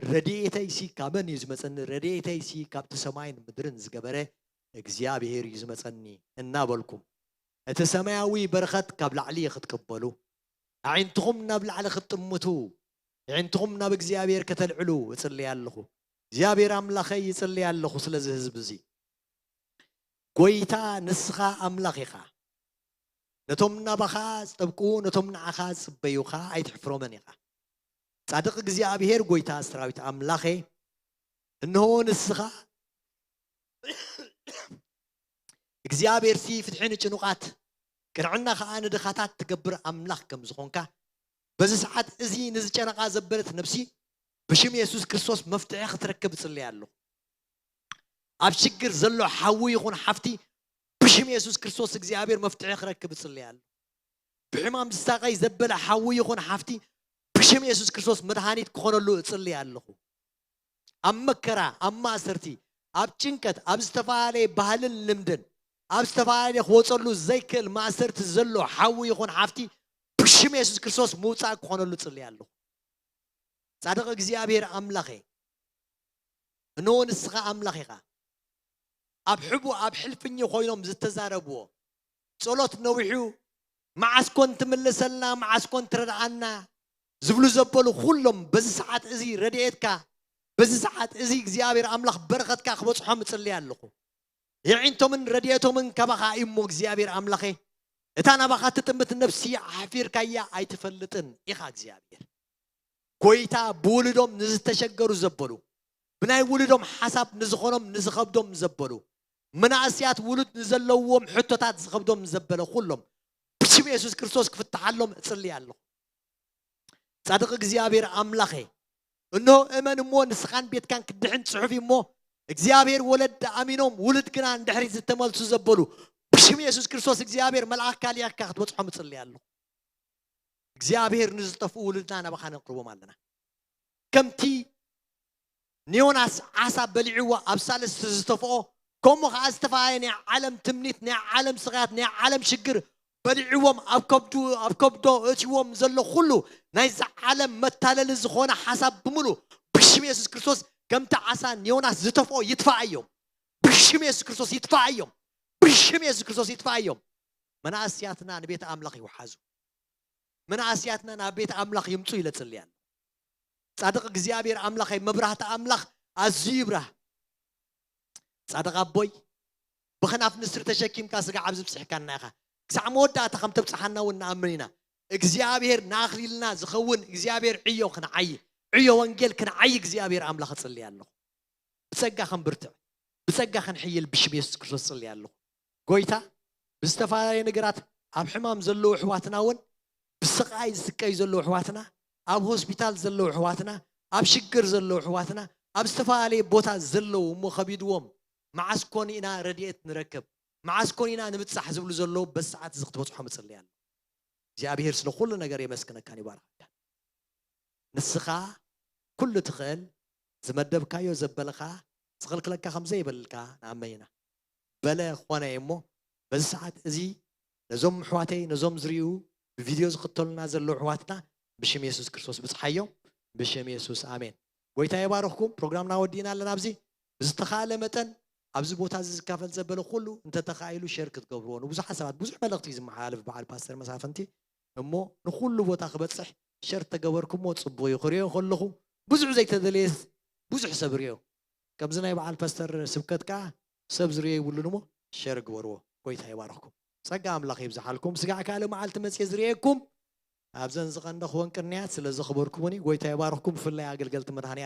ረድኤተይሲ ካበን እዩ ዝመፀኒ ረድኤተይሲ ካብቲ ሰማይን ምድርን ዝገበረ እግዚኣብሔር እዩ ዝመፀኒ እናበልኩም እቲ ሰማያዊ በረኸት ካብ ላዕሊ ክትቅበሉ ኣዒንትኹም ናብ ላዕሊ ክትጥምቱ ኣዒንትኹም ናብ እግዚኣብሔር ከተልዕሉ እጽልይ ኣለኹ። እግዚኣብሔር ኣምላኸይ ይጽልይ ኣለኹ ስለዚ ህዝቢ እዚ። ጎይታ ንስኻ ኣምላኽ ኢኻ። ነቶም ናባኻ ዝጠብቁ ነቶም ንዓኻ ዝጽበዩኻ ኣይትሕፍሮምን ኢኻ። ጻድቕ እግዚኣብሔር ጎይታ ሰራዊት ኣምላኸይ እንሆ ንስኻ እግዚኣብሔር ሲ ፍትሒ ንጭኑቓት ቅንዕና ኸኣ ንድኻታት ትገብር ኣምላኽ ከም ዝኾንካ በዚ ሰዓት እዚ ንዝጨነቓ ዘበለት ነብሲ ብሽም የሱስ ክርስቶስ መፍትሒ ክትረክብ እጽልይ ኣለኹ። ኣብ ሽግር ዘሎ ሓዊ ይኹን ሓፍቲ ብሽም የሱስ ክርስቶስ እግዚኣብሔር መፍትሒ ክረክብ እጽልይ ኣለኹ። ብሕማም ዝሳቐይ ዘበለ ሓዊ ይኹን ሓፍቲ ብሽም የሱስ ክርስቶስ መድሃኒት ክኾነሉ እጽልይ ኣለኹ። ኣብ መከራ፣ ኣብ ማእሰርቲ፣ ኣብ ጭንቀት፣ ኣብ ዝተፈላለየ ባህልን ልምድን፣ ኣብ ዝተፈላለየ ክወጸሉ ዘይክእል ማእሰርቲ ዘሎ ሓዊ ይኹን ሓፍቲ ብሽም የሱስ ክርስቶስ ምውጻእ ክኾነሉ እጽልይ ኣለኹ። ጻድቕ እግዚኣብሔር ኣምላኸ፣ እንሆ ንስኻ ኣምላኽ ኢኻ። ኣብ ሕቡእ ኣብ ሕልፍኝ ኮይኖም ዝተዛረብዎ፣ ጸሎት ነዊሑ፣ መዓስ ኮን ትምልሰልና፣ መዓስ ኮን ትረድኣና ዝብሉ ዘበሉ ኩሎም በዚ ሰዓት እዚ ረድኤትካ፣ በዚ ሰዓት እዚ እግዚኣብሔር ኣምላኽ በረኸትካ ክበጽሖም እጽልይ ኣለኹ። የዒንቶምን ረድኤቶምን ካባኻ እዩ እሞ እግዚኣብሔር ኣምላኸ፣ እታ ናባኻ ትጥምት ነፍሲ ሓፊርካያ ኣይትፈልጥን ኢኻ እግዚኣብሔር። ጎይታ ብውሉዶም ንዝተሸገሩ ዘበሉ፣ ብናይ ውሉዶም ሓሳብ ንዝኾኖም ንዝኸብዶም ዘበሉ፣ መናእስያት ውሉድ ንዘለውዎም ሕቶታት ዝኸብዶም ዘበለ ኩሎም ብሽም የሱስ ክርስቶስ ክፍትሓሎም እጽልይ ኣለኹ። ጻድቕ እግዚኣብሔር ኣምላኸ፣ እንሆ እመን እሞ ንስኻን ቤትካን ክድሕን ጽሑፍ እዩ እሞ፣ እግዚኣብሔር ወለድ ኣሚኖም ውሉድ ግና ንድሕሪት ዝተመልሱ ዘበሉ ብሽም የሱስ ክርስቶስ እግዚኣብሔር መልኣኽካ ልኢኽካ ክትበጽሖም እጽልይ ኣለኹ። እግዚኣብሔር ንዝጠፍኡ ውሉድና ናባኻ ነቕርቦም ኣለና። ከምቲ ንዮናስ ዓሳ በሊዕዎ ኣብ ሳልስቲ ዝተፍኦ፣ ከምኡ ኸዓ ዝተፈላለየ ናይ ዓለም ትምኒት፣ ናይ ዓለም ስቓያት፣ ናይ ዓለም ሽግር በሊዕዎም ኣብ ከብዱ ኣብ ከብዶ እትዎም ዘሎ ኩሉ ናይዛ ዓለም መታለሊ ዝኾነ ሓሳብ ብምሉ ብሽም የሱስ ክርስቶስ ከምቲ ዓሳ ንዮናስ ዝተፍኦ ይጥፋኣዮም። ብሽም የሱስ ክርስቶስ ይጥፋኣዮም። ብሽም የሱስ ክርስቶስ ይጥፋኣዮም። መናእስያትና ንቤት ኣምላኽ ይውሓዙ። መናእስያትና ናብ ቤት ኣምላኽ ይምፁ ኢለ ጽልያለሁ። ጻድቕ እግዚኣብሔር ኣምላኸይ፣ መብራህቲ ኣምላኽ ኣዝዩ ይብራህ። ጻድቕ ኣቦይ፣ ብኽናፍ ንስሪ ተሸኪምካ ስጋዕ ኣብዚ ብጽሕካና ኢኻ። ክሳዕ መወዳእታ ከም ተብጽሓና እውን ንኣምን ኢና። እግዚኣብሔር ንኣኽሊልና ዝኸውን እግዚኣብሔር ዕዮ ክንዓዪ፣ ዕዮ ወንጌል ክንዓዪ እግዚኣብሔር ኣምላኽ እጽልይ ኣለኹ። ብጸጋ ክንብርትዕ፣ ብጸጋ ክንሕይል ብሽም የሱስ ክርስቶስ እጽልይ ኣለኹ። ጎይታ፣ ብዝተፈላለየ ነገራት ኣብ ሕማም ዘለዉ ኣሕዋትና እውን፣ ብስቓይ ዝስቀዩ ዘለዉ ኣሕዋትና፣ ኣብ ሆስፒታል ዘለዉ ኣሕዋትና፣ ኣብ ሽግር ዘለዉ ኣሕዋትና፣ ኣብ ዝተፈላለየ ቦታ ዘለዉ እሞ ከቢድዎም፣ መዓስ ኮን ኢና ረድኤት ንረክብ፣ መዓስ ኮን ኢና ንብጻሕ ዝብሉ ዘለዉ በዚ ሰዓት እዚ ክትበጽሖም እጽሊ ኣለኹ። እግዚኣብሔር ስለ ኩሉ ነገር የመስግነካን ይባርኸካን። ንስኻ ኩሉ ትኽእል፣ ዝመደብካዮ ዘበልኻ ዝኽልክለካ ከም ዘይብልካ ንኣምን ኢና። በለ ኾነ እሞ በዚ ሰዓት እዚ ነዞም ኣሕዋተይ፣ ነዞም ዝርእዩ ብቪድዮ ዝኽተሉና ዘለዉ ኣሕዋትና ብሽም የሱስ ክርስቶስ ብጽሓዮም። ብሽም የሱስ ኣሜን። ጎይታ ይባርኽኩም። ፕሮግራምና ወዲእና ኣለና። ኣብዚ ብዝተኻእለ መጠን ኣብዚ ቦታ እዚ ዝካፈል ዘበለ ኩሉ እንተተኻኢሉ ሸር ክትገብርዎ። ንብዙሓት ሰባት ብዙሕ መልእኽቲ እዩ ዝመሓላለፍ በዓል ፓስተር መሳፍንቲ እሞ ንኹሉ ቦታ ክበጽሕ ሸር ተገበርኩሞ ጽቡቕ እዩ። ክርእዮ ከለኹ ብዙሕ ዘይተደለየ ብዙሕ ሰብ ርእዮ። ከምዚ ናይ በዓል ፓስተር ስብከት ከኣ ሰብ ዝርእዮ ይብሉን እሞ ሸር ግበርዎ። ጎይታ ይባርኽኩም። ጸጋ ኣምላኽ ይብዝሓልኩም። ስጋዕ ካልእ መዓልቲ መጽየ ዝርእየኩም ኣብዘን ዝቐንደኽወን ቅንያት ስለ ዘኽበርኩምኒ ጎይታ ይባርኽኩም። ብፍላይ ኣገልገልቲ መድሃኒ